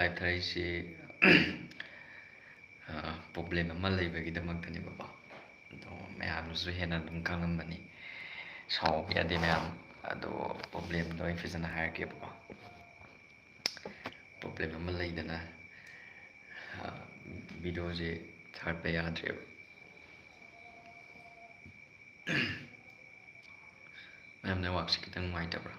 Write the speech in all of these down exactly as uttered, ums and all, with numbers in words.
Life ꯊꯥꯔꯛꯏꯁꯤ problem ꯑꯃ ꯂꯩꯕꯒꯤꯗꯃꯛꯇꯅꯦꯕꯀꯣ꯫ ꯑꯗꯣ ꯃꯌꯥꯝꯅꯁꯨ ꯍꯦꯟꯅ ꯑꯗꯨꯝ ꯈꯪꯂꯝꯃꯅꯤ, ꯁꯥꯎꯕ ꯌꯥꯗꯦ ꯃꯌꯥꯝ꯫ ꯑꯗꯣ ꯄ꯭ꯔꯣꯕ꯭ꯂꯦꯝꯗꯣ ꯑꯩ ꯐꯖꯅ ꯍꯥꯏꯔꯛꯀꯦꯕꯀꯣ꯫ ꯄ꯭ꯔꯣꯕ꯭ꯂꯦꯝ ꯑꯃ ꯂꯩꯗꯅ ꯚꯤꯗꯤꯑꯣꯁꯦ ꯊꯥꯒꯠꯄ ꯌꯥꯗ꯭ꯔꯦꯕ꯫ ꯃꯌꯥꯝ, ꯅꯦꯠꯋꯥꯛꯁꯦ ꯈꯤꯇꯪ ꯅꯨꯡꯉꯥꯏꯇꯕ꯭ꯔꯥ?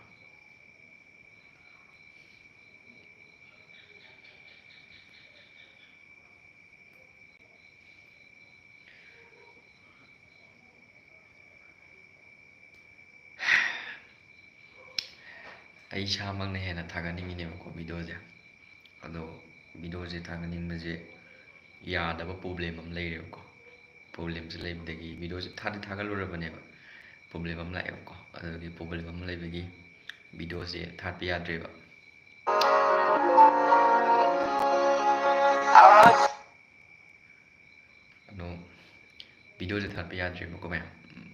ꯑꯩ ꯏꯁꯥꯃꯛꯅ ꯍꯦꯟꯅ ꯊꯥꯒꯠꯅꯤꯡꯉꯤꯅꯦꯕꯀꯣ ꯚꯤꯗꯤꯑꯣꯁꯦ꯫ ꯑꯗꯣ ꯚꯤꯗꯤꯑꯣꯁꯦ ꯊꯥꯒꯠꯅꯤꯡꯕꯁꯦ ꯌꯥꯗꯕ ꯄ꯭ꯔꯣꯕ꯭ꯂꯦꯝ ꯑꯃ ꯂꯩꯔꯦꯕꯀꯣ꯫ ꯄ꯭ꯔꯣꯕ꯭ꯂꯦꯝꯁꯦ ꯂꯩꯕꯗꯒꯤ ꯚꯤꯗꯤꯑꯣꯁꯦ ꯊꯥꯗꯤ ꯊꯥꯒꯠꯂꯨꯔꯕꯅꯦꯕ, ꯄ꯭ꯔꯣꯕ꯭ꯂꯦꯝ ꯑꯃ ꯂꯥꯛꯑꯦꯕꯀꯣ꯫ ꯑꯗꯨꯒꯤ ꯄ꯭ꯔꯣꯕ꯭ꯂꯦꯝ ꯑꯃ ꯂꯩꯕꯒꯤ ꯚꯤꯗꯤꯑꯣꯁꯦ ꯊꯥꯒꯠꯄ ꯌꯥꯗ꯭ꯔꯦꯕ꯫ ꯑꯗꯣ ꯚꯤꯗꯤꯑꯣꯁꯦ ꯊꯥꯒꯠꯄ ꯌꯥꯗ꯭ꯔꯦꯕꯀꯣ ꯃꯌꯥꯝ꯫ ꯎꯝ,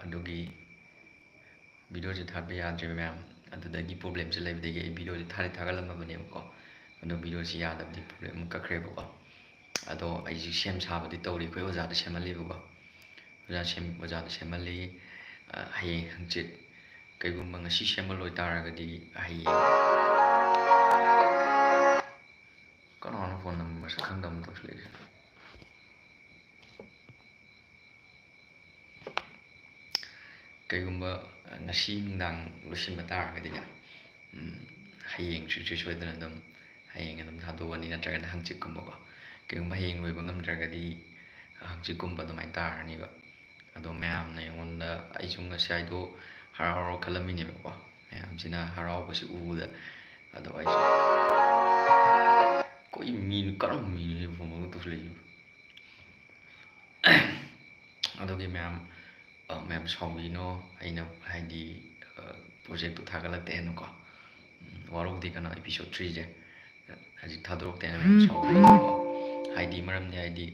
ꯑꯗꯨꯒꯤ ꯚꯤꯗꯤꯑꯣꯁꯦ ꯊꯥꯒꯠꯄ ꯌꯥꯗ꯭ꯔꯦꯕ ꯃꯌꯥꯝ꯫ ꯑꯗꯨꯗꯒꯤ ꯄ꯭ꯔꯣꯕ꯭ꯂꯦꯝꯁꯦ ꯂꯩꯕꯗꯒꯤ ꯑꯩ ꯚꯤꯗꯤꯑꯣꯁꯦ ꯊꯥꯗꯤ ꯊꯥꯒꯠꯂꯝꯃꯕꯅꯦꯕꯀꯣ꯫ ꯑꯗꯣ ꯚꯤꯗꯤꯑꯣꯁꯦ ꯌꯥꯗꯕꯗꯤ ꯄ꯭ꯔꯣꯕ꯭ꯂꯦꯝ ꯑꯃ ꯀꯛꯈ꯭ꯔꯦꯕꯀꯣ꯫ ꯑꯗꯣ ꯑꯩꯁꯨ ꯁꯦꯝ ꯁꯥꯕꯗꯤ ꯇꯧꯔꯤ, ꯑꯩꯈꯣꯏ ꯑꯣꯖꯥꯗ ꯁꯦꯝꯍꯜꯂꯤꯕꯀꯣ꯫ ꯑꯣꯖꯥ ꯁꯦꯝ-, ꯑꯣꯖꯥꯗ ꯁꯦꯝꯍꯜꯂꯤ꯫ ꯑ, ꯍꯌꯦꯡ ꯍꯪꯆꯤꯠ, ꯀꯩꯒꯨꯝꯕ ꯉꯁꯤ ꯁꯦꯝꯍꯜꯂꯣꯏ ꯇꯥꯔꯒꯗꯤ ꯍꯌꯦꯡ꯫ ꯀꯅꯥꯅꯣ ꯐꯣꯟ ꯅꯝꯕꯔ ꯃꯁꯛ ꯈꯪꯗꯕ ꯑꯃ ꯇꯧꯁꯤꯜꯂꯛꯏꯁꯦ? ꯀꯩꯒꯨꯝꯕ ꯉꯁꯤ ꯅꯨꯡꯗꯥꯡ ꯂꯣꯏꯁꯤꯟꯕ ꯇꯥꯔꯒꯗꯤꯅꯦ, ꯎꯝ, ꯍꯌꯦꯡ ꯁꯨꯡꯁꯣꯏ ꯁꯣꯏꯗꯅ ꯑꯗꯨꯝ, ꯍꯌꯦꯡ ꯑꯗꯨꯝ ꯊꯥꯗꯣꯛꯑꯅꯤ, ꯅꯠꯇ꯭ꯔꯒꯅ ꯍꯪꯆꯤꯠꯀꯨꯝꯕꯀꯣ꯫ ꯀꯩꯒꯨꯝꯕ ꯍꯌꯦꯡ ꯂꯣꯏꯕ ꯉꯝꯗ꯭ꯔꯒꯗꯤ ꯍꯪꯆꯤꯠꯀꯨꯝꯕ ꯑꯗꯨꯃꯥꯏꯅ ꯇꯥꯔꯅꯤꯕ꯫ ꯑꯗꯣ ꯃꯌꯥꯝꯅ ꯑꯩꯉꯣꯟꯗ, ꯑꯩꯁꯨ ꯉꯁꯥꯏꯗꯣ ꯍꯔꯥꯎ ꯍꯔꯥꯎ ꯈꯜꯂꯝꯃꯤꯅꯦꯕꯀꯣ, ꯃꯌꯥꯝꯁꯤꯅ ꯍꯔꯥꯎꯕꯁꯤ ꯎꯕꯗ꯫ ꯑꯗꯣ ꯑꯩꯁꯨ ꯀꯣꯏ ꯃꯤꯅꯣ, ꯀꯔꯝꯕ ꯃꯤꯅꯣ ꯁꯤꯕꯨ ꯐꯣꯟ ꯇꯧꯁꯤꯜꯂꯛꯏꯁꯤꯕꯨ? ꯑꯗꯨꯒꯤ ꯃꯌꯥꯝ, ꯑ, ꯃꯌꯥꯝ ꯁꯥꯎꯕꯤꯅꯣ, ꯑꯩꯅ ꯍꯥꯏꯗꯤ, ꯑ, ꯄ꯭ꯔꯣꯖꯦꯛꯇꯣ ꯊꯥꯒꯠꯂꯛꯇꯦꯅꯀꯣ꯫ ꯎꯝ, ꯋꯥꯔꯧꯗꯦ ꯀꯩꯅꯣ, ꯑꯦꯄꯤꯁꯣꯠ ꯊ꯭ꯔꯤꯁꯦ ꯍꯧꯖꯤꯛ ꯊꯥꯗꯣꯔꯛꯇꯦꯅ ꯃꯌꯥꯝ ꯁꯥꯎꯕꯤꯅꯣꯀꯣ꯫ ꯍꯥꯏꯗꯤ ꯃꯔꯝꯗꯤ ꯍꯥꯏꯗꯤ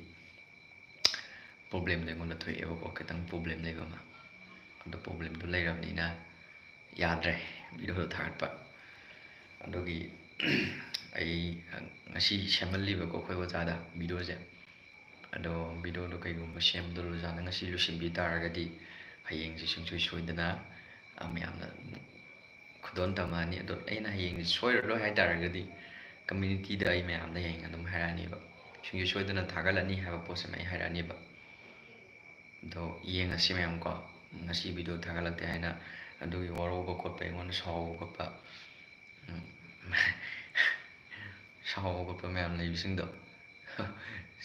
ꯄ꯭ꯔꯣꯕ꯭ꯂꯦꯝꯗꯣ ꯑꯩꯉꯣꯟꯗ ꯊꯣꯛꯑꯦꯕꯀꯣ, ꯈꯤꯇꯪ ꯄ꯭ꯔꯣꯕ꯭ꯂꯦꯝ ꯂꯩꯕ ꯑꯃ꯫ ꯑꯗꯣ ꯄ꯭ꯔꯣꯕ꯭ꯂꯦꯝꯗꯣ ꯂꯩꯔꯕꯅꯤꯅ ꯌꯥꯗ꯭ꯔꯦ ꯚꯤꯗꯤꯑꯣꯗꯣ ꯊꯥꯒꯠꯄ꯫ ꯑꯗꯨꯒꯤ ꯑꯩ, ꯑ, ꯉꯁꯤ ꯁꯦꯝꯍꯜꯂꯤꯕꯀꯣ ꯑꯩꯈꯣꯏ ꯑꯣꯖꯥꯗ videoꯁꯦ꯫ ꯑꯗꯣ videoꯗꯣ ꯀꯩꯒꯨꯝꯕ ꯁꯦꯝꯕꯗꯣ ꯑꯣꯖꯥꯅ ꯉꯁꯤ ꯂꯣꯏꯁꯤꯟꯕꯤ ꯇꯥꯔꯒꯗꯤ ꯍꯌꯦꯡꯁꯦ ꯁꯨꯡꯁꯣꯏ ꯁꯣꯏꯗꯅ, ꯑ, ꯃꯌꯥꯝꯅ ꯈꯨꯗꯣꯜ ꯇꯝꯃꯛꯑꯅꯤ꯫ ꯑꯗꯣ ꯑꯩꯅ ꯍꯌꯦꯡꯁꯦ ꯁꯣꯏꯔꯔꯣꯏ ꯍꯥꯏ ꯇꯥꯔꯒꯗꯤ communityꯗ ꯑꯩ ꯃꯌꯥꯝꯗ ꯍꯌꯦꯡ ꯑꯗꯨꯝ ꯍꯥꯏꯔꯛꯑꯅꯤꯕ, ꯁꯨꯡꯁꯣꯏ ꯁꯣꯏꯗꯅ ꯊꯥꯒꯠꯂꯅꯤ ꯍꯥꯏꯕ ꯄꯣꯠꯁꯤꯃ ꯑꯩ ꯍꯥꯏꯔꯛꯑꯅꯤꯕ꯫ ꯑꯗꯣ ꯌꯦꯡꯉꯁꯤ ꯃꯌꯥꯝ ꯀꯣ, ꯉꯁꯤ video ꯊꯥꯒꯠꯂꯛꯇꯦ ꯍꯥꯏꯅ ꯑꯗꯨꯒꯤ ꯋꯥꯔꯧꯕ ꯈꯣꯠꯄ, ꯑꯩꯉꯣꯟꯗ ꯁꯥꯎꯕ ꯈꯣꯠꯄ, ꯎꯝ, ꯁꯥꯎꯕ ꯈꯣꯠꯄ ꯃꯌꯥꯝ ꯂꯩꯕꯁꯤꯡꯗꯣ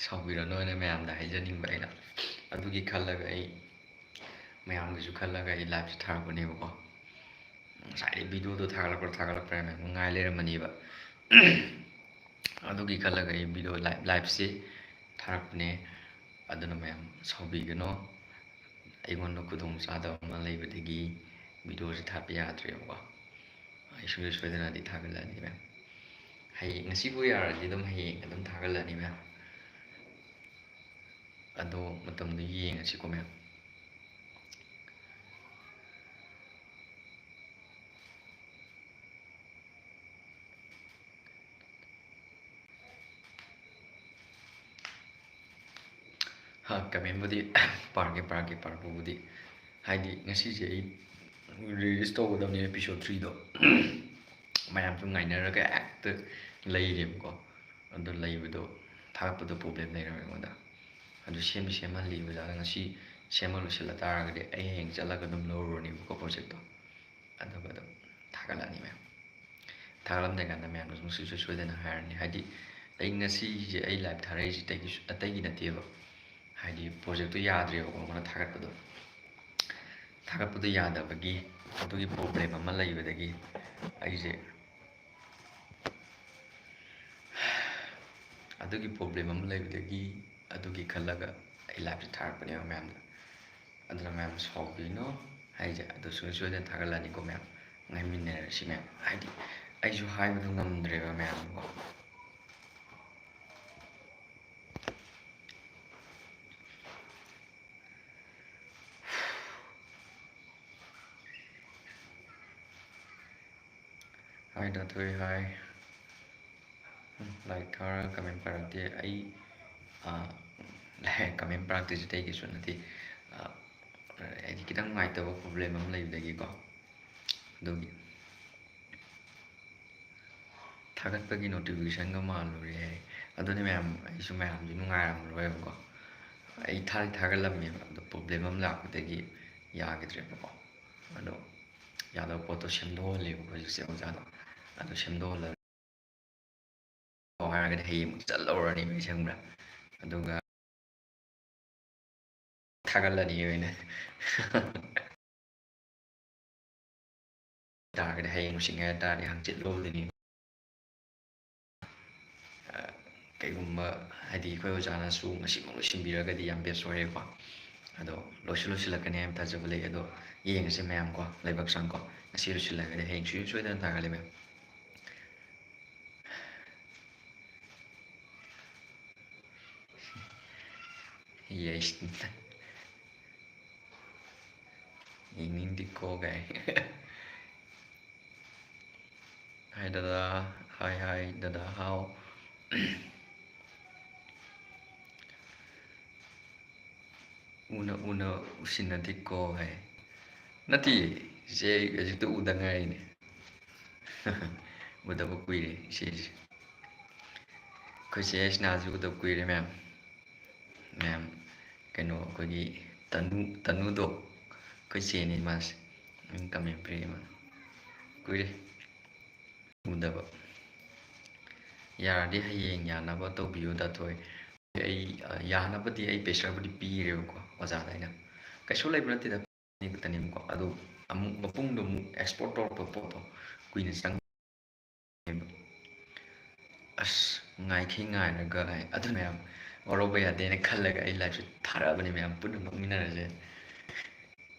ꯁꯥꯎꯕꯤꯔꯅꯨ ꯍꯥꯏꯅ ꯃꯌꯥꯝꯗ ꯍꯥꯏꯖꯅꯤꯡꯕ ꯑꯩꯅ꯫ ꯑꯗꯨꯒꯤ ꯈꯜꯂꯒ ꯑꯩ, ꯃꯌꯥꯝꯒꯤꯁꯨ ꯈꯜꯂꯒ ꯑꯩ liveꯁꯦ ꯊꯥꯔꯛꯄꯅꯦꯕꯀꯣ꯫ ꯉꯁꯥꯏꯗꯩ videoꯗꯣ ꯊꯥꯒꯠꯂꯛꯄ꯭ꯔꯥ ꯊꯥꯒꯠꯂꯛꯄ꯭ꯔꯥ ꯍꯥꯏꯅ ꯉꯥꯏ ꯂꯩꯔꯝꯕꯅꯦꯕ꯫ ꯑꯗꯨꯒꯤ ꯈꯜꯂꯒ ꯑꯩ video live, liveꯁꯦ ꯊꯥꯔꯛꯄꯅꯦ꯫ ꯑꯗꯨꯅ ꯃꯌꯥꯝ ꯁꯥꯎꯕꯤꯒꯅꯣ꯫ ꯑꯩꯉꯣꯟꯗ ꯈꯨꯗꯣꯡ ꯆꯥꯗꯕ ꯑꯃ ꯂꯩꯕꯗꯒꯤ videoꯁꯦ ꯊꯥꯕ ꯌꯥꯗ꯭ꯔꯦꯕꯀꯣ꯫ ꯑꯩ ꯁꯨꯡꯁꯣꯏ ꯁꯣꯏꯗꯅꯗꯤ ꯊꯥꯒꯠꯂꯛꯑꯅꯤ ꯃꯌꯥꯝ꯫ ꯍꯌꯦꯡ, ꯉꯁꯤꯕꯨ ꯌꯥꯔꯗꯤ ꯑꯗꯨꯝ ꯍꯌꯦꯡ ꯑꯗꯨꯝ ꯊꯥꯒꯠꯂꯛꯑꯅꯤ ꯃꯌꯥꯝ꯫ ꯑꯗꯣ ꯃꯇꯝꯗꯣ ꯌꯦꯡꯉꯁꯤꯀꯣ ꯃꯌꯥꯝ꯫ ꯍꯥ, commentꯕꯨꯗꯤ ꯄꯥꯔꯛꯀꯦ, ꯄꯥꯔꯛꯀꯦ, ꯄꯥꯔꯛꯄꯕꯨꯗꯤ꯫ ꯍꯥꯏꯗꯤ ꯉꯁꯤꯁꯦ ꯑꯩ release ꯇꯧꯒꯗꯕꯅꯦ episode threeꯗꯣ꯫ ꯃꯌꯥꯝꯁꯨ ꯉꯥꯏꯅꯔꯒ ꯍꯦꯛꯇ ꯂꯩꯔꯦꯕꯀꯣ꯫ ꯑꯗꯣ ꯂꯩꯕꯗꯣ, ꯊꯥꯒꯠꯄꯗꯣ problem ꯂꯩꯔꯝꯃꯦ ꯑꯩꯉꯣꯟꯗ꯫ ꯑꯗꯨ ꯁꯦꯝꯗꯤ ꯁꯦꯝꯍꯜꯂꯤ ꯑꯣꯖꯥꯅ꯫ ꯉꯁꯤ ꯁꯦꯝꯕ ꯂꯣꯏꯁꯤꯜꯂ ꯇꯥꯔꯒꯗꯤ ꯑꯩ ꯍꯌꯦꯡ ꯆꯠꯂꯒ ꯑꯗꯨꯝ ꯂꯧꯔꯨꯔꯅꯦꯕꯀꯣ projectꯇꯣ꯫ ꯑꯗꯨꯒ ꯑꯗꯨꯝ ꯊꯥꯒꯠꯂꯛꯑꯅꯤ ꯃꯌꯥꯝ꯫ ꯊꯥꯒꯠꯂꯝꯗꯥꯏ ꯀꯥꯟꯗ ꯃꯌꯥꯝꯅ ꯁꯨꯝ ꯁꯨꯡꯁꯣꯏ ꯁꯣꯏꯗꯅ ꯍꯥꯏꯔꯅꯤ꯫ ꯍꯥꯏꯗꯤ ꯑꯩ ꯉꯁꯤꯁꯦ ꯑꯩ live ꯊꯥꯔꯛꯏꯁꯦ ꯑꯇꯩꯒꯤ, ꯑꯇꯩꯒꯤ ꯅꯠꯇꯦꯕ꯫ ꯍꯥꯏꯗꯤ projectꯇꯣ ꯌꯥꯗ꯭ꯔꯦꯕꯀꯣ, ꯑꯩꯉꯣꯟꯗ ꯊꯥꯒꯠꯄꯗꯣ꯫ ꯊꯥꯒꯠꯄꯗꯣ ꯌꯥꯗꯕꯒꯤ, ꯑꯗꯨꯒꯤ problem ꯑꯃ ꯂꯩꯕꯗꯒꯤ ꯑꯩꯁꯦ, ꯑꯗꯨꯒꯤ problem ꯑꯃ ꯂꯩꯕꯗꯒꯤ, ꯑꯗꯨꯒꯤ ꯈꯜꯂꯒ ꯑꯩ liveꯁꯦ ꯊꯥꯔꯛꯄꯅꯦꯕ ꯃꯌꯥꯝꯗ꯫ ꯑꯗꯨꯅ ꯃꯌꯥꯝ ꯁꯥꯎꯕꯤꯅꯣ ꯍꯥꯏꯁꯦ, ꯑꯗꯨ ꯁꯨꯡꯁꯣꯏ ꯁꯣꯏꯗꯅ ꯊꯥꯒꯠꯂꯛꯑꯅꯤꯀꯣ ꯃꯌꯥꯝ꯫ ꯉꯥꯏꯃꯤꯟꯅꯔꯁꯤ ꯃꯌꯥꯝ꯫ ꯍꯥꯏꯗꯤ ꯑꯩꯁꯨ ꯍꯥꯏꯕꯗꯣ ꯉꯝꯗ꯭ꯔꯦꯕ ꯃꯌꯥꯝꯀꯣ꯫ Hi ꯗꯥꯊꯣꯏ, hi꯫ ꯎꯝ, ꯂꯥꯏꯛ ꯊꯥꯔꯒ ꯀꯃꯦꯟ ꯄꯥꯔꯛꯇꯦ꯫ ꯑꯩ ꯀꯃꯦꯟ ꯄꯥꯔꯛꯇꯣꯏꯁꯦ ꯑꯇꯩꯒꯤꯁꯨ ꯅꯠꯇꯦ, ꯍꯥꯏꯗꯤ ꯈꯤꯇꯪ ꯅꯨꯡꯉꯥꯏꯇꯕ ꯄ꯭ꯔꯣꯕ꯭ꯂꯦꯝ ꯑꯃ ꯂꯩꯕꯗꯒꯤꯀꯣ꯫ ꯑꯗꯨꯒꯤ ꯊꯥꯒꯠꯄꯒꯤ ꯅꯣꯇꯤꯐꯤꯀꯦꯁꯟꯒ ꯃꯥꯜꯂꯨꯔꯦ꯫ ꯑꯗꯨꯅꯤ ꯃꯌꯥꯝ, ꯑꯩꯁꯨ ꯃꯌꯥꯝꯁꯨ ꯅꯨꯡꯉꯥꯏꯔꯝꯃꯔꯣꯏꯕꯀꯣ꯫ ꯑꯩ ꯊꯥꯗꯤ ꯊꯥꯒꯠꯂꯝꯃꯦꯕ, ꯑꯗꯣ ꯄ꯭ꯔꯣꯕ꯭ꯂꯦꯝ ꯑꯃ ꯂꯥꯛꯄꯗꯒꯤ ꯌꯥꯈꯤꯗ꯭ꯔꯦꯕꯀꯣ꯫ ꯑꯗꯣ ꯌꯥꯗꯕ ꯄꯣꯠꯇꯣ ꯁꯦꯝꯗꯣꯛꯍꯜꯂꯦꯕꯀꯣ ꯍꯧꯖꯤꯛꯁꯦ ꯑꯣꯖꯥꯗꯣ꯫ ꯑꯗꯣ ꯁꯦꯝꯗꯣꯛꯍꯜꯂꯒ ꯍꯥꯏꯔꯒꯗꯤ ꯍꯌꯦꯡꯃꯨꯛ ꯆꯠꯂꯧꯔꯅꯤ ꯑꯩꯁꯦ, ꯈꯪꯕ꯭ꯔꯥ? ꯑꯗꯨꯒ ꯊꯥꯒꯠꯂꯅꯤ ꯑꯣꯏꯅ꯫ ꯇꯥꯔꯒꯗꯤ ꯍꯌꯦꯡ ꯂꯣꯏꯁꯤꯟꯒꯦ ꯍꯥꯏ ꯇꯥꯔꯗꯤ ꯍꯪꯆꯤꯠ ꯂꯧꯗꯣꯏꯅꯤ꯫ ꯀꯩꯒꯨꯝꯕ ꯍꯥꯏꯗꯤ ꯑꯩꯈꯣꯏ ꯑꯣꯖꯥꯅꯁꯨ ꯉꯁꯤꯃꯛ ꯂꯣꯏꯁꯤꯟꯕꯤꯔꯒꯗꯤ ꯌꯥꯝ ꯕꯦꯁ ꯑꯣꯏꯔꯦꯀꯣ꯫ ꯑꯗꯣ ꯂꯣꯏꯁꯨ ꯂꯣꯏꯁꯤꯜꯂꯛꯀꯅꯤ ꯍꯥꯏꯕ ꯊꯥꯖꯕ ꯂꯩ꯫ ꯑꯗꯣ ꯌꯦꯡꯉꯁꯦ ꯃꯌꯥꯝ ꯀꯣ, ꯂꯥꯏꯕꯛ ꯆꯥꯡꯀꯣ꯫ ꯉꯁꯤ ꯂꯣꯏꯁꯤꯜꯂꯒꯗꯤ ꯍꯌꯦꯡ ꯁꯣꯏ-, ꯁꯣꯏꯗꯅ ꯇꯥꯒꯜꯂꯤ ꯃꯌꯥꯝ꯫ ꯌꯦꯁ꯫ ꯌꯦꯡꯅꯤꯡꯗꯦꯀꯣ ꯀꯥꯏ꯫ ꯍꯥꯏ ꯗꯗꯥ, ꯍꯥꯏ ꯍꯥꯏ ꯗꯗꯥ ꯍꯥꯎ꯫ ꯎꯅ ꯎꯅ ꯎꯁꯤꯟꯅꯗꯦꯀꯣ ꯍꯥꯏ꯫ ꯅꯠꯇꯦ, ꯏꯆꯦ, ꯑꯩ ꯍꯧꯖꯤꯛꯇ ꯎꯗ ꯉꯥꯏꯔꯤꯅꯦ꯫ ꯎꯗꯕ ꯀꯨꯏꯔꯦ ꯏꯆꯦꯁꯦ꯫ ꯑꯩꯈꯣꯏ ꯆꯦ ꯁꯤꯅꯥꯁꯨ ꯎꯗꯕ ꯀꯨꯏꯔꯦ ꯃꯌꯥꯝ꯫ ꯃꯌꯥꯝ, ꯀꯩꯅꯣ, ꯑꯩꯈꯣꯏꯒꯤ ꯇꯅꯨ, ꯇꯅꯨꯗꯣ, ꯑꯩꯈꯣꯏ ꯆꯦꯅꯤ ꯃꯥꯁꯦ꯫ ꯎꯝ, ꯀꯃꯦꯟ ꯄꯤꯔꯛꯏ ꯃꯥ꯫ ꯀꯨꯏꯔꯦ ꯎꯗꯕ꯫ ꯌꯥꯔꯗꯤ ꯍꯌꯦꯡ ꯌꯥꯅꯕ ꯇꯧꯕꯤꯌꯨ ꯗꯥ ꯊꯣꯏ꯫ ꯑꯩ, ꯑ, ꯌꯥꯅꯕꯗꯤ ꯑꯩ ꯄꯩꯁꯥꯕꯨꯗꯤ ꯄꯤꯔꯦꯕꯀꯣ ꯑꯣꯖꯥꯗ ꯑꯩꯅ꯫ ꯀꯩꯁꯨ ꯂꯩꯕ ꯅꯠꯇꯦꯗ, ꯈꯛꯇꯅꯦꯕꯀꯣ꯫ ꯑꯗꯣ ꯑꯃꯨꯛ ꯃꯄꯨꯡꯗꯣ ꯑꯃꯨꯛ ꯑꯦꯛꯁꯄꯣꯔꯠ ꯇꯧꯔꯛꯄ ꯄꯣꯠꯇꯣ ꯀꯨꯏꯅ ꯆꯪꯉꯦꯕ꯫ ꯑꯁ, ꯉꯥꯏꯈꯩ ꯉꯥꯏꯔꯒ ꯑꯗꯨ ꯃꯌꯥꯝ ꯋꯥꯔꯧꯕ ꯌꯥꯗꯦꯅ ꯈꯜꯂꯒ ꯑꯩ ꯂꯥꯏꯐꯁꯦ ꯊꯥꯔꯛꯑꯕꯅꯤ ꯃꯌꯥꯝ ꯄꯨꯟꯅ ꯅꯣꯛꯃꯤꯟꯅꯔꯁꯦ꯫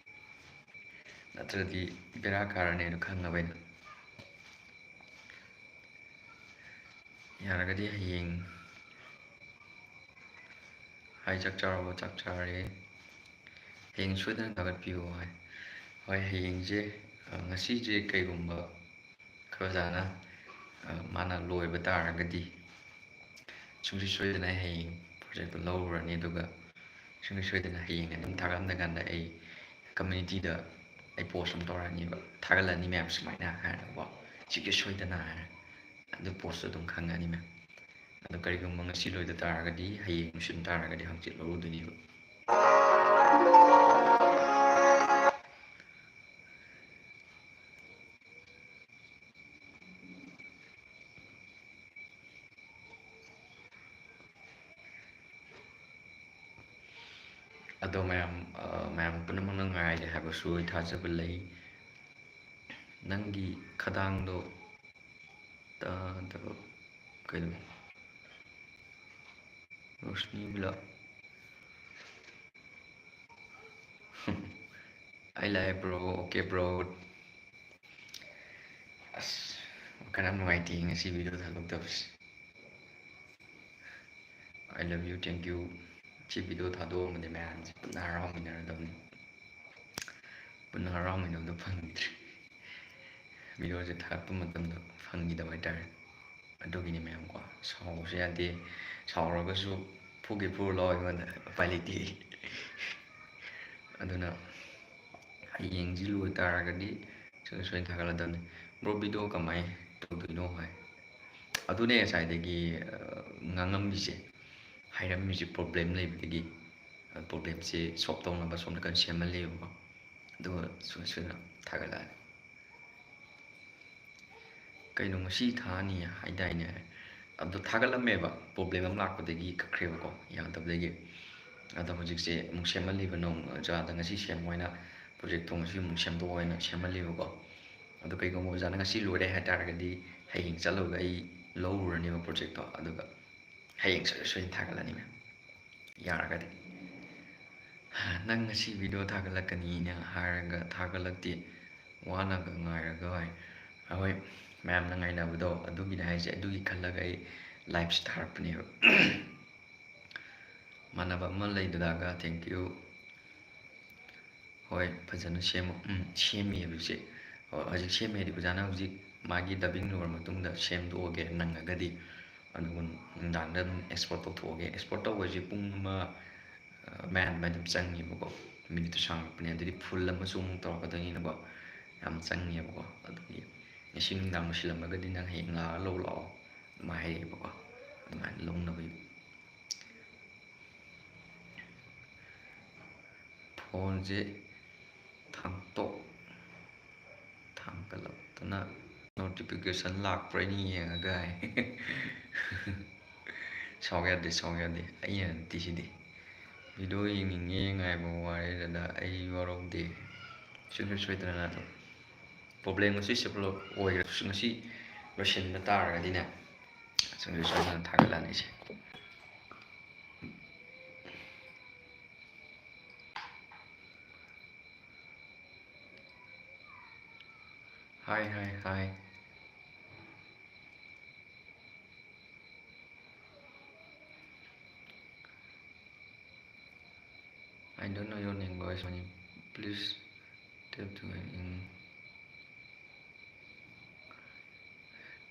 ꯅꯠꯇ꯭ꯔꯗꯤ ꯕꯦꯔꯥ ꯀꯥꯔꯅꯦꯅ ꯈꯪꯉꯕ ꯑꯩꯅ꯫ ꯌꯥꯔꯒꯗꯤ ꯍꯌꯦꯡ꯫ ꯍꯥꯏ, ꯆꯥꯛ ꯆꯥꯔꯕꯣ? ꯆꯥꯛ ꯆꯥꯔꯦ꯫ ꯍꯌꯦꯡ ꯁꯣꯏꯗꯅ ꯊꯥꯒꯠꯄꯤꯌꯨ ꯍꯥꯏ꯫ ꯍꯣꯏ, ꯍꯌꯦꯡꯁꯦ, ꯑ, ꯉꯁꯤꯁꯦ ꯀꯩꯒꯨꯝꯕ ꯑꯩꯈꯣꯏ ꯑꯣꯖꯥꯅ, ꯑ, ꯃꯥꯅ ꯂꯣꯏꯕ ꯇꯥꯔꯒꯗꯤ, ꯁꯨꯡꯁꯣꯏ ꯁꯣꯏꯗꯅ ꯑꯩ ꯍꯌꯦꯡ ꯄ꯭ꯔꯣꯖꯦꯛꯇꯣ ꯂꯧꯔꯨꯔꯅꯤ, ꯑꯗꯨꯒ ꯁꯨꯡꯁꯣꯏ ꯁꯣꯏꯗꯅ ꯍꯌꯦꯡ ꯑꯗꯨꯝ ꯊꯥꯒꯠꯂꯝꯗꯀꯥꯟꯗ ꯑꯩ ꯀꯝꯃ꯭ꯌꯨꯅꯤꯇꯤꯗ ꯑꯩ ꯄꯣꯁ ꯑꯃ ꯇꯧꯔꯛꯑꯅꯤꯕ, "ꯊꯥꯒꯠꯂꯅꯤ ꯃꯌꯥꯝ ꯁꯨꯃꯥꯏꯅ" ꯍꯥꯏꯔꯒꯀꯣ, "ꯁꯤꯒꯤ ꯁꯣꯏꯗꯅ" ꯍꯥꯏꯔ ꯑꯗꯨ ꯄꯣꯁꯇꯣ ꯑꯗꯨꯝ ꯈꯪꯉꯅꯤ ꯃꯌꯥꯝ꯫ ꯑꯗꯣ ꯀꯔꯤꯒꯨꯝꯕ ꯉꯁꯤ ꯂꯣꯏꯗ ꯇꯥꯔꯒꯗꯤ ꯍꯌꯦꯡ ꯂꯣꯏꯁꯤꯟ ꯇꯥꯔꯒꯗꯤ ꯍꯪꯆꯤꯠ ꯂꯧꯔꯨꯗꯣꯏꯅꯦꯕ꯫ ꯑꯗꯣ ꯃꯌꯥꯝ, ꯑ, ꯃꯌꯥꯝ ꯄꯨꯝꯅꯃꯛꯅ ꯉꯥꯏꯔꯦ ꯍꯥꯏꯕꯁꯨ ꯑꯩ ꯊꯥꯖꯕ ꯂꯩ꯫ ꯅꯪꯒꯤ ꯈꯗꯥꯡꯗꯣ ꯇꯥꯗꯕ ꯀꯩꯅꯣ? ꯔꯣꯁꯅꯤ ꯕ꯭ꯂꯣꯛ꯫ ꯑꯩ ꯂꯥꯛꯑꯦ bro, okay bro꯫ ꯑꯁ, ꯋꯥꯈꯜ ꯌꯥꯝ ꯅꯨꯡꯉꯥꯏꯇꯦ ꯉꯁꯤ video ꯊꯥꯗꯣꯛꯇꯕꯁꯦ꯫ I love you, thank you꯫ ꯁꯤ video ꯊꯥꯗꯣꯛꯑꯝꯃꯗꯤ ꯃꯌꯥꯝꯁꯦ ꯄꯨꯟꯅ ꯍꯔꯥꯎꯃꯤꯟꯅꯔꯗꯕꯅꯤ꯫ ꯄꯨꯟꯅ ꯍꯔꯥꯎꯃꯤꯟꯅꯕꯗꯣ ꯐꯪꯗ꯭ꯔꯦ꯫ Videoꯁꯦ ꯊꯥꯒꯠꯄ ꯃꯇꯝꯗ ꯐꯪꯈꯤꯗꯕ ꯍꯥꯏꯇꯥꯔꯦ꯫ ꯑꯗꯨꯒꯤꯅꯤ ꯃꯌꯥꯝ ꯀꯣ꯫ ꯁꯥꯎꯕꯁꯨ ꯌꯥꯗꯦ꯫ ꯁꯥꯎꯔꯒꯁꯨ ꯐꯨꯒꯦ ꯐꯨꯔꯨ ꯂꯥꯎ ꯑꯩꯉꯣꯟꯗ, ꯎꯄꯥꯏ ꯂꯩꯇꯦ꯫ ꯑꯗꯨꯅ ꯍꯌꯦꯡꯁꯤ ꯂꯣꯏ ꯇꯥꯔꯒꯗꯤ ꯁꯨꯡꯁꯣꯏ ꯁꯣꯏꯗꯅ ꯊꯥꯒꯠꯂꯗꯕꯅꯤ꯫ Bro, video ꯀꯃꯥꯏ ꯇꯧꯗꯣꯏꯅꯣ ꯍꯥꯏ꯫ ꯑꯗꯨꯅꯦ ꯉꯁꯥꯏꯗꯒꯤ, ꯑ, ꯉꯥꯡꯉꯝꯃꯤꯁꯦ, ꯍꯥꯏꯔꯝꯃꯤꯁꯦ, problem ꯂꯩꯕꯗꯒꯤ꯫ ꯑ, problemꯁꯦ solve ꯇꯧꯅꯕ ꯁꯣꯝꯗ ꯀꯟꯅ ꯁꯦꯝꯍꯜꯂꯤꯕꯀꯣ꯫ ꯑꯗꯨꯒ ꯁꯨꯡꯁꯣꯏ ꯁꯣꯏꯗꯅ ꯊꯥꯒꯠꯂꯛꯑꯅꯤ꯫ ꯀꯩꯅꯣ, ꯉꯁꯤ ꯊꯥꯅꯤ ꯍꯥꯏꯗꯥꯏꯅꯦ? ꯑꯗꯣ ꯊꯥꯒꯠꯂꯝꯃꯦꯕ, problem ꯑꯃ ꯂꯥꯛꯄꯗꯒꯤ ꯀꯛꯈ꯭ꯔꯦꯕꯀꯣ, ꯌꯥꯗꯕꯗꯒꯤ꯫ ꯑꯗꯣ ꯍꯧꯖꯤꯛꯁꯦ ꯑꯃꯨꯛ ꯁꯦꯝꯍꯜꯂꯤꯕ, ꯅꯣꯡ ꯑꯣꯖꯥꯗ ꯉꯁꯤ ꯁꯦꯝꯃꯣ ꯍꯥꯏꯅ, projectꯇꯣ ꯉꯁꯤ ꯑꯃꯨꯛ ꯁꯦꯝꯗꯣꯛꯑꯣ ꯍꯥꯏꯅ ꯁꯦꯝꯍꯜꯂꯤꯕꯀꯣ꯫ ꯑꯗꯣ ꯀꯩꯒꯨꯝꯕ ꯑꯣꯖꯥꯅ ꯉꯁꯤ ꯂꯣꯏꯔꯦ ꯍꯥꯏꯇꯥꯔꯒꯗꯤ ꯍꯌꯦꯡ ꯆꯠꯂꯒ ꯑꯩ ꯂꯧꯔꯨꯔꯅꯦꯕ projectꯇꯣ, ꯑꯗꯨꯒ ꯍꯌꯦꯡ ꯁꯣꯏ-, ꯁꯣꯏꯗꯅ ꯊꯥꯒꯠꯂꯅꯤ ꯃꯌꯥꯝ, ꯌꯥꯔꯒꯗꯤ꯫ "ꯅꯪ ꯉꯁꯤ video ꯊꯥꯒꯠꯂꯛꯀꯅꯤꯅ ꯍꯥꯏꯔꯒ ꯊꯥꯒꯠꯂꯛꯇꯦ, ꯋꯥꯅꯒ ꯉꯥꯏꯔꯒ" ꯍꯥꯏ꯫ ꯑꯩꯈꯣꯏ ꯃꯌꯥꯝꯅ ꯉꯥꯏꯅꯕꯗꯣ ꯑꯗꯨꯒꯤꯅꯦ ꯍꯥꯏꯁꯦ, ꯑꯗꯨꯒꯤ ꯈꯜꯂꯒ ꯑꯩ liveꯁꯦ ꯊꯥꯔꯛꯄꯅꯦꯕ꯫ ꯃꯥꯟꯅꯕ ꯑꯃ ꯂꯩꯗꯨꯗꯥꯒ, thank you꯫ ꯍꯣꯏ, ꯐꯖꯅ ꯁꯦꯝꯃꯣ꯫ ꯎꯝ, ꯁꯦꯝꯃꯤ ꯍꯧꯖꯤꯛꯁꯦ꯫ ꯍꯣꯏ, ꯍꯧꯖꯤꯛ ꯁꯦꯝꯃꯤ ꯍꯥꯏꯗꯤ ꯑꯣꯖꯥꯅ ꯍꯧꯖꯤꯛ ꯃꯥꯒꯤ dubbing ꯂꯣꯏꯔ ꯃꯇꯨꯡꯗ ꯁꯦꯝꯗꯣꯛꯑꯒꯦ ꯅꯪꯉꯒꯗꯤ꯫ ꯑꯗꯨꯒ ꯅꯨꯡꯗꯥꯡꯗ ꯑꯗꯨꯝ ꯑꯦꯛꯁꯄꯣꯔꯠ ꯇꯧꯊꯣꯛꯑꯒꯦ꯫ ꯑꯦꯛꯁꯄꯣꯔꯠ ꯇꯧꯕꯁꯦ ꯄꯨꯡ ꯑꯃ, ꯑ, ꯃꯌꯥ ꯑꯗꯨꯃꯥꯏꯅ ꯑꯗꯨꯝ ꯆꯪꯉꯦꯕꯀꯣ꯫ ꯃꯤꯅꯤꯠꯇꯨ ꯁꯥꯡꯉꯛꯄꯅꯦ꯫ ꯑꯗꯨꯗꯤ ꯐꯨꯜ ꯑꯃꯁꯨ ꯑꯃꯨꯛ ꯇꯧꯔꯛꯀꯗꯣꯏꯅꯤꯅꯀꯣ, ꯌꯥꯝ ꯆꯪꯉꯦꯕꯀꯣ꯫ ꯑꯗꯨꯒꯤ ꯉꯁꯤ ꯅꯨꯡꯗꯥꯡ ꯂꯣꯏꯁꯤꯜꯂꯝꯃꯒꯗꯤ ꯅꯪ ꯍꯌꯦꯡ ꯂꯥꯛꯑꯒ ꯂꯧ ꯂꯥꯛꯑꯣ ꯑꯗꯨꯃꯥꯏꯅ ꯍꯥꯏꯔꯛꯑꯦꯕꯀꯣ꯫ ꯑꯗꯨꯃꯥꯏꯅ ꯂꯧꯅꯕꯒꯤ ꯐꯣꯟꯁꯦ ꯊꯥꯡꯇꯣꯛ ꯊꯥꯡꯒꯠꯂꯛꯇꯅ ꯅꯣꯇꯤꯐꯤꯀꯦꯁꯟ ꯂꯥꯛꯄ꯭ꯔꯥ ꯍꯥꯏꯅ ꯌꯦꯡꯉꯒ ꯍꯥꯏ꯫ ꯁꯥꯎ ꯌꯥꯗꯦ, ꯁꯥꯎ ꯌꯥꯗꯦ, ꯑꯩꯅ ꯅꯠꯇꯦ ꯁꯤꯗꯤ꯫ ꯚꯤꯗꯤꯑꯣ ꯌꯦꯡꯅꯤꯡꯉꯦ, ꯉꯥꯏꯕ ꯋꯥꯔꯦ ꯗꯥꯗꯥ, ꯑꯩ ꯋꯥꯔꯧꯗꯦ꯫ ꯁꯨꯡꯁꯣꯏ ꯁꯣꯏꯗꯅ ꯑꯗꯨꯝ ꯄ꯭ꯔꯣꯕ꯭ꯂꯦꯝ ꯉꯁꯤ ꯁꯣꯜꯕ ꯑꯣꯏꯈ꯭ꯔꯦ, ꯉꯁꯤ ꯂꯣꯏꯁꯤꯟꯕ ꯇꯥꯔꯒꯗꯤꯅꯦ, ꯁꯨꯡꯁꯣꯏ ꯁꯣꯏꯗꯅ ꯊꯥꯒꯠꯂꯛꯑꯅꯤ ꯑꯩꯁꯦ꯫ Hi, hi, hi. I don't know your name, guys. Please tell to me in.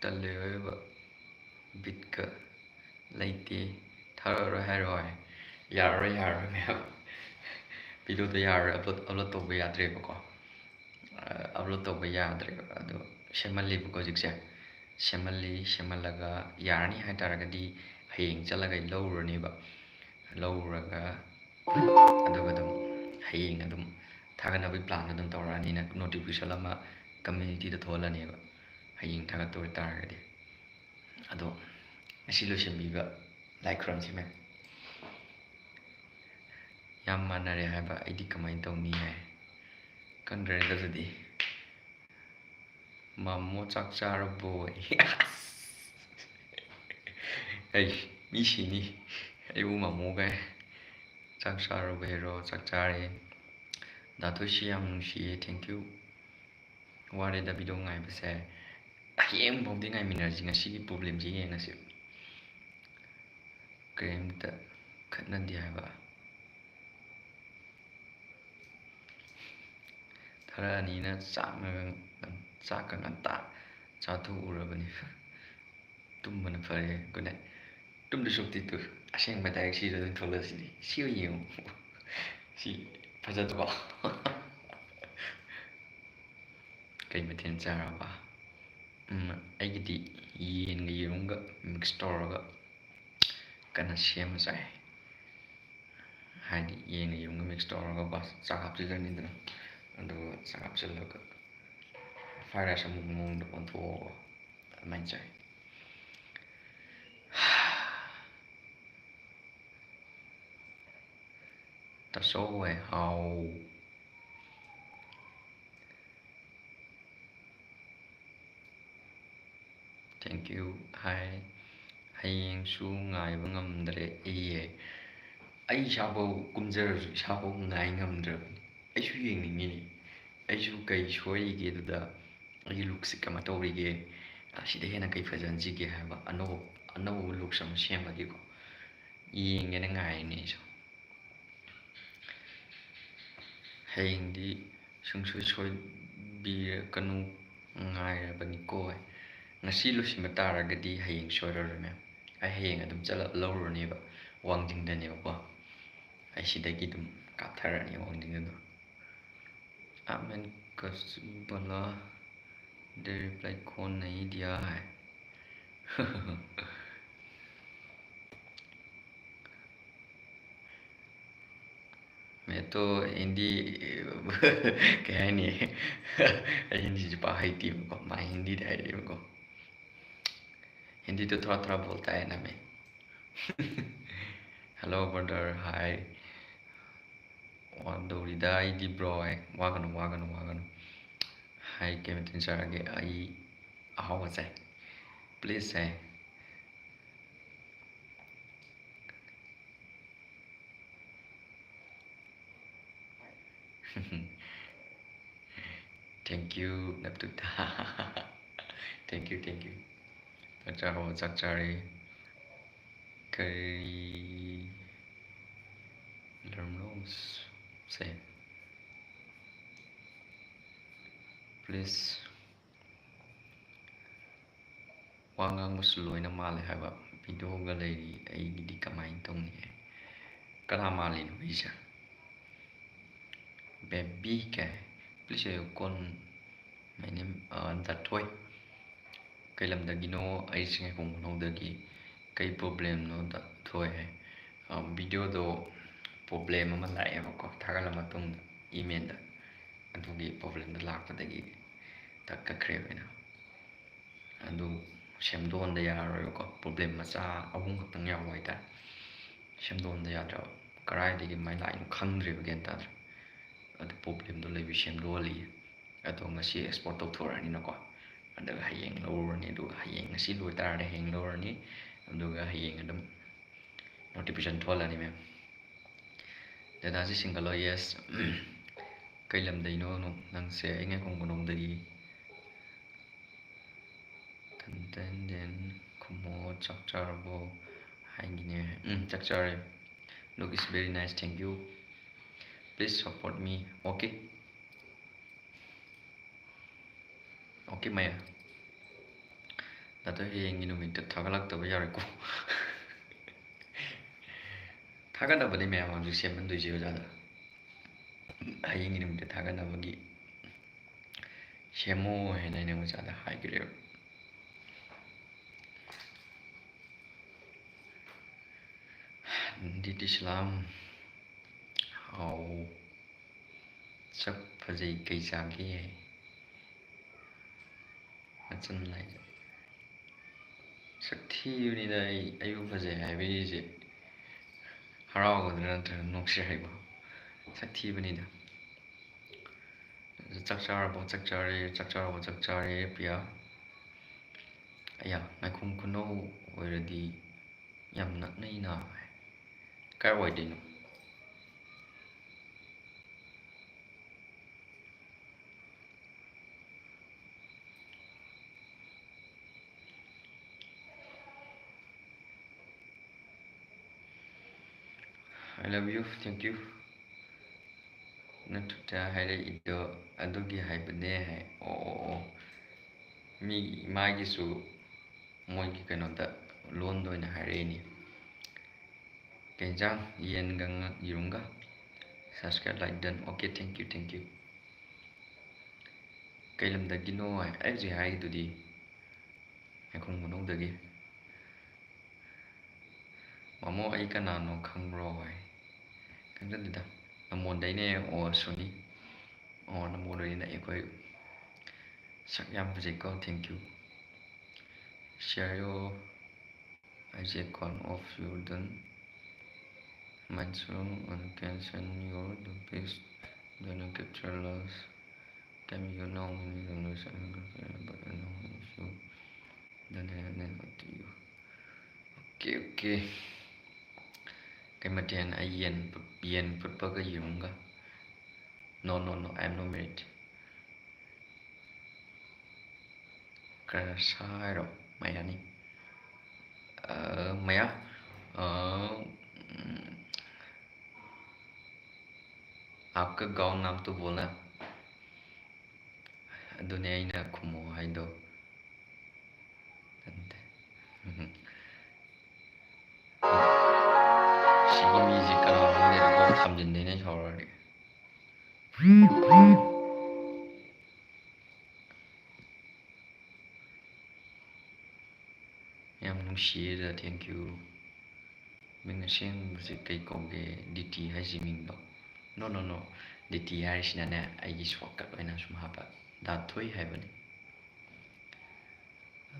ꯇꯜꯂꯦ ꯑꯣꯏꯕ, ꯕꯤꯠꯀ ꯂꯩꯇꯦ꯫ ꯊꯥꯔꯛꯑꯔꯣꯏ ꯍꯥꯏꯔꯣ ꯍꯥꯏ꯫ ꯌꯥꯔꯔꯣꯏ, ꯌꯥꯔꯔꯣꯏ ꯃꯌꯥꯝ꯫ ꯚꯤꯗꯤꯑꯣꯗꯣ ꯌꯥꯔꯔꯣꯏ, ꯑꯞꯂꯣꯗ, ꯑꯞꯂꯣꯗ ꯇꯧꯕ ꯌꯥꯗ꯭ꯔꯦꯕꯀꯣ꯫ ꯑꯞꯂꯣꯗ ꯇꯧꯕ ꯌꯥꯗ꯭ꯔꯦꯕ꯫ ꯑꯗꯣ ꯁꯦꯝꯍꯜꯂꯤꯕꯀꯣ ꯍꯧꯖꯤꯛꯁꯦ꯫ ꯁꯦꯝꯍꯜꯂꯤ, ꯁꯦꯝꯍꯜꯂꯒ ꯌꯥꯔꯅꯤ ꯍꯥꯏ ꯇꯥꯔꯒꯗꯤ ꯍꯌꯦꯡ ꯆꯠꯂꯒ ꯑꯩ ꯂꯧꯔꯨꯔꯅꯦꯕ꯫ ꯂꯧꯔꯨꯔꯒ ꯑꯗꯨꯒ ꯑꯗꯨꯝ ꯍꯌꯦꯡ ꯑꯗꯨꯝ ꯊꯥꯒꯠꯅꯕꯒꯤ ꯄ꯭ꯂꯥꯟ ꯑꯗꯨꯝ ꯇꯧꯔꯛꯑꯅꯤ꯫ ꯑꯩꯅ ꯅꯣꯇꯤꯐꯤꯀꯦꯁꯟ ꯑꯃ ꯀꯝꯃ꯭ꯌꯨꯅꯤꯇꯤꯗ ꯊꯣꯛꯍꯜꯂꯅꯦꯕ, ꯍꯌꯦꯡ ꯊꯥꯒꯠꯇ ꯑꯣꯏ ꯇꯥꯔꯒꯗꯤ꯫ ꯑꯗꯣ ꯉꯁꯤ ꯂꯣꯏꯁꯤꯟꯕꯤꯕ ꯂꯥꯏ ꯈꯨꯔꯨꯝꯁꯤ ꯃꯦꯝ꯫ ꯌꯥꯝ ꯃꯥꯟꯅꯔꯦ ꯍꯥꯏꯕ, ꯑꯩꯗꯤ ꯀꯃꯥꯏꯅ ꯇꯧꯅꯤ ꯍꯥꯏ? ꯈꯪꯗ꯭ꯔꯦꯗ ꯑꯗꯨꯗꯤ꯫ ꯃꯥꯃꯣ ꯆꯥꯛ ꯆꯥꯔꯕꯣ? ꯑꯩ ꯃꯤ ꯁꯤꯅꯤ, ꯑꯩꯕꯨ ꯃꯥꯃꯣ ꯀꯥꯏ꯫ ꯆꯥꯛ ꯆꯥꯔꯕꯣ ꯍꯦꯔꯣ? ꯆꯥꯛ ꯆꯥꯔꯦ꯫ ꯗꯥ ꯊꯣꯏꯁꯤ ꯌꯥꯝ ꯅꯨꯡꯁꯤꯌꯦ, thank you꯫ ꯋꯥꯔꯦꯗ ꯚꯤꯗꯤꯑꯣ ꯉꯥꯏꯕꯁꯦ꯫ ꯍꯌꯦꯡ ꯐꯥꯎꯗꯤ ꯉꯥꯏꯃꯤꯟꯅꯔꯁꯤ, ꯉꯁꯤꯒꯤ ꯄ꯭ꯔꯣꯕ꯭ꯂꯦꯝꯁꯤ ꯌꯦꯡꯉꯁꯤ꯫ ꯀꯔꯤꯝꯇ ꯈꯠꯅꯗꯦ ꯍꯥꯏꯕ꯫ ꯊꯥꯔꯛꯑꯅꯤꯅ ꯆꯥꯛꯅ, ꯆꯥꯛꯀ ꯉꯟꯇꯥ ꯆꯥꯊꯣꯛꯎꯔꯕꯅꯤ꯫ ꯇꯨꯝꯕꯅ ꯐꯔꯦ꯫ Good night. ꯇꯨꯝꯗ ꯁꯨꯛꯇꯤ ꯇꯨ ꯑꯁꯦꯡꯕ direct ꯁꯤꯗ ꯑꯗꯨꯝ ꯊꯣꯛꯂꯛꯑꯁꯤꯗꯤ꯫ ꯁꯤ ꯑꯣꯏꯅ ꯌꯦꯡꯉꯨ꯫ ꯁꯤ ꯐꯖꯗ꯭ꯔꯣ? ꯀꯩ ꯃꯊꯦꯜ ꯆꯥꯔꯕ? ꯎꯝ, ꯑꯩꯒꯤꯗꯤ ꯌꯦꯟꯒ ꯌꯦꯔꯨꯝꯒ mix ꯇꯧꯔꯒ ꯀꯟꯅ ꯁꯦꯝꯃ ꯆꯥꯏ꯫ ꯍꯥꯏꯗꯤ ꯌꯦꯟꯒ ꯌꯦꯔꯨꯝꯒ mix ꯇꯧꯔꯒꯀꯣ, ꯆꯥꯛ ꯍꯥꯞꯆꯤꯜꯂꯅꯤꯗꯅ, ꯑꯗꯨꯒ ꯆꯥꯛ ꯍꯥꯞꯆꯤꯜꯂꯒ fried rice ꯑꯃꯨꯛ ꯃꯑꯣꯡꯗ ꯑꯣꯟꯊꯣꯛꯑꯒ ꯑꯗꯨꯃꯥꯏꯅ ꯆꯥꯏ꯫ ꯇꯥꯆꯧ ꯍꯣꯏ, ꯍꯥꯎ꯫ Thank you꯫ ꯍꯥꯏ꯫ ꯍꯌꯦꯡꯁꯨ ꯉꯥꯏꯕ ꯉꯝꯗ꯭ꯔꯦ ꯑꯩꯌꯦ꯫ ꯑꯩ ꯏꯁꯥꯐꯧ ꯀꯨꯝꯖꯔꯁꯨ ꯏꯁꯥꯐꯧ ꯉꯥꯏ ꯉꯝꯗ꯭ꯔꯕꯅꯤ꯫ ꯑꯩꯁꯨ ꯌꯦꯡꯅꯤꯡꯉꯤꯅꯦ꯫ ꯑꯩꯁꯨ ꯀꯩ ꯁꯣꯏꯔꯤꯒꯦ ꯑꯗꯨꯗ? ꯑꯩꯒꯤ lookꯁꯦ ꯀꯃꯥꯏꯅ ꯇꯧꯔꯤꯒꯦ? ꯑꯁꯤꯗ ꯍꯦꯟꯅ ꯀꯩ ꯐꯖꯍꯟꯁꯤꯒꯦ ꯍꯥꯏꯕ ꯑꯅꯧꯕ, ꯑꯅꯧꯕ looks ꯑꯃ ꯁꯦꯝꯕꯒꯤꯀꯣ꯫ ꯌꯦꯡꯒꯦꯅ ꯉꯥꯏꯔꯤꯅꯦ ꯑꯩꯁꯨ꯫ ꯍꯌꯦꯡꯗꯤ ꯁꯨꯡꯁꯣꯏ ꯁꯣꯏꯕꯤꯔꯛꯀꯅꯨ, ꯉꯥꯏꯔꯕꯅꯤꯀꯣ꯫ ꯉꯁꯤ ꯂꯣꯏꯁꯤꯟꯕ ꯇꯥꯔꯒꯗꯤ ꯍꯌꯦꯡ ꯁꯣꯏꯔꯔꯣꯏ, ꯃꯦꯝ꯫ ꯑꯩ ꯍꯌꯦꯡ ꯑꯗꯨꯝ ꯆꯠꯂꯒ ꯂꯧꯔꯨꯔꯅꯦꯕ, ꯋꯥꯡꯖꯤꯡꯗꯅꯦꯕꯀꯣ꯫ ꯑꯩ ꯁꯤꯗꯒꯤ ꯑꯗꯨꯝ ꯀꯥꯞꯊꯔꯅꯤ ꯋꯥꯡꯖꯤꯡꯗ ꯑꯗꯨꯝ꯫ आप मैंने कस बोला, दे रिप्लाई कौन नहीं दिया है? मैं तो हिंदी, ꯀꯩ ꯍꯥꯏꯅꯤ? ꯑꯩ ꯍꯤꯟꯗꯤꯁꯦ ꯄꯥꯛ ꯍꯩꯇꯦꯕꯀꯣ, ꯃꯥ ꯍꯤꯟꯗꯤꯗ ꯍꯩꯔꯦꯕꯀꯣ꯫ हिंदी तो थोड़ा थोड़ा बोलता है ना मैं। Hello brother, hi꯫ ꯋꯥꯗꯧꯔꯤꯗ ꯑꯩꯗꯤ bro꯫ ꯍꯥꯏ, ꯋꯥꯒꯅꯨ, ꯋꯥꯒꯅꯨ, ꯋꯥꯒꯅꯨ꯫ ꯍꯥꯏ, ꯀꯩ ꯃꯊꯦꯜ ꯆꯥꯔꯒꯦ? ꯑꯩ ꯑꯍꯥꯎꯕ ꯆꯥꯏ꯫ Please high. Thank you, ꯅꯞꯇꯨꯇꯥ꯫ Thank you, thank you꯫ ꯆꯥꯛ ꯆꯥꯔꯕꯣ? ꯆꯥꯛ ꯆꯥꯔꯦ꯫ ꯀꯔꯤ ꯂꯩꯔꯝꯂꯣ? ꯁꯦ꯫ Please꯫ ꯋꯥ ꯉꯥꯡꯕꯁꯨ ꯂꯣꯏꯅ ꯃꯥꯜꯂꯦ ꯍꯥꯏꯕ꯫ ꯚꯤꯗꯤꯑꯣꯒ ꯂꯩꯔꯤ, ꯑꯩꯒꯤꯗꯤ ꯀꯃꯥꯏꯅ ꯇꯧꯅꯤ? ꯀꯅꯥ ꯃꯥꯜꯂꯤꯅꯣ ꯑꯩꯁꯦ? ꯕꯦꯕꯤ ꯀꯥꯏ, please your call, my name, uh, ꯗꯥ ꯊꯣꯏ꯫ ꯀꯩ ꯂꯝꯗꯒꯤꯅꯣ? ꯑꯩꯁꯦ ꯉꯥꯏꯈꯣꯡ ꯈꯨꯅꯧꯗꯒꯤ꯫ ꯀꯩ problemꯅꯣ ꯗꯥ ꯊꯣꯏ? ꯑ, ꯚꯤꯗꯤꯑꯣꯗꯣ problem ꯑꯃ ꯂꯥꯛꯑꯦꯕꯀꯣ, ꯊꯥꯒꯠꯂ ꯃꯇꯨꯡꯗ emailꯗ꯫ ꯑꯗꯨꯒꯤ problemꯗꯣ ꯂꯥꯛꯄꯗꯒꯤ ꯇꯛ ꯀꯛꯈ꯭ꯔꯦꯕ ꯑꯩꯅ꯫ ꯑꯗꯨ ꯁꯦꯝꯗꯣꯛꯍꯟꯗ ꯌꯥꯔꯔꯣꯏꯕꯀꯣ, problem ꯃꯆꯥ ꯑꯍꯨꯝ ꯈꯛꯇꯪ ꯌꯥꯎꯕ ꯍꯥꯏꯇꯥꯔꯦ꯫ ꯁꯦꯝꯗꯣꯛꯍꯟꯗ ꯌꯥꯗ꯭ꯔꯕ, ꯀꯗꯥꯏꯗꯒꯤ ꯃꯥꯏ ꯂꯥꯛꯏꯅꯣ ꯈꯪꯗ꯭ꯔꯦꯕ, ꯒ꯭ꯌꯥꯟ ꯇꯥꯗ꯭ꯔꯦ꯫ ꯑꯗꯨ problemꯗꯣ ꯂꯩꯕꯩ ꯁꯦꯝꯗꯣꯛꯍꯜꯂꯤꯌꯦ꯫ ꯑꯗꯣ ꯉꯁꯤ export ꯇꯧꯊꯣꯔꯛꯑꯅꯤꯅꯀꯣ, ꯑꯗꯨꯒ ꯍꯌꯦꯡ ꯂꯧꯔꯨꯔꯅꯤ, ꯑꯗꯨꯒ ꯍꯌꯦꯡ ꯉꯁꯤ ꯂꯣꯏꯇꯥꯔꯗꯤ ꯍꯌꯦꯡ ꯂꯧꯔꯅꯤ, ꯑꯗꯨꯒ ꯍꯌꯦꯡ ꯑꯗꯨꯝ notification ꯊꯣꯛꯍꯜꯂꯅꯤ, ma'am꯫ ꯗꯗꯥꯁꯦ single ꯂꯣ? Yes꯫ ꯀꯩ ꯂꯝꯗꯩꯅꯣ ꯅꯪꯁꯦ? ꯑꯩ ꯉꯥꯏꯈꯣꯡ ꯈꯨꯅꯧꯗꯒꯤ꯫ ꯇꯟ ꯇꯟ ꯇꯦꯟ, ꯈꯨꯝꯃꯣ, ꯆꯥꯛ ꯆꯥꯔꯕꯣ? ꯍꯥꯏꯒꯤꯅꯦ꯫ ꯎꯝ, ꯆꯥꯛ ꯆꯥꯔꯦ꯫ Look is very nice, thank you, please support me, okay꯫ Okay, ꯃꯌꯥ꯫ ꯗꯥ ꯊꯣꯏ, ꯍꯌꯦꯡꯒꯤ ꯅꯨꯃꯤꯠꯇ ꯊꯥꯒꯠꯂꯛꯇꯕ ꯌꯥꯔꯣꯏꯀꯣ꯫ ꯊꯥꯒꯠꯅꯕꯅꯤ ꯃꯌꯥꯝ ꯍꯧꯖꯤꯛ ꯁꯦꯝꯍꯟꯗꯣꯏꯁꯦ ꯑꯣꯖꯥꯗ꯫ ꯍꯌꯦꯡꯒꯤ ꯅꯨꯃꯤꯠꯇ ꯊꯥꯒꯠꯅꯕꯒꯤ ꯁꯦꯝꯃꯣ ꯍꯥꯏꯅ ꯑꯩꯅ ꯑꯣꯖꯥꯗ ꯍꯥꯏꯈ꯭ꯔꯦꯕ꯫ ꯗꯤ ꯇꯤ ꯁꯂꯥꯝ꯫ ꯍꯥꯎ꯫ ꯁꯛ ꯐꯖꯩ, ꯀꯩ ꯆꯥꯒꯦ? ꯃꯆꯟ ꯂꯥꯏꯖ-, ꯁꯛ ꯊꯤꯕꯅꯤꯗ ꯑꯩ, ꯑꯩꯕꯨ ꯐꯖꯩ ꯍꯥꯏꯕꯤꯔꯤꯁꯦ꯫ ꯍꯔꯥꯎꯒꯗ꯭ꯔꯥ ꯅꯠꯇ꯭ꯔꯒ ꯅꯣꯛꯁꯤꯔ ꯍꯥꯏꯕ? ꯁꯛ ꯊꯤꯕꯅꯤꯗ꯫ ꯆꯥꯛ ꯆꯥꯔꯕꯣ? ꯆꯥꯛ ꯆꯥꯔꯦ꯫ ꯆꯥꯛ ꯆꯥꯔꯕꯣ? ꯆꯥꯛ ꯆꯥꯔꯦ, ꯄ꯭ꯔꯤꯌꯥ꯫ ꯑꯌꯥ, ꯉꯥꯏꯈꯣꯡ ꯈꯨꯅꯧ ꯑꯣꯏꯔꯗꯤ ꯌꯥꯝ ꯅꯛꯅꯩꯅ꯫ ꯀꯥꯏ ꯋꯥꯏꯗꯩꯅꯣ? I love you, thank you꯫ ꯅꯠꯇ꯭ꯔ ꯍꯥꯏꯔꯛꯏꯗꯣ ꯑꯗꯨꯒꯤ ꯍꯥꯏꯕꯅꯦ ꯍꯥꯏ꯫ ꯑꯣ, ꯑꯣ, ꯑꯣ꯫ ꯃꯤ ꯏꯃꯥꯒꯤꯁꯨ ꯃꯣꯏꯒꯤ ꯀꯩꯅꯣꯗ, ꯂꯣꯟꯗ ꯑꯣꯏꯅ ꯍꯥꯏꯔꯛꯏꯅꯤ꯫ ꯀꯩ ꯏꯟꯖꯥꯡ? ꯌꯦꯟꯒ ꯉꯥ-, ꯌꯦꯔꯨꯝꯒ꯫ Subscribe, like, done. Okay, thank you, thank you. ꯀꯩ ꯂꯝꯗꯒꯤꯅꯣ ꯍꯥꯏ? ꯑꯩ ꯍꯧꯖꯤꯛ ꯍꯥꯏꯒꯤꯗꯨꯗꯤ꯫ ꯌꯥꯏꯈꯣꯡ ꯃꯅꯨꯡꯗꯒꯤ꯫ ꯃꯥꯃꯣ, ꯑꯩ ꯀꯅꯥꯅꯣ ꯈꯪꯕ꯭ꯔꯣ ꯍꯥꯏ꯫ ꯈꯪꯖꯗꯦꯗ꯫ ꯅꯝꯕꯣꯜꯗꯩꯅꯦ꯫ ꯑꯣ, ꯁꯣꯅꯤ꯫ ꯑꯣ, ꯅꯝꯕꯣꯜꯗꯩꯅꯦ ꯑꯩꯈꯣꯏ꯫ ꯁꯛ ꯌꯥꯝ ꯐꯖꯩꯀꯣ, thank you꯫ Share your eyes account of your done. Mine so on can send your the best. Then you capture loss. Time you know when you lose and but I know if you don't have then what do you? Okay, okay. ꯀꯩ ꯃꯊꯦꯜ? ꯑꯩ ꯌꯦꯟ food-, ꯌꯦꯟ ꯐꯨꯠꯄꯒ ꯌꯦꯔꯨꯝꯒ꯫ No, no, no, I am not married. Crush ꯍꯥꯏꯔꯣ? ꯃꯌꯥꯅꯤ꯫ ꯑ, ꯃꯌꯥ? ꯑ, ꯎꯝ, आपका गाँव नाम तो बोलना। ꯑꯗꯨꯅꯦ ꯑꯩꯅ ꯈꯨꯝꯃꯣ ꯍꯥꯏꯗꯣ꯫ ꯅꯠꯇꯦ꯫ ꯎꯝ꯫ ꯁꯤꯒꯤ ꯃꯤꯁꯦ ꯀꯅꯥꯅꯣ ꯈꯪꯗꯦ, ꯀꯣꯛ ꯊꯝꯖꯤꯟꯗꯣꯏꯅꯦ ꯁꯥꯎꯔꯗꯤ꯫ ꯌꯥꯝ ꯅꯨꯡꯁꯤꯌꯦꯗ, thank you꯫ ꯃꯤꯡ ꯑꯁꯦꯡꯕꯁꯦ ꯀꯩ ꯀꯧꯒꯦ? ꯗꯤ ꯇꯤ ꯍꯥꯏꯁꯤ ꯃꯤꯡꯗꯣ? No, no, no, ꯗꯤ ꯇꯤ ꯍꯥꯏꯔꯤꯁꯤꯅꯅꯦ, ꯑꯩꯒꯤ shortcut ꯑꯣꯏꯅ ꯁꯨꯝ ꯍꯥꯞꯄ, ꯗꯥ ꯊꯣꯏ ꯍꯥꯏꯕꯅꯤ꯫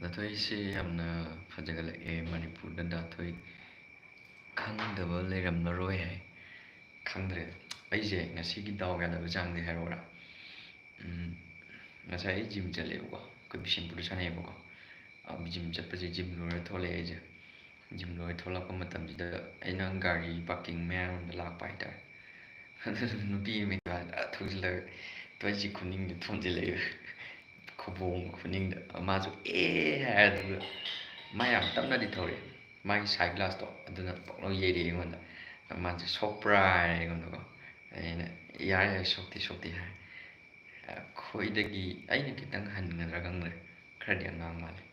ꯗꯥ ꯊꯣꯏꯁꯦ ꯌꯥꯝꯅ ꯐꯖꯒꯠꯂꯛꯑꯦ ꯃꯅꯤꯄꯨꯔꯗ꯫ ꯗꯥ ꯊꯣꯏ ꯈꯪꯗꯕ ꯂꯩꯔꯝꯂꯔꯣꯏ ꯍꯥꯏ꯫ ꯈꯪꯗ꯭ꯔꯦ꯫ ꯑꯩꯁꯦ ꯉꯁꯤꯒꯤ ꯗꯥꯎ ꯌꯥꯗꯕ ꯆꯥꯡꯗꯤ ꯍꯥꯏꯔꯛꯎꯔꯥ? ꯎꯝ, ꯉꯁꯥꯏ ꯑꯩ gym ꯆꯠꯂꯦꯕꯀꯣ, ꯑꯩꯈꯣꯏ ꯕꯤꯁꯦꯝꯄꯨꯔꯗ ꯁꯥꯟꯅꯩꯌꯦꯕꯀꯣ꯫ ꯑ, gym ꯆꯠꯄꯁꯦ, gym ꯂꯣꯏꯔ ꯊꯣꯛꯂꯛꯑꯦ ꯑꯩꯁꯦ꯫ Gym ꯂꯣꯏꯔ ꯊꯣꯛꯂꯛꯄ ꯃꯇꯝꯁꯤꯗ ꯑꯩꯅ ꯒꯥꯔꯤ parking ꯃꯌꯥꯔꯣꯝꯗ ꯂꯥꯛꯄ ꯍꯥꯏꯇꯥꯔꯦ꯫ ꯑꯗꯨꯗ ꯅꯨꯄꯤ ꯑꯃ ꯊꯧꯖꯤꯜꯂꯒ, ꯊꯣꯏꯁꯤ ꯈꯨꯅꯤꯡꯗ ꯊꯣꯝꯖꯤꯜꯂꯛꯑꯦ꯫ ꯈꯨꯕꯣꯝ ꯈꯨꯅꯤꯡꯗ꯫ ꯃꯥꯁꯨ "ꯑꯦ" ꯍꯥꯏꯔ, ꯑꯗꯨꯒ ꯃꯥ ꯌꯥꯝ ꯇꯞꯅꯗꯤ ꯊꯧꯔꯛꯑꯦ꯫ ꯃꯥꯒꯤ side glass ꯇꯣ ꯑꯗꯨꯅ ꯄꯪꯂꯧ ꯌꯩꯔꯛꯑꯦ ꯑꯩꯉꯣꯟꯗ꯫ ꯃꯥꯁꯦ "ꯁꯣꯛꯄ꯭ꯔꯥ?" ꯍꯥꯏꯔꯦ ꯑꯩꯉꯣꯟꯗꯀꯣ꯫ ꯑꯩꯅ "ꯌꯥꯔꯦ, ꯌꯥꯔꯦ, ꯁꯣꯛꯇꯦ, ꯁꯣꯛꯇꯦ" ꯍꯥꯏ꯫ ꯑꯩꯈꯣꯏꯗꯒꯤ ꯑꯩꯅ ꯈꯤꯇꯪ ꯍꯟꯒꯗ꯭ꯔꯥ ꯈꯪꯗ꯭ꯔꯦ, ꯈꯔꯗꯤ ꯑꯉꯥꯡ ꯃꯥꯜꯂꯦ꯫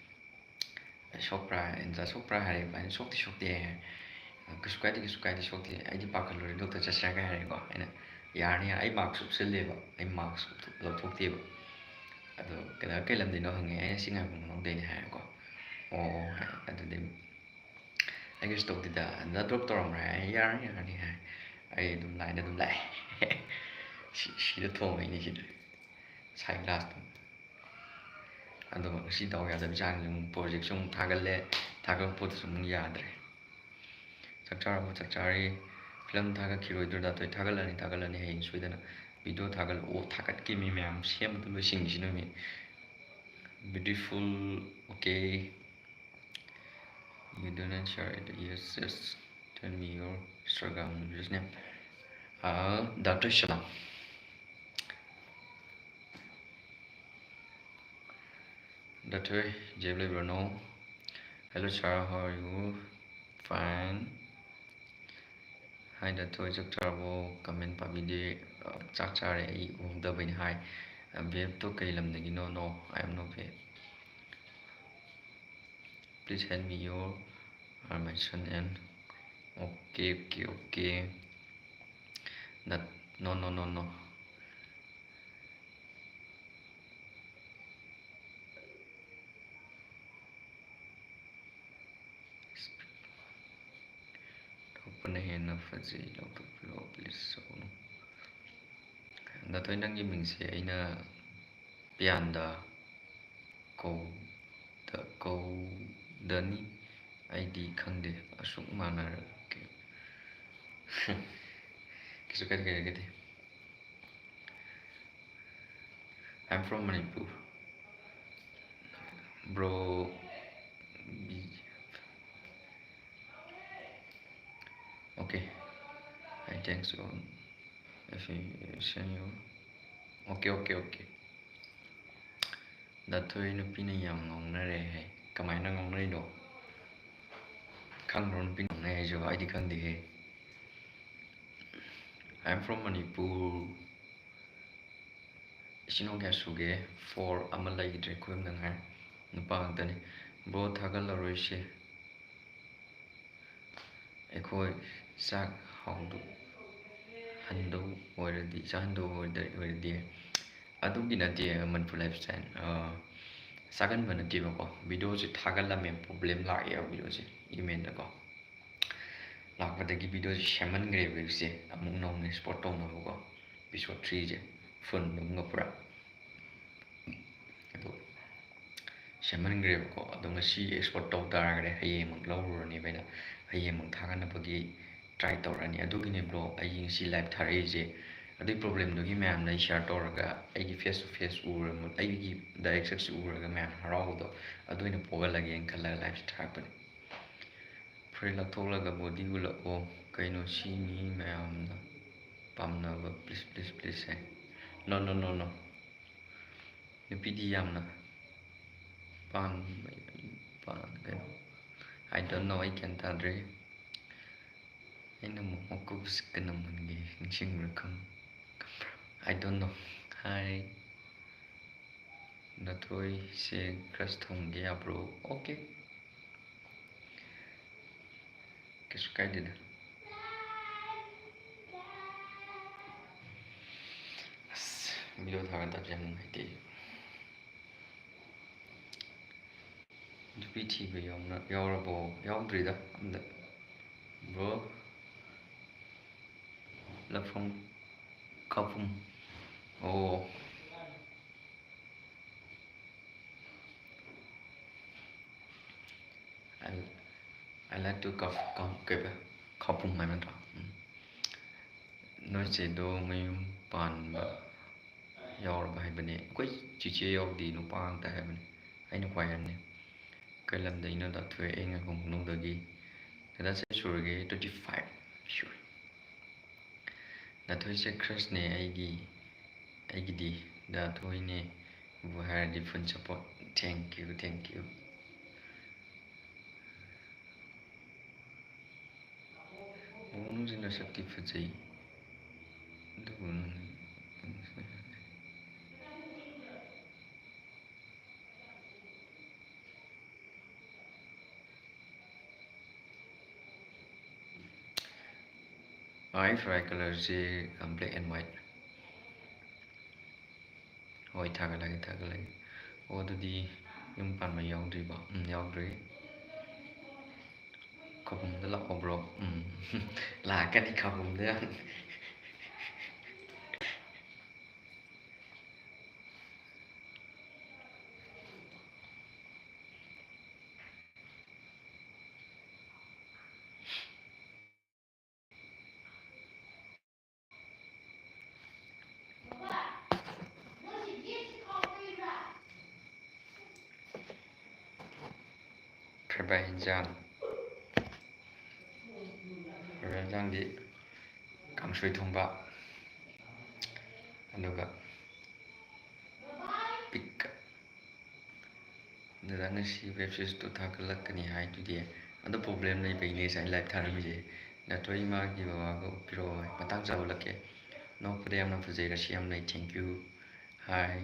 "ꯁꯣꯛꯄ꯭ꯔꯥ, ꯏꯟꯖꯥ ꯁꯣꯛꯄ꯭ꯔꯥ?" ꯍꯥꯏꯔꯦ꯫ ꯑꯩꯅ, "ꯁꯣꯛꯇꯤ ꯁꯣꯛꯇꯦ" ꯍꯥꯏ꯫ "ꯀꯩꯁꯨ ꯀꯥꯏꯗꯦ, ꯀꯩꯁꯨ ꯀꯥꯏꯗꯦ, ꯁꯣꯛꯇꯦ, ꯑꯩꯗꯤ ꯄꯥꯈꯠꯂꯨꯔꯦ, ꯗꯣꯛꯇꯔ ꯆꯠꯁꯤꯔꯥꯒ" ꯍꯥꯏꯔꯦꯀꯣ꯫ ꯑꯩꯅ, "ꯌꯥꯔꯅꯤ, ꯌꯥꯔꯅꯤ"꯫ ꯑꯩ ꯃꯥꯛꯁ ꯎꯞꯁꯜꯂꯦꯕ, ꯑꯩ ꯃꯥꯛꯁ ꯎꯞꯊꯣꯛ-, ꯂꯧꯊꯣꯛꯇꯦꯕ꯫ ꯑꯗꯣ, "ꯀꯩꯗꯧ-, ꯀꯩ ꯂꯝꯗꯩꯅꯣ?" ꯍꯪꯉꯦ꯫ ꯑꯩꯅ, "ꯁꯤ ꯉꯥꯏꯈꯣꯡ ꯈꯣꯡꯅꯥꯡꯗꯩꯅꯦ" ꯍꯥꯏꯔꯦꯀꯣ꯫ "ꯑꯣ, ꯑꯣ" ꯍꯥꯏ꯫ ꯑꯗꯨꯗꯤ ꯑꯩ ꯀꯩꯁꯨ ꯇꯧꯗꯦꯗ, "ꯑꯗ ꯗ꯭ꯔꯣꯞ ꯇꯧꯔꯝꯕ꯭ꯔꯥ?" ꯍꯥꯏ꯫ "ꯌꯥꯔꯅꯤ, ꯌꯥꯔꯅꯤ" ꯍꯥꯏ꯫ ꯑꯩ ꯑꯗꯨꯝ ꯂꯥꯏꯟꯗ ꯑꯗꯨꯝ ꯂꯥꯛꯑꯦ꯫ ꯁꯤ-, ꯁꯤꯗ ꯊꯣꯡꯉꯩꯅꯤ ꯁꯤꯗ꯫ ꯁꯥꯏ ꯒ꯭ꯂꯥꯁꯇꯣ꯫ ꯑꯗꯣ ꯉꯁꯤ ꯗꯥꯎ ꯌꯥꯗꯕ ꯆꯥꯡꯁꯦ ꯑꯃꯨꯛ ꯄ꯭ꯔꯣꯖꯦꯛꯁꯨ ꯑꯃꯨꯛ ꯊꯥꯒꯠꯂꯦ, ꯊꯥꯒꯠꯄ ꯄꯣꯠꯇꯨꯁꯨ ꯑꯃꯨꯛ ꯌꯥꯗ꯭ꯔꯦ꯫ "ꯆꯥꯛ ꯆꯥꯔꯕꯣ?" "ꯆꯥꯛ ꯆꯥꯔꯦ"꯫ "ꯐꯤꯂꯝ ꯊꯥꯒꯠꯈꯤꯔꯣꯏꯗ꯭ꯔꯣ ꯗꯥ ꯊꯣꯏ?" "ꯊꯥꯒꯠꯂꯅꯤ, ꯊꯥꯒꯠꯂꯅꯤ, ꯍꯌꯦꯡ ꯁꯣꯏꯗꯅ ꯚꯤꯗꯤꯑꯣ ꯊꯥꯒꯠꯂꯛꯑꯣ"꯫ ꯊꯥꯒꯠꯀꯦꯃꯤ ꯃꯌꯥꯝ, ꯁꯦꯝꯕꯗꯣ ꯂꯣꯏꯁꯤꯟꯈꯤꯁꯤꯅꯃꯤ꯫ Beautiful, okay. You don't answer it. Yes, yes. Tell me your Instagram username. Uh, ꯗꯥ ꯊꯣꯏ ꯁꯂꯥꯝ꯫ ꯗꯥ ꯊꯣꯏ, ꯖꯦꯞ ꯂꯩꯕ꯭ꯔꯣ? No. Hello sir, how are you? Fine. Hi ꯗꯥ ꯊꯣꯏ, ꯆꯥꯛ ꯆꯥꯔꯕꯣ? Comment ꯄꯥꯕꯤꯗꯦ꯫ ꯆꯥꯛ ꯆꯥꯔꯦ, ꯑꯩ ꯎꯍꯧꯗꯕꯩꯅꯦ꯫ Hi. ꯕꯦꯞꯇꯣ ꯀꯩ ꯂꯝꯗꯒꯤꯅꯣ? No, I am not babe. Please help me, your information and okay, okay, okay. That, no, no, no, no. ꯊꯣꯛꯄꯅ ꯍꯦꯟꯅ ꯐꯖꯩ, ꯂꯧꯊꯣꯛꯄꯤꯔꯛꯑꯣ please꯫ ꯁꯣꯛꯎꯅꯨ꯫ ꯗꯥ ꯊꯣꯏ, ꯅꯪꯒꯤ ꯃꯤꯡꯁꯦ ꯑꯩꯅ ꯄꯤꯌꯥꯟꯗ ꯀꯧꯗ-, ꯀꯧꯗꯅꯤ, ꯑꯩꯗꯤ ꯈꯪꯗꯦ, ꯑꯁꯨꯛ ꯃꯥꯟꯅꯔꯒꯦ꯫ ꯀꯩꯁꯨ ꯀꯥꯏꯗꯦ, ꯀꯩꯁꯨ ꯀꯥꯏꯗꯦ꯫ I'm from Manipur. Bro, okay. I thanks on if I send you. Okay, okay, okay. ꯗꯥ ꯊꯣꯏ, ꯅꯨꯄꯤꯅ ꯌꯥꯝ ꯉꯥꯎꯅꯔꯦ ꯍꯥꯏ꯫ ꯀꯃꯥꯏꯅ ꯉꯥꯎꯅꯔꯤꯅꯣ? ꯈꯪꯕ꯭ꯔꯣ ꯅꯨꯄꯤ ꯉꯥꯎꯅꯩ ꯍꯥꯏꯁꯤꯕꯣ? ꯑꯩꯗꯤ ꯈꯪꯗꯦꯍꯦ꯫ I'm from Manipur. ꯏꯆꯤꯟ ꯏꯅꯥꯎ ꯀꯌꯥ ꯁꯨꯒꯦ? Four, ꯑꯃ ꯂꯩꯈꯤꯗ꯭ꯔꯦ, ꯑꯩꯈꯣꯏ ꯑꯍꯨꯝꯗ ꯉꯥꯏꯔꯦ꯫ ꯅꯨꯄꯥ ꯉꯥꯛꯇꯅꯤ꯫ Bro, ꯊꯥꯒꯠꯂꯔꯣꯏꯁꯦ꯫ ꯑꯩꯈꯣꯏ ꯆꯥꯛ ꯍꯥꯎꯗꯨ ꯍꯟꯗꯧ ꯑꯣꯏꯔꯗꯤ, ꯆꯥꯍꯟꯗꯧ ꯑꯣꯏꯗ-, ꯑꯣꯏꯔꯗꯤ꯫ ꯑꯗꯨꯒꯤ ꯅꯠꯇꯦ, ꯃꯅꯤꯄꯨꯔ ꯂꯥꯏꯐ ꯁ꯭ꯇꯥꯏꯜ, ꯑ, ꯆꯥꯒꯟꯕ ꯅꯠꯇꯦꯕꯀꯣ꯫ ꯚꯤꯗꯤꯑꯣꯁꯦ ꯊꯥꯒꯠꯂꯝꯃꯦ, ꯄ꯭ꯔꯣꯕ꯭ꯂꯦꯝ ꯂꯥꯛꯑꯦꯕ ꯚꯤꯗꯤꯑꯣꯁꯦ, ꯏꯃꯦꯜꯗꯀꯣ꯫ ꯂꯥꯛꯄꯗꯒꯤ ꯚꯤꯗꯤꯑꯣꯁꯦ ꯁꯦꯝꯍꯟꯈ꯭ꯔꯦꯕ ꯑꯩꯁꯦ, ꯑꯃꯨꯛ ꯅꯧꯅ ꯑꯦꯛꯁꯄꯣꯔꯠ ꯇꯧꯅꯕꯀꯣ꯫ ꯑꯦꯄꯤꯁꯣꯠ ꯊ꯭ꯔꯤꯁꯦ ꯐꯨꯜ ꯑꯃꯒ ꯄꯨꯔꯥ꯫ ꯑꯗꯣ ꯁꯦꯝꯍꯟꯈ꯭ꯔꯦꯕꯀꯣ꯫ ꯑꯗꯣ ꯉꯁꯤ ꯑꯦꯛꯁꯄꯣꯔꯠ ꯇꯧ ꯇꯥꯔꯒꯗꯤ ꯍꯌꯦꯡꯃꯛ ꯂꯧꯔꯨꯔꯅꯦꯕ ꯑꯩꯅ, ꯍꯌꯦꯡꯃꯛ ꯊꯥꯒꯠꯅꯕꯒꯤ ꯇ꯭ꯔꯥꯏ ꯇꯧꯔꯅꯤ꯫ ꯑꯗꯨꯒꯤꯅꯦ ꯕ꯭ꯔꯣ ꯑꯩ ꯉꯁꯤ ꯂꯥꯏꯚ ꯊꯥꯔꯛꯏꯁꯦ꯫ ꯑꯗꯨꯒꯤ ꯄ꯭ꯔꯣꯕ꯭ꯂꯦꯝꯗꯨꯒꯤ ꯃꯌꯥꯝꯅ ꯑꯩ ꯁꯤꯌꯥꯔ ꯇꯧꯔꯒ ꯑꯩꯒꯤ ꯐꯦꯁ ꯇꯨ ꯐꯦꯁ ꯎꯔ-, ꯑꯩꯒꯤ ꯗꯥꯏꯔꯦꯛ ꯁꯛꯁꯦ ꯎꯔꯒ ꯃꯌꯥꯝ ꯍꯔꯥꯎꯕꯗꯣ ꯑꯗꯨ ꯑꯣꯏꯅ ꯄꯣꯛꯍꯜꯂꯒꯦꯅ ꯈꯜꯂꯒ ꯂꯥꯏꯚꯁꯦ ꯊꯥꯔꯛꯄꯅꯦ꯫ ꯐꯨꯔꯤꯠ ꯂꯧꯊꯣꯛꯂꯒ ꯕꯣꯗꯤ ꯎꯠꯂꯛꯑꯣ꯫ ꯀꯩꯅꯣ ꯁꯤ ꯃꯤ ꯃꯌꯥꯝꯅ ꯄꯥꯝꯅꯕ, please, please, please high. No, no, no, no. ꯅꯨꯄꯤꯗꯤ ꯌꯥꯝꯅ ꯄꯥꯝꯕ, ꯄꯥꯝ-, ꯀꯩꯅꯣ, I don't know, ꯑꯩ ꯒ꯭ꯌꯥꯟ ꯇꯥꯗ꯭ꯔꯦ꯫ ꯑꯩꯅ ꯑꯃꯨꯛ ꯃꯀꯣꯛꯁꯦ ꯀꯅꯝꯍꯟꯒꯦ ꯅꯤꯡꯁꯤꯡꯕ꯭ꯔꯥ ꯈꯪ-, I don't know. High. ꯅꯊꯣꯏꯁꯦ crush ꯊꯝꯒꯦ ꯌꯥꯕ꯭ꯔꯣ? Okay. ꯀꯩꯁꯨ ꯀꯥꯏꯗꯦꯗ꯫ ꯑꯁ, ꯚꯤꯗꯤꯑꯣ ꯊꯥꯒꯠꯇꯕꯁꯦ ꯌꯥꯝ ꯅꯨꯡꯉꯥꯏꯇꯦ꯫ ꯅꯨꯄꯤ ꯊꯤꯕ ꯌꯥꯎꯅ-, ꯌꯥꯎꯔꯕꯣ? ꯌꯥꯎꯗ꯭ꯔꯤꯗ ꯑꯝꯇ꯫ ꯕ꯭ꯔꯣ, ꯂꯐꯝ ꯈꯥꯄꯨꯝ꯫ ꯑꯣ꯫ I, I like to ꯀꯞ-, ꯀꯞ-, ꯀꯩꯕ? ꯈꯥꯄꯨꯝ ꯍꯥꯏꯕ ꯅꯠꯇ꯭ꯔꯣ? ꯎꯝ꯫ ꯅꯣꯏ ꯆꯦꯗꯣ ꯃꯌꯨꯝ ꯄꯥꯟꯕ ꯌꯥꯎꯔꯕ ꯍꯥꯏꯕꯅꯦ꯫ ꯑꯩꯈꯣꯏ ꯆꯤꯆꯦ ꯌꯥꯎꯗꯦ, ꯅꯨꯄꯥ ꯉꯥꯛꯇ ꯍꯥꯏꯕꯅꯦ꯫ ꯑꯩꯅ ꯈ꯭ꯋꯥꯏ ꯑꯍꯟꯅꯦ꯫ ꯀꯩ ꯂꯝꯗꯒꯤꯅꯣ ꯗꯥ ꯊꯣꯏ? ꯑꯩ ꯉꯥꯏꯈꯣ, ꯈꯨꯅꯧꯗꯒꯤ꯫ ꯗꯥꯗꯥ ꯆꯍꯤ ꯁꯨꯔꯒꯦ? Twenty five ꯁꯨꯔꯦ꯫ ꯗꯥ ꯊꯣꯏꯁꯦ crushꯅꯦ ꯑꯩꯒꯤ, ꯑꯩꯒꯤꯗꯤ꯫ ꯗꯥ ꯊꯣꯏꯅꯦ ꯕꯨ ꯍꯥꯏꯔꯗꯤ full support꯫ Thank you, thank you꯫ ꯃꯑꯣꯡꯁꯤ ꯅꯁꯛꯇꯤ ꯐꯖꯩ, ꯑꯗꯨꯕꯨ ꯅꯪ, ꯑꯥꯏ ꯐ꯭ꯔꯥꯏ ꯀꯂꯔꯁꯦ black and white꯫ ꯍꯣꯏ, ꯊꯥꯒꯠꯂꯒꯦ, ꯊꯥꯒꯠꯂꯒꯦ꯫ ꯑꯣ, ꯑꯗꯨꯗꯤ ꯌꯨꯝ ꯄꯥꯟꯕ ꯌꯥꯎꯗ꯭ꯔꯤꯕꯣ? ꯎꯝ, ꯌꯥꯎꯗ꯭ꯔꯤ꯫ ꯈꯧꯄꯨꯝꯗ ꯂꯥꯛꯑꯣ bro꯫ ꯎꯝ꯫ ꯂꯥꯛꯀꯅꯤ ꯈꯧꯄꯨꯝꯗ ꯌꯥꯝ꯫ ꯈꯦꯕꯥ ꯍꯤꯟꯖꯥꯡ꯫ ꯈꯦꯕꯥ ꯍꯤꯟꯖꯥꯡꯗꯤ ꯀꯥꯡꯁꯣꯏ ꯊꯣꯡꯕ, ꯑꯗꯨꯒ ꯄꯤꯛꯀ꯫ ꯗꯗꯥ, ꯉꯁꯤ web series ꯇꯨ ꯊꯥꯒꯠꯂꯛꯀꯅꯤ ꯍꯥꯏꯗꯨꯗꯤ? ꯑꯗꯣ problem ꯂꯩꯕꯩꯅꯦ ꯉꯁꯥꯏ live ꯊꯥꯔꯝꯃꯤꯁꯦ꯫ ꯗꯥꯇꯣꯏ ꯏꯃꯥꯒꯤ ꯕꯕꯥꯒ ꯎꯠꯄꯤꯔꯛꯑꯣ ꯍꯥꯏ꯫ ꯃꯇꯥꯡ ꯆꯥꯕ ꯎꯠꯂꯛꯀꯦ꯫ ꯅꯣꯛꯄꯗ ꯌꯥꯝꯅ ꯐꯖꯩ, ꯔꯥꯁꯤ ꯌꯥꯝ ꯂꯩ, thank you꯫ ꯍꯥꯏ꯫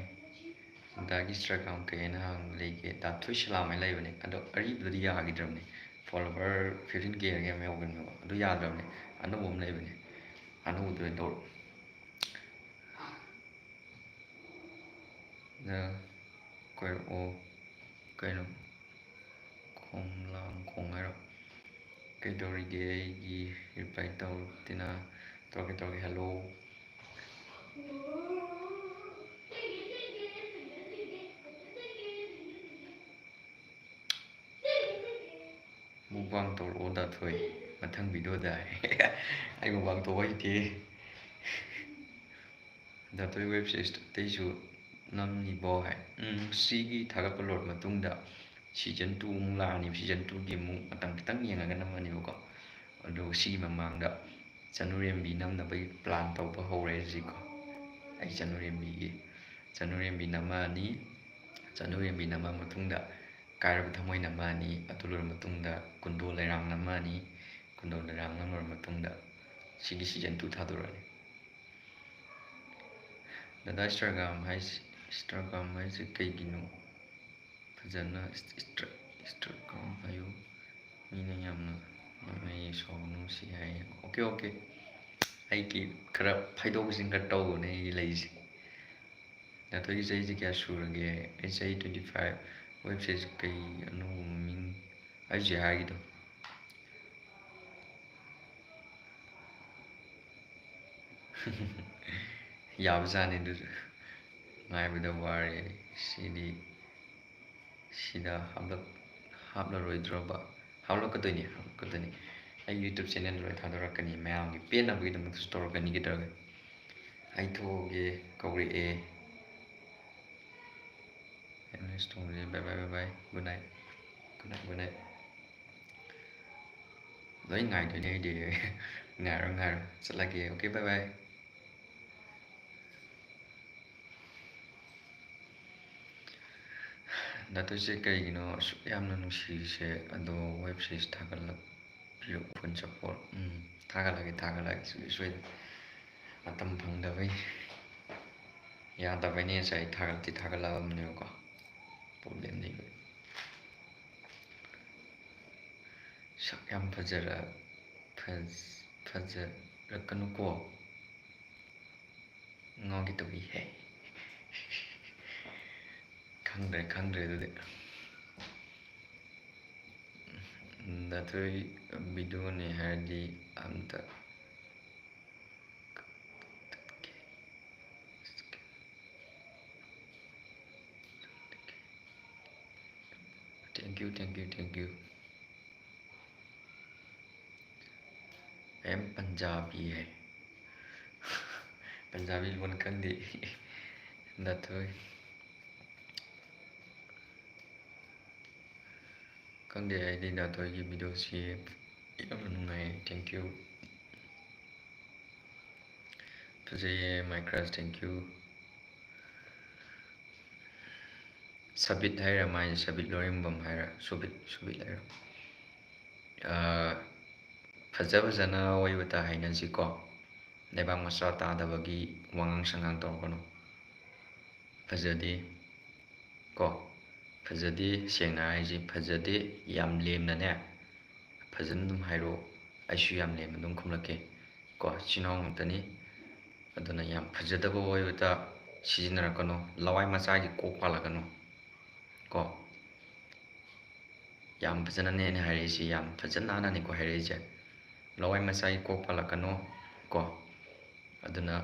ꯗꯥꯒꯤ Instagram ꯀꯩ ꯍꯥꯏꯅ ꯍꯥꯡꯕ ꯂꯩꯒꯦ? ꯗꯥ ꯊꯣꯏ ꯁꯂꯥꯝ ꯍꯥꯏꯅ ꯂꯩꯕꯅꯦ꯫ ꯑꯗꯣ ꯑꯔꯤꯕꯗꯨꯗꯤ ꯌꯥꯈꯤꯗ꯭ꯔꯕꯅꯦ꯫ Follower fifteen K ꯍꯥꯏꯅ ꯑꯃ ꯌꯥꯎꯕꯅꯦꯕ꯫ ꯑꯗꯨ ꯌꯥꯗ꯭ꯔꯕꯅꯦ꯫ ꯑꯅꯧꯕ ꯑꯃ ꯂꯩꯕꯅꯦ꯫ ꯑꯅꯧꯕꯗꯨ ꯑꯣꯏꯅ ꯇꯧꯔꯣ꯫ ꯗ ꯀꯣꯏꯔꯛꯑꯣ꯫ ꯀꯩꯅꯣ? ꯈꯣꯡꯂꯥꯡꯈꯣꯡ ꯍꯥꯏꯔꯣ? ꯀꯩꯗꯧꯔꯤꯒꯦ? ꯑꯩꯒꯤ reply ꯇꯧ꯫ ꯇꯤꯅꯥ, ꯇꯧꯔꯛꯀꯦ, ꯇꯧꯔꯛꯀꯦ꯫ Hello꯫ Mukbang ꯇꯧꯔꯛꯑꯣ ꯗꯥ ꯊꯣꯏ, ꯃꯊꯪ video ꯗ꯫ ꯑꯩ mukbang ꯇꯧꯕ ꯍꯩꯇꯦ꯫ ꯗꯥ ꯊꯣꯏ web series ꯑꯇꯩꯁꯨ ꯅꯝꯅꯤꯕꯣ ꯍꯥꯏ꯫ ꯎꯝ, ꯁꯤꯒꯤ ꯊꯥꯒꯠꯄ ꯂꯣꯏꯔ ꯃꯇꯨꯡꯗ season two ꯑꯃꯨꯛ ꯂꯥꯛꯑꯅꯤ꯫ Season two ꯒꯤ ꯑꯃꯨꯛ ꯃꯇꯝ ꯈꯤꯇꯪ ꯌꯦꯡꯉꯒ ꯅꯝꯃꯅꯤꯕꯀꯣ꯫ ꯑꯗꯨꯒ ꯁꯤꯒꯤ ꯃꯃꯥꯡꯗ ꯆꯅꯨꯔꯦꯝꯕꯤ ꯅꯝꯅꯕꯒꯤ plan ꯇꯧꯕ ꯍꯧꯔꯦ ꯍꯧꯖꯤꯛꯀꯣ꯫ ꯑꯩ ꯆꯅꯨꯔꯦꯝꯕꯤꯒꯤ, ꯆꯅꯨꯔꯦꯝꯕꯤ ꯅꯝꯃꯛꯑꯅꯤ꯫ ꯆꯅꯨꯔꯦꯝꯕꯤ ꯅꯝꯃ ꯃꯇꯨꯡꯗ ꯀꯥꯏꯔꯕ ꯊꯃꯣꯏ ꯅꯝꯃꯛꯑꯅꯤ꯫ ꯑꯗꯨ ꯂꯣꯏꯔ ꯃꯇꯨꯡꯗ ꯀꯨꯟꯗꯣ ꯂꯩꯔꯥꯡ ꯅꯝꯃꯛꯑꯅꯤ꯫ ꯀꯨꯟꯗꯣ ꯂꯩꯔꯥꯡ ꯅꯝ ꯂꯣꯏꯔ ꯃꯇꯨꯡꯗ ꯁꯤꯒꯤ season two ꯊꯥꯗꯣꯔꯛꯑꯅꯤ꯫ ꯗꯗꯥ, Instagram ꯍꯥꯏꯁꯤ, Instagram ꯍꯥꯏꯁꯤ ꯀꯩꯒꯤꯅꯣ? ꯐꯖꯅ Insta-, Instagram ꯍꯥꯏꯌꯨ꯫ ꯃꯤꯅ ꯌꯥꯝꯅ ꯅꯣꯛꯅꯩꯌꯦ, ꯁꯥꯎꯒꯅꯨ ꯁꯤ ꯍꯥꯏꯌꯦ꯫ Okay, okay꯫ ꯑꯩꯒꯤ ꯈꯔ ꯐꯩꯗꯣꯛ ꯐꯩꯖꯤꯟ ꯈꯔ ꯇꯧꯕꯅꯦ ꯑꯩꯒꯤ ꯂꯩꯁꯦ꯫ ꯗꯥ ꯊꯣꯏꯒꯤ ꯆꯍꯤꯁꯦ ꯀꯌꯥ ꯁꯨꯔꯒꯦ? ꯑꯩ ꯆꯍꯤ twenty five꯫ Website ꯀꯩ ꯑꯅꯧꯕ ꯃꯃꯤꯡ? ꯑꯩ ꯍꯧꯖꯤꯛ ꯍꯥꯏꯒꯤꯗꯣ꯫ ꯌꯥꯕꯖꯥꯠꯅꯤ ꯑꯗꯨꯁꯨ꯫ ꯉꯥꯏꯕꯗ ꯋꯥꯔꯦ꯫ ꯁꯤꯗꯤ, ꯁꯤꯗ ꯍꯥꯞꯂꯛ-, ꯍꯥꯞꯂꯔꯣꯏꯗ꯭ꯔꯕ? ꯍꯥꯞꯂꯛꯀꯗꯣꯏꯅꯤ, ꯍꯥꯞꯂꯛꯀꯗꯣꯏꯅꯤ꯫ ꯑꯩ YouTube channel ꯂꯣꯏ ꯊꯥꯗꯣꯔꯛꯀꯅꯤ꯫ ꯃꯌꯥꯝꯒꯤ ꯄꯦꯟꯅꯕꯒꯤꯗꯃꯛꯇꯁꯨ ꯇꯧꯔꯛꯀꯅꯤ, ꯀꯩꯗꯧꯔꯒꯦ? ꯑꯩ ꯊꯣꯛꯑꯒꯦ, ꯀꯧꯔꯛꯑꯦ꯫ Bye bye, bye bye. Good night. Good night, good night. ꯂꯣꯏ ꯉꯥꯏꯗꯣꯏꯅꯦ ꯑꯩꯗꯤ꯫ ꯉꯥꯏꯔꯣ, ꯉꯥꯏꯔꯣ꯫ ꯆꯠꯂꯒꯦ꯫ Okay, bye bye. ꯗꯥ ꯊꯣꯏꯁꯦ ꯀꯩꯒꯤꯅꯣ ꯑꯁꯨꯛ ꯌꯥꯝꯅ ꯅꯨꯡꯁꯤꯔꯤꯁꯦ? ꯑꯗꯣ website ꯊꯥꯒꯠꯂꯛꯄꯤꯔꯛꯎ, full support꯫ ꯎꯝ, ꯊꯥꯒꯠꯂꯛꯑꯒꯦ, ꯊꯥꯒꯠꯂꯛꯑꯒꯦ, ꯁꯨꯡꯁꯣꯏ ꯁꯣꯏꯗꯅ꯫ ꯃꯇꯝ ꯐꯪꯗꯕꯩ, ꯌꯥꯗꯕꯩꯅꯦ꯫ ꯉꯁꯥꯏ ꯊꯥꯒꯠꯇꯤ ꯊꯥꯒꯠꯂꯛꯑꯕꯅꯦꯕꯀꯣ, problem ꯂꯩꯕꯩ꯫ ꯁꯛ ꯌꯥꯝ ꯐꯖꯔ-, ꯐꯖ-, ꯐꯖꯔꯛꯀꯅꯨꯀꯣ꯫ ꯉꯥꯎꯒꯦ ꯇꯧꯏꯍꯦ꯫ ꯈꯪꯗ꯭ꯔꯦ, ꯈꯪꯗ꯭ꯔꯦ ꯑꯗꯨꯗꯤ꯫ ꯗꯥ ꯊꯣꯏ videoꯅꯦ ꯍꯥꯏꯔꯗꯤ ꯑꯝꯇ Thank you, thank you, thank you. I am Punjabi ꯍꯥꯏ꯫ ꯄꯟꯖꯥꯕꯤ ꯂꯣꯟ ꯈꯪꯗꯦ꯫ ꯗꯥ ꯊꯣꯏ꯫ ꯈꯪꯗꯦ, ꯑꯩꯗꯤ ꯗꯥ ꯊꯣꯏꯒꯤ videoꯁꯤ ꯌꯥꯝꯅ ꯅꯨꯡꯉꯥꯏ꯫ Thank you꯫ ꯐꯖꯩꯌꯦ, my crush, thank you꯫ ꯁꯕꯤꯠ ꯍꯥꯏꯔ, ꯃꯥꯏꯁꯦ ꯁꯕꯤꯠ ꯂꯣꯏꯔꯦꯝꯕꯝ ꯍꯥꯏꯔ, ꯁꯨꯕꯤꯠ, ꯁꯨꯕꯤꯠ ꯍꯥꯏꯔ꯫ ꯑꯥ, ꯐꯖ ꯐꯖꯅ ꯋꯥꯔꯤ ꯋꯥꯇꯥꯏ ꯍꯥꯏꯅꯁꯤꯀꯣ꯫ ꯂꯩꯕꯥꯛ ꯃꯆꯥ ꯇꯥꯗꯕꯒꯤ ꯋꯥꯉꯥꯡ ꯁꯉꯥꯡ ꯇꯧꯔꯛꯀꯅꯨ꯫ ꯐꯖꯗꯦ ꯀꯣ꯫ ꯐꯖꯗꯦ, ꯁꯦꯡꯅ ꯍꯥꯏꯁꯤ, ꯐꯖꯗꯦ꯫ ꯌꯥꯝ ꯂꯦꯝꯅꯅꯦ, ꯐꯖꯅ ꯑꯗꯨꯝ ꯍꯥꯏꯔꯛꯑꯣ꯫ ꯑꯩꯁꯨ ꯌꯥꯝ ꯂꯦꯝꯅ ꯑꯗꯨꯝ ꯈꯨꯝꯂꯛꯀꯦ꯫ ꯀꯣ, ꯏꯆꯤꯟ ꯏꯅꯥꯎ ꯉꯥꯛꯇꯅꯤ꯫ ꯑꯗꯨꯅ ꯌꯥꯝ ꯐꯖꯗꯕ ꯑꯣꯏꯕꯗ ꯁꯤꯖꯤꯟꯅꯔꯛꯀꯅꯨ, ꯂꯋꯥꯏ ꯃꯆꯥꯒꯤ ꯀꯣꯛ ꯄꯥꯜꯂꯛꯀꯅꯨ ꯀꯣ꯫ ꯌꯥꯝ ꯐꯖꯅꯅꯦ ꯑꯩꯅ ꯍꯥꯏꯔꯛꯏꯁꯤ, ꯌꯥꯝ ꯐꯖꯅ ꯅꯥꯟꯅꯅꯤꯀꯣ ꯍꯥꯏꯔꯛꯏꯁꯦ꯫ ꯂꯋꯥꯏ ꯃꯆꯥꯒꯤ ꯀꯣꯛ ꯄꯥꯜꯂꯛꯀꯅꯨ ꯀꯣ꯫ ꯑꯗꯨꯅ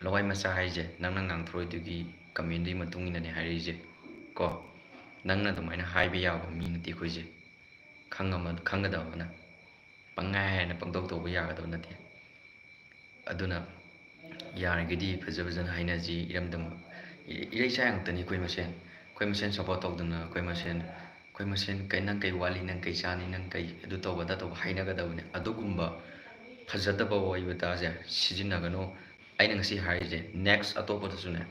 ꯂꯋꯥꯏ ꯃꯆꯥ ꯍꯥꯏꯁꯦ ꯅꯪꯅ ꯉꯥꯡꯊꯣꯔꯛꯏꯗꯨꯒꯤ ꯀꯃꯦꯟꯗꯨꯒꯤ ꯃꯇꯨꯡ ꯏꯟꯅꯅꯦ ꯍꯥꯏꯔꯛꯏꯁꯦ ꯀꯣ꯫ ꯅꯪꯅ ꯑꯗꯨꯃꯥꯏꯅ ꯍꯥꯏꯕ ꯌꯥꯕ ꯃꯤ ꯅꯠꯇꯦ ꯑꯩꯈꯣꯏꯁꯦ꯫ ꯈꯪꯉꯝꯃ-, ꯈꯪꯒꯗꯕꯅ ꯄꯪꯍꯥꯏ ꯍꯥꯏꯅ ꯄꯪꯇꯧ ꯇꯧꯕ ꯌꯥꯒꯗꯕ ꯅꯠꯇꯦ꯫ ꯑꯗꯨꯅ ꯌꯥꯔꯒꯗꯤ ꯐꯖ ꯐꯖꯅ ꯍꯥꯏꯅꯁꯤ꯫ ꯏꯔꯝꯗꯝ ꯏ-, ꯏꯔꯩꯆꯥ ꯉꯥꯛꯇꯅꯤ ꯑꯩꯈꯣꯏ ꯃꯁꯦꯟ꯫ ꯑꯩꯈꯣꯏ ꯃꯁꯦꯟ support ꯇꯧꯗꯅ, ꯑꯩꯈꯣꯏ ꯃꯁꯦꯟ, ꯑꯩꯈꯣꯏ ꯃꯁꯦꯟ ꯀꯩ, "ꯅꯪ ꯀꯩ ꯋꯥꯠꯂꯤ, ꯅꯪ ꯀꯩ ꯆꯥꯅꯤ, ꯅꯪ ꯀꯩ ꯑꯗꯨ ꯇꯧꯕ, ꯑꯗꯥ ꯇꯧꯕ" ꯍꯥꯏꯅꯒꯗꯕꯅꯦ꯫ ꯑꯗꯨꯒꯨꯝꯕ ꯐꯖꯗꯕ ꯋꯥꯍꯩ ꯋꯥꯇꯥꯁꯦ ꯁꯤꯖꯤꯟꯅꯒꯅꯨ꯫ ꯑꯩꯅ ꯉꯁꯤ ꯍꯥꯏꯔꯤꯁꯦ, next ꯑꯇꯣꯞꯄꯗꯁꯨꯅꯦ,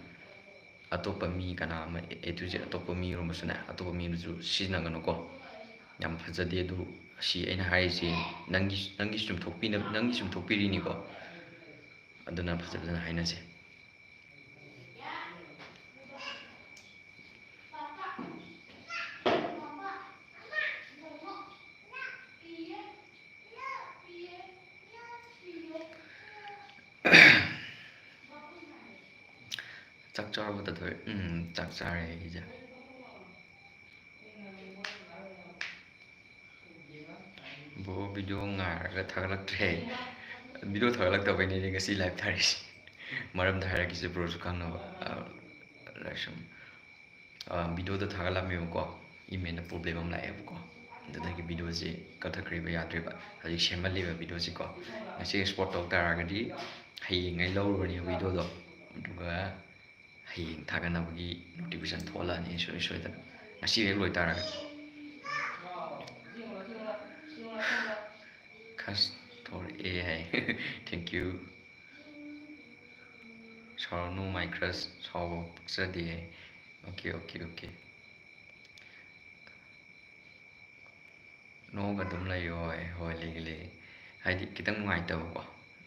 ꯑꯇꯣꯞꯄ ꯃꯤ ꯀꯅꯥ ꯑꯃ, A to Z ꯑꯇꯣꯞꯄ ꯃꯤꯔꯣꯝꯗꯁꯨꯅꯦ, ꯑꯇꯣꯞꯄ ꯃꯤꯗꯁꯨ ꯁꯤꯖꯤꯟꯅꯒꯅꯨꯀꯣ꯫ ꯌꯥꯝ ꯐꯖꯗꯦ꯫ ꯑꯗꯨ ꯁꯤ ꯑꯩꯅ ꯍꯥꯏꯔꯤꯁꯦ ꯅꯪꯒꯤ, ꯅꯪꯒꯤ ꯆꯨꯝꯊꯣꯛꯄꯤꯅ-, ꯅꯪꯒꯤ ꯆꯨꯝꯊꯣꯛꯄꯤꯔꯤꯅꯤꯀꯣ꯫ ꯑꯗꯨꯅ ꯐꯖ ꯐꯖꯅ ꯍꯥꯏꯅꯁꯦ꯫ ꯆꯥꯛ ꯆꯥꯔꯕꯣ, ꯇꯥꯊꯣꯏ? ꯎꯝ, ꯆꯥꯛ ꯆꯥꯔꯦ ꯑꯩꯁꯦ꯫ ꯕ꯭ꯔꯣ, ꯚꯤꯗꯤꯑꯣ ꯉꯥꯏꯔꯒ ꯊꯥꯒꯠꯂꯛꯇ꯭ꯔꯦ꯫ ꯚꯤꯗꯤꯑꯣ ꯊꯥꯒꯠꯂꯛꯇꯕꯩꯅꯦ ꯑꯩ ꯉꯁꯤ live ꯊꯥꯔꯤꯁꯦ꯫ ꯃꯔꯝꯗ ꯍꯥꯏꯔꯛꯈꯤꯁꯦ ꯕ꯭ꯔꯣꯁꯨ ꯈꯪꯅꯕ꯫ ꯑ, ꯂꯥꯏꯁ꯭ꯔꯝ꯫ ꯑ, ꯚꯤꯗꯤꯑꯣꯗꯣ ꯊꯥꯒꯠꯂꯝꯃꯦꯕꯀꯣ, email ꯗ problem ꯑꯃ ꯂꯥꯛꯑꯦꯕꯀꯣ꯫ ꯑꯗꯨꯗꯒꯤ ꯚꯤꯗꯤꯑꯣꯁꯦ ꯀꯛꯊꯠꯈ꯭ꯔꯤꯕ, ꯌꯥꯗ꯭ꯔꯤꯕ꯫ ꯍꯧꯖꯤꯛ ꯁꯦꯝꯍꯜꯂꯤꯕ ꯚꯤꯗꯤꯑꯣꯁꯤꯀꯣ꯫ ꯉꯁꯤ export ꯇꯧ ꯇꯥꯔꯒꯗꯤ ꯍꯌꯦꯡꯉꯩ ꯂꯧꯔꯨꯔꯅꯤ ꯚꯤꯗꯤꯑꯣꯗꯣ꯫ ꯑꯗꯨꯒ ꯍꯌꯦꯡ ꯊꯥꯒꯠꯅꯕꯒꯤ notification ꯊꯣꯛꯍꯜꯂꯛꯑꯅꯤ ꯁꯨꯡꯁꯣꯏ ꯁꯣꯏꯗꯅ, ꯉꯁꯤ ꯍꯦꯛ ꯂꯣꯏꯇꯥꯔꯒꯗꯤ꯫ ꯈꯁ ꯊꯣꯔꯛꯑꯦ ꯍꯥꯏ꯫ Thank you꯫ ꯁꯥꯎꯔꯅꯨ my crush, ꯁꯥꯎꯕ ꯄꯛꯆꯗꯦ ꯍꯥꯏ꯫ Okay, okay, okay꯫ ꯅꯣꯛꯑꯒ ꯑꯗꯨꯝ ꯂꯩꯌꯣ꯫ ꯍꯣꯏ, ꯍꯣꯏ, ꯂꯩꯒꯦ, ꯂꯩꯒꯦ꯫ ꯍꯥꯏꯗꯤ ꯈꯤꯇꯪ ꯅꯨꯡꯉꯥꯏꯇꯕꯀꯣ,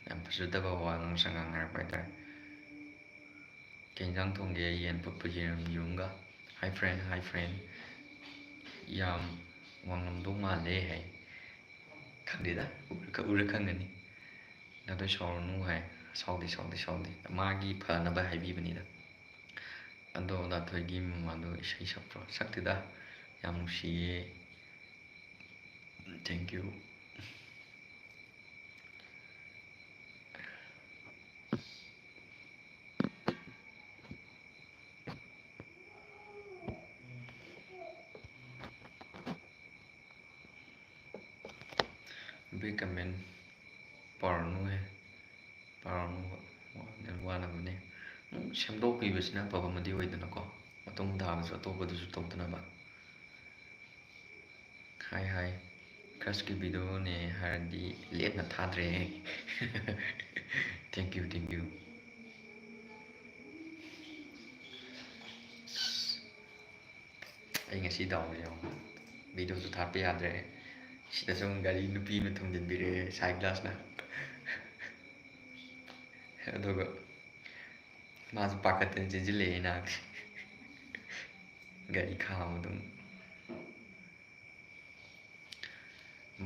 ꯌꯥꯝ ꯐꯖꯗꯕ ꯋꯥꯉꯥꯡ ꯁꯉꯥꯡ ꯍꯥꯏꯔꯛꯄ ꯍꯥꯏꯇꯥꯔꯦ꯫ "ꯀꯩ ꯏꯟꯖꯥꯡ ꯊꯣꯡꯒꯦ?" "ꯌꯦꯟ ꯐꯨꯠꯄ, ꯌꯦꯔꯨꯝ, ꯌꯦꯔꯨꯝꯒ꯫" Hi friend, hi friend꯫ "ꯌꯥꯝ ꯋꯥꯡꯂꯝꯗꯧ ꯃꯥꯜꯂꯦ" ꯍꯥꯏ꯫ ꯈꯪꯗꯦꯗ, ꯎꯔ-, ꯎꯔ ꯈꯪꯒꯅꯤ꯫ ꯗꯥꯊꯣꯏ ꯁꯥꯎꯔꯅꯨ ꯍꯥꯏ꯫ ꯁꯥꯎꯗꯦ, ꯁꯥꯎꯗꯦ, ꯁꯥꯎꯗꯦ꯫ ꯃꯥꯒꯤ ꯐꯅꯕ ꯍꯥꯏꯕꯤꯕꯅꯤꯗ꯫ ꯑꯗꯣ ꯗꯥꯊꯣꯏꯒꯤ ꯃꯃꯥꯗꯣ ꯏꯁꯩ ꯁꯛꯄ꯭ꯔꯣ? ꯁꯛꯇꯦꯗ꯫ ꯌꯥꯝ ꯅꯨꯡꯁꯤꯌꯦ꯫ Thank you꯫ ꯕꯦꯛ ꯀꯃꯦꯟ ꯄꯥꯔꯨꯅꯨꯍꯦ꯫ ꯄꯥꯔꯨꯅꯨꯕ꯫ ꯋꯥꯅ-, ꯋꯥꯅꯕꯅꯦ꯫ ꯎꯝ, ꯁꯦꯝꯗꯣꯛꯄꯤꯕꯁꯤꯅ ꯑꯐꯕ ꯑꯃꯗꯤ ꯑꯣꯏꯗꯅꯀꯣ꯫ ꯃꯇꯨꯡ ꯊꯥꯕꯁꯨ ꯑꯇꯣꯞꯄꯗꯁꯨ ꯇꯧꯗꯅꯕ꯫ ꯍꯥꯏ ꯍꯥꯏ꯫ Crushꯀꯤ videoꯅꯦ ꯍꯥꯏꯔꯗꯤ ꯂꯦꯝꯅ ꯊꯥꯗ꯭ꯔꯦꯍꯦ꯫ Thank you, thank you꯫ ꯑꯩ ꯉꯁꯤ ꯗꯥꯎꯁꯦ ꯌꯦꯡꯉꯣ꯫ Videoꯁꯨ ꯊꯥꯠꯄ ꯌꯥꯗ꯭ꯔꯦ꯫ ꯁꯤꯗꯁꯨ ꯑꯃꯨꯛ ꯒꯥꯔꯤ ꯅꯨꯄꯤ ꯑꯃ ꯊꯣꯝꯖꯤꯟꯕꯤꯔꯛꯑꯦ side glassꯅ꯫ ꯑꯗꯨꯒ ꯃꯥꯁꯨ ꯄꯥꯈꯠꯇꯅ ꯆꯦꯟꯁꯤꯜꯂꯛꯑꯦ ꯏꯅꯥꯛꯇ꯫ ꯒꯥꯔꯤ ꯈꯥꯝꯃ ꯑꯗꯨꯝ꯫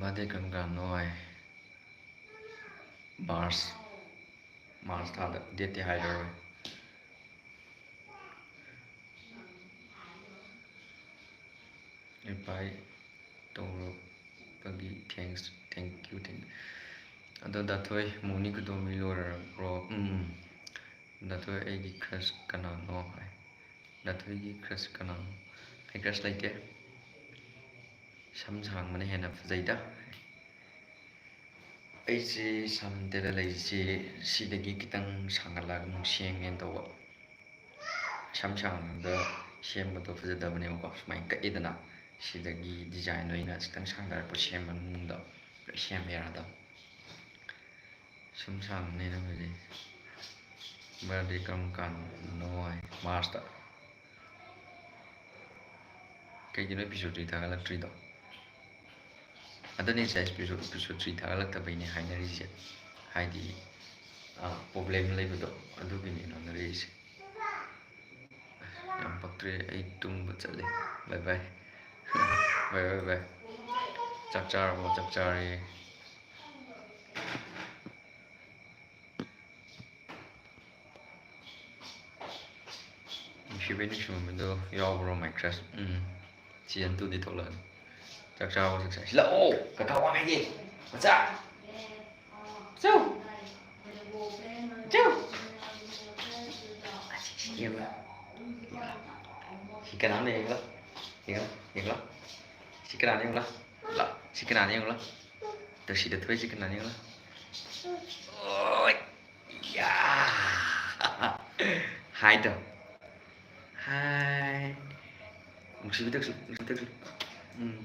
Birthday ꯀꯔꯝ ꯀꯥꯟꯗꯅꯣ ꯍꯥꯏ? March, March ꯊꯥꯗ, dateꯇꯤ ꯍꯥꯏꯔꯔꯣꯏ꯫ Reply ꯇꯧꯔꯛꯄꯒꯤ thanks, thank you, thank you꯫ ꯑꯗꯣ ꯗꯥꯊꯣꯏ, ꯃꯣꯅꯤ ꯈꯨꯗꯣꯝꯕꯤ ꯂꯣꯏꯔꯕ꯭ꯔꯣ? ꯎꯝ꯫ ꯗꯥꯊꯣꯏ, ꯑꯩꯒꯤ crush ꯀꯅꯥꯅꯣ ꯍꯥꯏ꯫ ꯗꯥꯊꯣꯏꯒꯤ crush ꯀꯅꯥꯅꯣ? ꯑꯩ crush ꯂꯩꯇꯦ꯫ ꯁꯝ ꯁꯥꯡꯕꯅ ꯍꯦꯟꯅ ꯐꯖꯩꯗ꯫ ꯑꯩꯁꯦ ꯁꯝ ꯇꯦꯜꯍꯜꯂꯛꯏꯁꯦ ꯁꯤꯗꯒꯤ ꯈꯤꯇꯪ ꯁꯥꯡꯍꯜꯂꯒ ꯑꯃꯨꯛ ꯁꯦꯝꯒꯦꯅ ꯇꯧꯕ꯫ ꯁꯝ ꯁꯥꯡꯕꯗ ꯁꯦꯝꯕꯗꯣ ꯐꯖꯗꯕꯅꯦꯕꯀꯣ꯫ ꯁꯨꯃꯥꯏꯅ ꯀꯛꯑꯦꯗꯅ, ꯁꯤꯗꯒꯤ design ꯑꯣꯏꯅ ꯈꯤꯇꯪ ꯁꯥꯡꯊꯔꯛꯄ ꯁꯦꯝꯕ ꯃꯑꯣꯡꯗ ꯁꯦꯝꯕ ꯌꯥꯔꯗꯕ꯫ ꯁꯝ ꯁꯥꯡꯕꯅ ꯍꯦꯟꯅ ꯐꯖꯩ꯫ Birthday ꯀꯔꯝ ꯀꯥꯟꯗꯅꯣ ꯍꯥꯏ? Marchꯇ꯫ ꯀꯩꯒꯤꯅꯣ episode three ꯊꯥꯒꯠꯂꯛꯇ꯭ꯔꯤꯗꯣ? ꯑꯗꯨꯅꯦ ꯉꯁꯥꯏ episode, episode three ꯊꯥꯒꯠꯂꯛꯇꯕꯩꯅꯦ ꯍꯥꯏꯅꯔꯤꯁꯦ꯫ ꯍꯥꯏꯗꯤ, ꯑ, problem ꯂꯩꯕꯗꯣ, ꯑꯗꯨꯒꯤꯅꯦ ꯉꯥꯡꯅꯔꯛꯏꯁꯦ꯫ ꯌꯥꯝ ꯄꯛꯇ꯭ꯔꯦ, ꯑꯩ ꯇꯨꯝꯕ ꯆꯠꯂꯦ꯫ Bye bye꯫ Bye bye bye꯫ ꯆꯥꯛ ꯆꯥꯔꯕꯣ? ꯆꯥꯛ ꯆꯥꯔꯦ꯫ ꯀ꯭ꯌꯨꯕꯤꯛ ꯅꯨꯡꯁꯤꯃꯟꯕꯗꯣ ꯌꯥꯎꯕ꯭ꯔꯣ, my crush? Um. Season two ꯗꯤ ꯊꯣꯛꯂꯛꯑꯅꯤ꯫ ꯆꯥꯛ ꯆꯥꯕ ꯆꯠꯁꯦ꯫ ꯁꯤ ꯂꯥꯛꯑꯣ! ꯀꯀꯥ ꯋꯥ ꯍꯥꯏꯒꯦ꯫ ꯃꯆꯥ! ꯆꯧ! ꯆꯧ! ꯌꯦꯡꯉꯨ꯫ ꯁꯤ ꯀꯅꯥꯅꯣ ꯌꯦꯡꯉꯨ꯫ ꯌꯦꯡꯉꯨ, ꯌꯦꯡꯉꯨ꯫ ꯁꯤ ꯀꯅꯥꯅꯣ ꯌꯦꯡꯉꯨ ꯂꯥꯎ꯫ ꯂꯥꯎ꯫ ꯁꯤ ꯀꯅꯥꯅꯣ ꯌꯦꯡꯉꯨ ꯂꯥꯎ꯫ ꯇꯨ ꯁꯤꯗ ꯊꯣꯛꯏꯁꯤ ꯀꯅꯥꯅꯣ ꯌꯦꯡꯉꯨ ꯂꯥꯎ꯫ ꯑꯣꯏ! ꯌꯥ! ꯍꯥꯏ ꯇꯧ꯫ ꯍꯥꯏ꯫ ꯅꯨꯡꯁꯤꯕꯤ ꯇꯧꯁꯤ, ꯅꯨꯡꯁꯤꯕꯤ ꯇꯧꯁꯤ꯫ ꯎꯝ꯫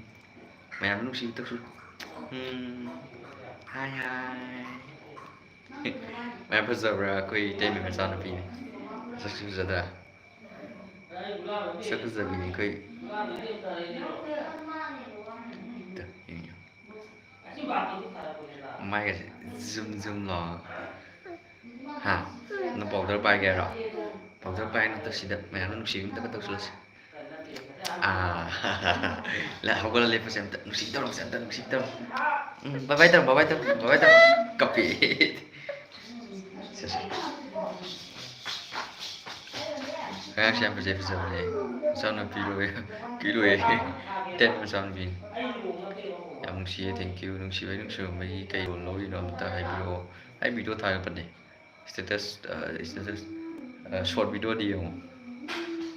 ꯃꯌꯥꯝ ꯅꯨꯡꯁꯤꯕꯤ ꯇꯧꯁꯤ꯫ ꯎꯝ꯫ ꯍꯥꯏ, ꯍꯥꯏ꯫ ꯃꯌꯥꯝ ꯐꯖꯕ꯭ꯔꯥ? ꯑꯩꯈꯣꯏ ꯏꯇꯩꯃ ꯃꯆꯥꯅꯨꯄꯤꯅꯤ꯫ ꯃꯁꯛꯁꯨ ꯐꯖꯗ꯭ꯔꯥ? ꯃꯁꯛ ꯐꯖꯕꯤꯅꯤ ꯑꯩꯈꯣꯏ꯫ ꯇ, ꯌꯦꯡꯉꯨ, ꯌꯦꯡꯉꯨ꯫ ꯃꯥꯏꯒꯁꯦ ꯖꯨꯝ ꯖꯨꯝ ꯂꯥꯎ꯫ ꯍꯥ? ꯅꯪ powder ꯄꯥꯏꯒꯦ ꯍꯥꯏꯔꯣ? Powder ꯄꯥꯏ ꯅꯠꯇ꯭ꯔ ꯁꯤꯗ ꯃꯌꯥꯝꯅ ꯅꯨꯡꯁꯤꯕꯤ ꯑꯝꯇꯒ ꯇꯧꯁꯤꯜꯂꯁꯤ꯫ ꯑꯥ, ꯂ-, ꯍꯧꯒꯠꯂ ꯂꯦꯞꯄꯁꯦ ꯑꯝꯇ꯫ ꯅꯨꯡꯁꯤ ꯇꯧꯔꯝꯁꯦ ꯑꯝꯇ, ꯅꯨꯡꯁꯤ ꯇꯧꯔꯝꯁꯦ꯫ ꯎꯝ, bye bye ꯇꯧꯔꯝ, bye bye ꯇꯧꯔꯝ, bye bye ꯇꯧꯔꯝ꯫ ꯀꯞꯄꯤ꯫ ꯁꯦ, ꯁꯦ꯫ ꯑꯉꯥꯡꯁꯦ ꯌꯥꯝ ꯐꯖꯩ, ꯐꯖꯕꯅꯦ꯫ ꯃꯆꯥꯅꯨꯄꯤ ꯂꯣꯏ-, ꯄꯤ ꯂꯣꯏꯌꯦ꯫ ꯇꯦꯟ ꯃꯆꯥꯅꯨꯄꯤ꯫ ꯌꯥꯝ ꯅꯨꯡꯁꯤꯌꯦ, thank you꯫ ꯅꯨꯡꯁꯤꯕꯩ ꯅꯨꯡꯁꯤꯔꯝꯕꯒꯤ ꯀꯩ role ꯂꯧꯔꯤꯅꯣ ꯑꯝꯇ ꯍꯥꯏꯕꯤꯔꯛꯑꯣ꯫ ꯑꯩ video ꯊꯥꯒꯠꯄꯅꯦ꯫ Status, ꯑ, status, ꯑ, short video ꯗꯤ ꯌꯦꯡꯉꯣ꯫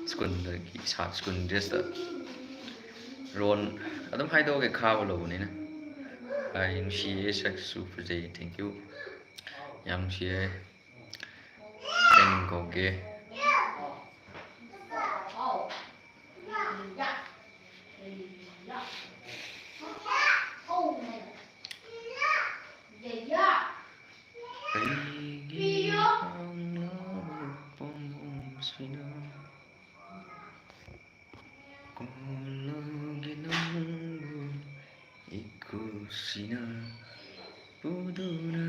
ꯁ꯭ꯀꯨꯜꯗꯒꯤ ꯁꯥ-, ꯁ꯭ꯀꯨꯜ dress ꯇ꯫ Role ꯑꯗꯨꯝ ꯍꯥꯏꯗꯣꯛꯑꯒꯦ, ꯈꯥꯕ ꯂꯧꯕꯅꯤꯅ꯫ ꯑꯩ ꯅꯨꯡꯁꯤꯌꯦ, ꯁꯛꯁꯨ ꯐꯖꯩ, thank you꯫ ꯌꯥꯝ ꯅꯨꯡꯁꯤꯌꯦ꯫ ꯑꯩ ꯃꯤꯡ ꯀꯧꯒꯦ꯫ ꯑꯩꯒꯤ ꯄꯥꯝꯂꯕ ꯄꯥꯝꯕꯣꯝꯁꯤꯅ ꯀꯣꯜꯂꯒꯦ ꯅꯪꯕꯨ ꯏꯈꯨꯁꯤꯅ ꯄꯨꯗꯨꯅ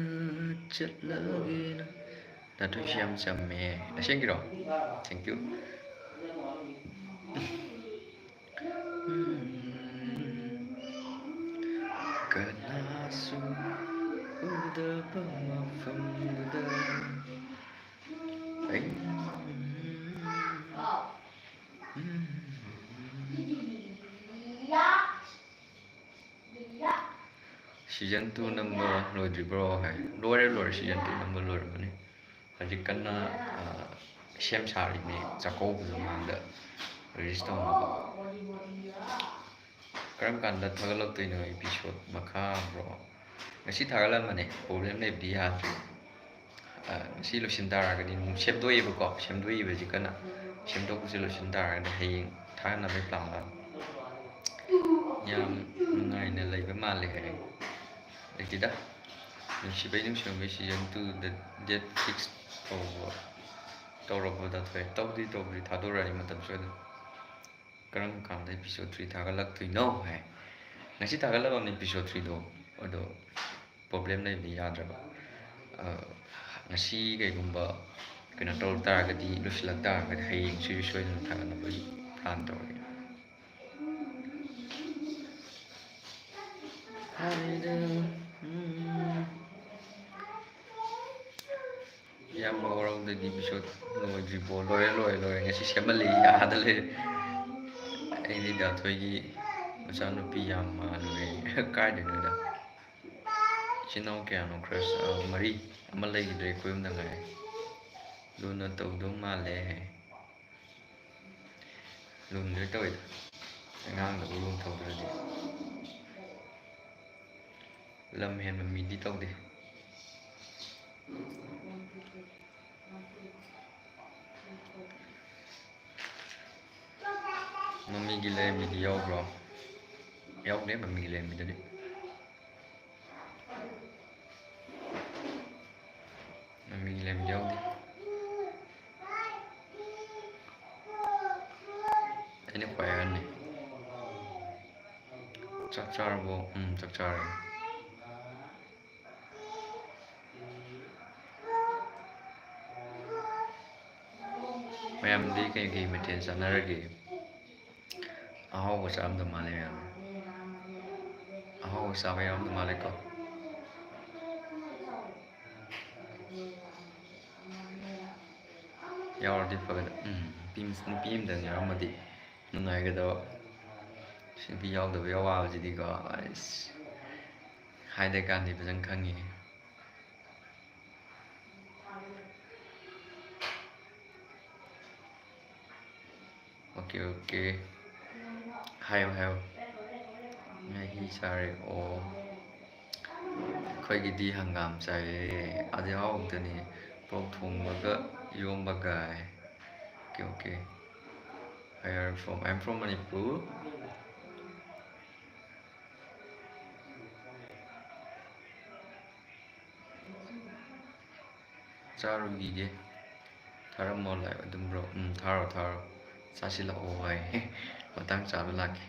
ꯆꯠꯂꯒꯦꯅ꯫ ꯗꯥ ꯊꯣꯏꯁꯤ ꯌꯥꯝ ꯆꯝꯃꯦ꯫ ꯑꯁꯦꯡꯀꯤꯔꯣ? Thank you꯫ ꯀꯅꯥꯁꯨ ꯎꯗꯕ ꯃꯐꯝꯗꯨꯗ ꯑꯩ Season two ꯅꯝꯕ ꯂꯣꯏꯗ꯭ꯔꯤꯕ꯭ꯔꯣ ꯍꯥꯏ꯫ ꯂꯣꯏꯔꯦ, ꯂꯣꯏꯔꯦ, season two ꯅꯝꯕ ꯂꯣꯏꯔꯕꯅꯤ꯫ ꯍꯧꯖꯤꯛ ꯀꯟꯅ, ꯑ, ꯁꯦꯝ ꯁꯥꯔꯤꯕꯅꯤ, ꯆꯥꯛꯀꯧꯕꯗ ꯃꯃꯥꯡꯗ release ꯇꯧꯅꯕ꯫ ꯀꯔꯝ ꯀꯥꯟꯗ ꯊꯥꯒꯠꯂꯛꯇꯣꯏꯅꯣ episode ꯃꯈꯥ, bro? ꯉꯁꯤ ꯊꯥꯒꯠꯂꯝꯕꯅꯦ, problem ꯂꯩꯕꯗꯤ ꯌꯥꯗ꯭ꯔꯤ꯫ ꯑ, ꯉꯁꯤ ꯂꯣꯏꯁꯤꯟ ꯇꯥꯔꯒꯗꯤ ꯑꯃꯨꯛ ꯁꯦꯝꯗꯣꯛꯏꯕꯀꯣ, ꯁꯦꯝꯗꯣꯛꯏꯕꯁꯤ ꯀꯟꯅ ꯁꯦꯝꯗꯣꯛꯄꯁꯤ ꯂꯣꯏꯁꯤꯟ ꯇꯥꯔꯒꯗꯤ ꯍꯌꯦꯡ ꯊꯥꯒꯠꯅꯕꯒꯤ plan ꯂꯥꯛꯑꯅꯤ꯫ ꯌꯥꯝ ꯅꯨꯡꯉꯥꯏꯅ ꯂꯩꯕ ꯃꯥꯜꯂꯦ ꯍꯥꯏ꯫ ꯂꯩꯇꯦꯗ꯫ ꯅꯨꯡꯁꯤꯕꯩ ꯅꯨꯡꯁꯤꯕꯩ season two ꯗ date fix ꯇꯧꯕ, ꯇꯧꯔꯕ ꯅꯠꯇ꯭ꯔꯦ? ꯇꯧꯗꯤ ꯇꯧꯗ꯭ꯔꯤ, ꯊꯥꯗꯣꯔꯛꯑꯅꯤ ꯃꯇꯝ ꯁꯣꯏꯗꯅ꯫ ꯀꯔꯝ ꯀꯥꯟꯗ episode three ꯊꯥꯒꯠꯂꯛꯇꯣꯏꯅꯣ ꯍꯥꯏ꯫ ꯉꯁꯤ ꯊꯥꯒꯠꯂꯕꯅꯤ episode threeꯗꯣ, ꯑꯗꯣ problem ꯂꯩꯕꯗꯤ ꯌꯥꯗ꯭ꯔꯕ꯫ ꯑ, ꯉꯁꯤ ꯀꯩꯒꯨꯝꯕ ꯀꯩꯅꯣ ꯇꯧꯔꯛ ꯇꯥꯔꯒꯗꯤ, ꯂꯣꯏꯁꯤꯜꯂꯛ ꯇꯥꯔꯒꯗꯤ ꯍꯌꯦꯡꯁꯨ ꯁꯣꯏꯗꯅ ꯊꯥꯒꯠꯅꯕꯒꯤ plan ꯇꯧꯔꯒꯦ꯫ ꯍꯥꯏꯗ, ꯎꯝ꯫ ꯏꯌꯥꯝꯕ ꯋꯥꯔꯧꯗꯒꯤ episode ꯂꯣꯏꯗ꯭ꯔꯤꯕꯣ? ꯂꯣꯏꯔꯦ, ꯂꯣꯏꯔꯦ, ꯂꯣꯏꯔꯦ꯫ ꯉꯁꯤ ꯁꯦꯝꯍꯜꯂꯤ, ꯌꯥꯗ ꯂꯩꯔꯦ꯫ ꯑꯩꯗꯤ ꯗꯥꯊꯣꯏꯒꯤ ꯃꯆꯥꯅꯨꯄꯤ ꯌꯥꯝ ꯃꯥꯜꯂꯨꯔꯦ꯫ ꯀꯥꯏꯗꯩꯅꯣꯗ? ꯏꯆꯤꯟ ꯏꯅꯥꯎ ꯀꯌꯥꯅꯣ? Crush, ꯑ, ꯃꯔꯤ꯫ ꯑꯃ ꯂꯩꯈꯤꯗ꯭ꯔꯦ, ꯑꯩꯈꯣꯏ ꯑꯍꯨꯝꯗ ꯉꯥꯏꯔꯦ꯫ ꯂꯨꯅ ꯇꯧꯗꯧ ꯃꯥꯜꯂꯦ꯫ ꯂꯨꯅ ꯂꯣꯏ ꯇꯧꯏꯗ꯫ ꯑꯉꯥꯡꯗꯕꯨ ꯂꯨꯅ ꯇꯧꯗ꯭ꯔꯗꯤ꯫ ꯂꯝ ꯍꯦꯟꯕ ꯃꯤꯗꯤ ꯇꯧꯗꯦ꯫ ꯃꯃꯤꯒꯤ ꯂꯩꯔꯝꯃꯤꯗꯤ ꯌꯥꯎꯕ꯭ꯔꯣ? ꯌꯥꯎꯗꯦ, ꯃꯃꯤꯒꯤ ꯂꯩꯔꯝꯃꯤꯗꯨꯗꯤ꯫ ꯃꯃꯤꯒꯤ ꯂꯩꯔꯝꯃꯤꯗꯤ ꯌꯥꯎꯗꯦ꯫ ꯑꯩꯅ ꯈ꯭ꯋꯥꯏ ꯑꯍꯟꯅꯤ꯫ ꯆꯥꯛ ꯆꯥꯔꯕꯣ? ꯎꯝ, ꯆꯥꯛ ꯆꯥꯔꯦ꯫ ꯃꯌꯥꯝꯗꯤ ꯀꯩ ꯀꯩ ꯃꯊꯦꯜ ꯆꯥꯟꯅꯔꯒꯦ? ꯑꯍꯥꯎꯕ ꯆꯥꯔꯝꯗꯧ ꯃꯥꯜꯂꯦ ꯃꯌꯥꯝ꯫ ꯑꯍꯥꯎꯕ ꯆꯥꯕ ꯌꯥꯎꯔꯝꯗꯧ ꯃꯥꯜꯂꯦꯀꯣ꯫ ꯌꯥꯎꯔꯗꯤ ꯐꯒꯗ-, ꯎꯝ꯫ ꯅꯨꯄꯤ ꯑꯃꯗꯪ ꯌꯥꯎꯔꯝꯃꯗꯤ ꯅꯨꯡꯉꯥꯏꯒꯗꯕ꯫ ꯅꯨꯄꯤ ꯌꯥꯎꯗꯕꯒꯤ ꯑꯋꯥꯕꯁꯤꯗꯤꯀꯣ, ꯑꯁ, ꯍꯥꯏꯗ꯭ꯔꯀꯥꯟꯗꯤ ꯐꯖꯅ ꯈꯪꯉꯤ꯫ Okay, okay. ꯍꯥꯏꯌꯨ, ꯍꯥꯏꯌꯨ꯫ ꯃꯍꯤ ꯆꯥꯔꯦ꯫ ꯑꯣ꯫ ꯑꯩꯈꯣꯏꯒꯤꯗꯤ ꯍꯪꯒꯥꯝ ꯆꯥꯏꯌꯦ꯫ ꯑꯗꯨ ꯍꯥꯎꯕꯗꯨꯅꯤ꯫ ꯄꯣꯛ ꯊꯣꯡꯕꯒ ꯏꯔꯣꯝꯕꯒ꯫ Okay, okay. Where are you from? I'm from Manipur. ꯆꯥꯔꯨꯈꯤꯒꯦ꯫ ꯊꯥꯔꯝꯃꯣ ꯂꯥꯏꯛ ꯑꯗꯨꯝ, ꯕ꯭ꯔꯣ꯫ ꯎꯝ, ꯊꯥꯔꯣ, ꯊꯥꯔꯣ꯫ ꯆꯥꯁꯤꯜꯂꯛꯑꯣ ꯍꯥꯏ꯫ ꯃꯇꯥꯡ ꯆꯥꯕ ꯂꯥꯛꯀꯦ꯫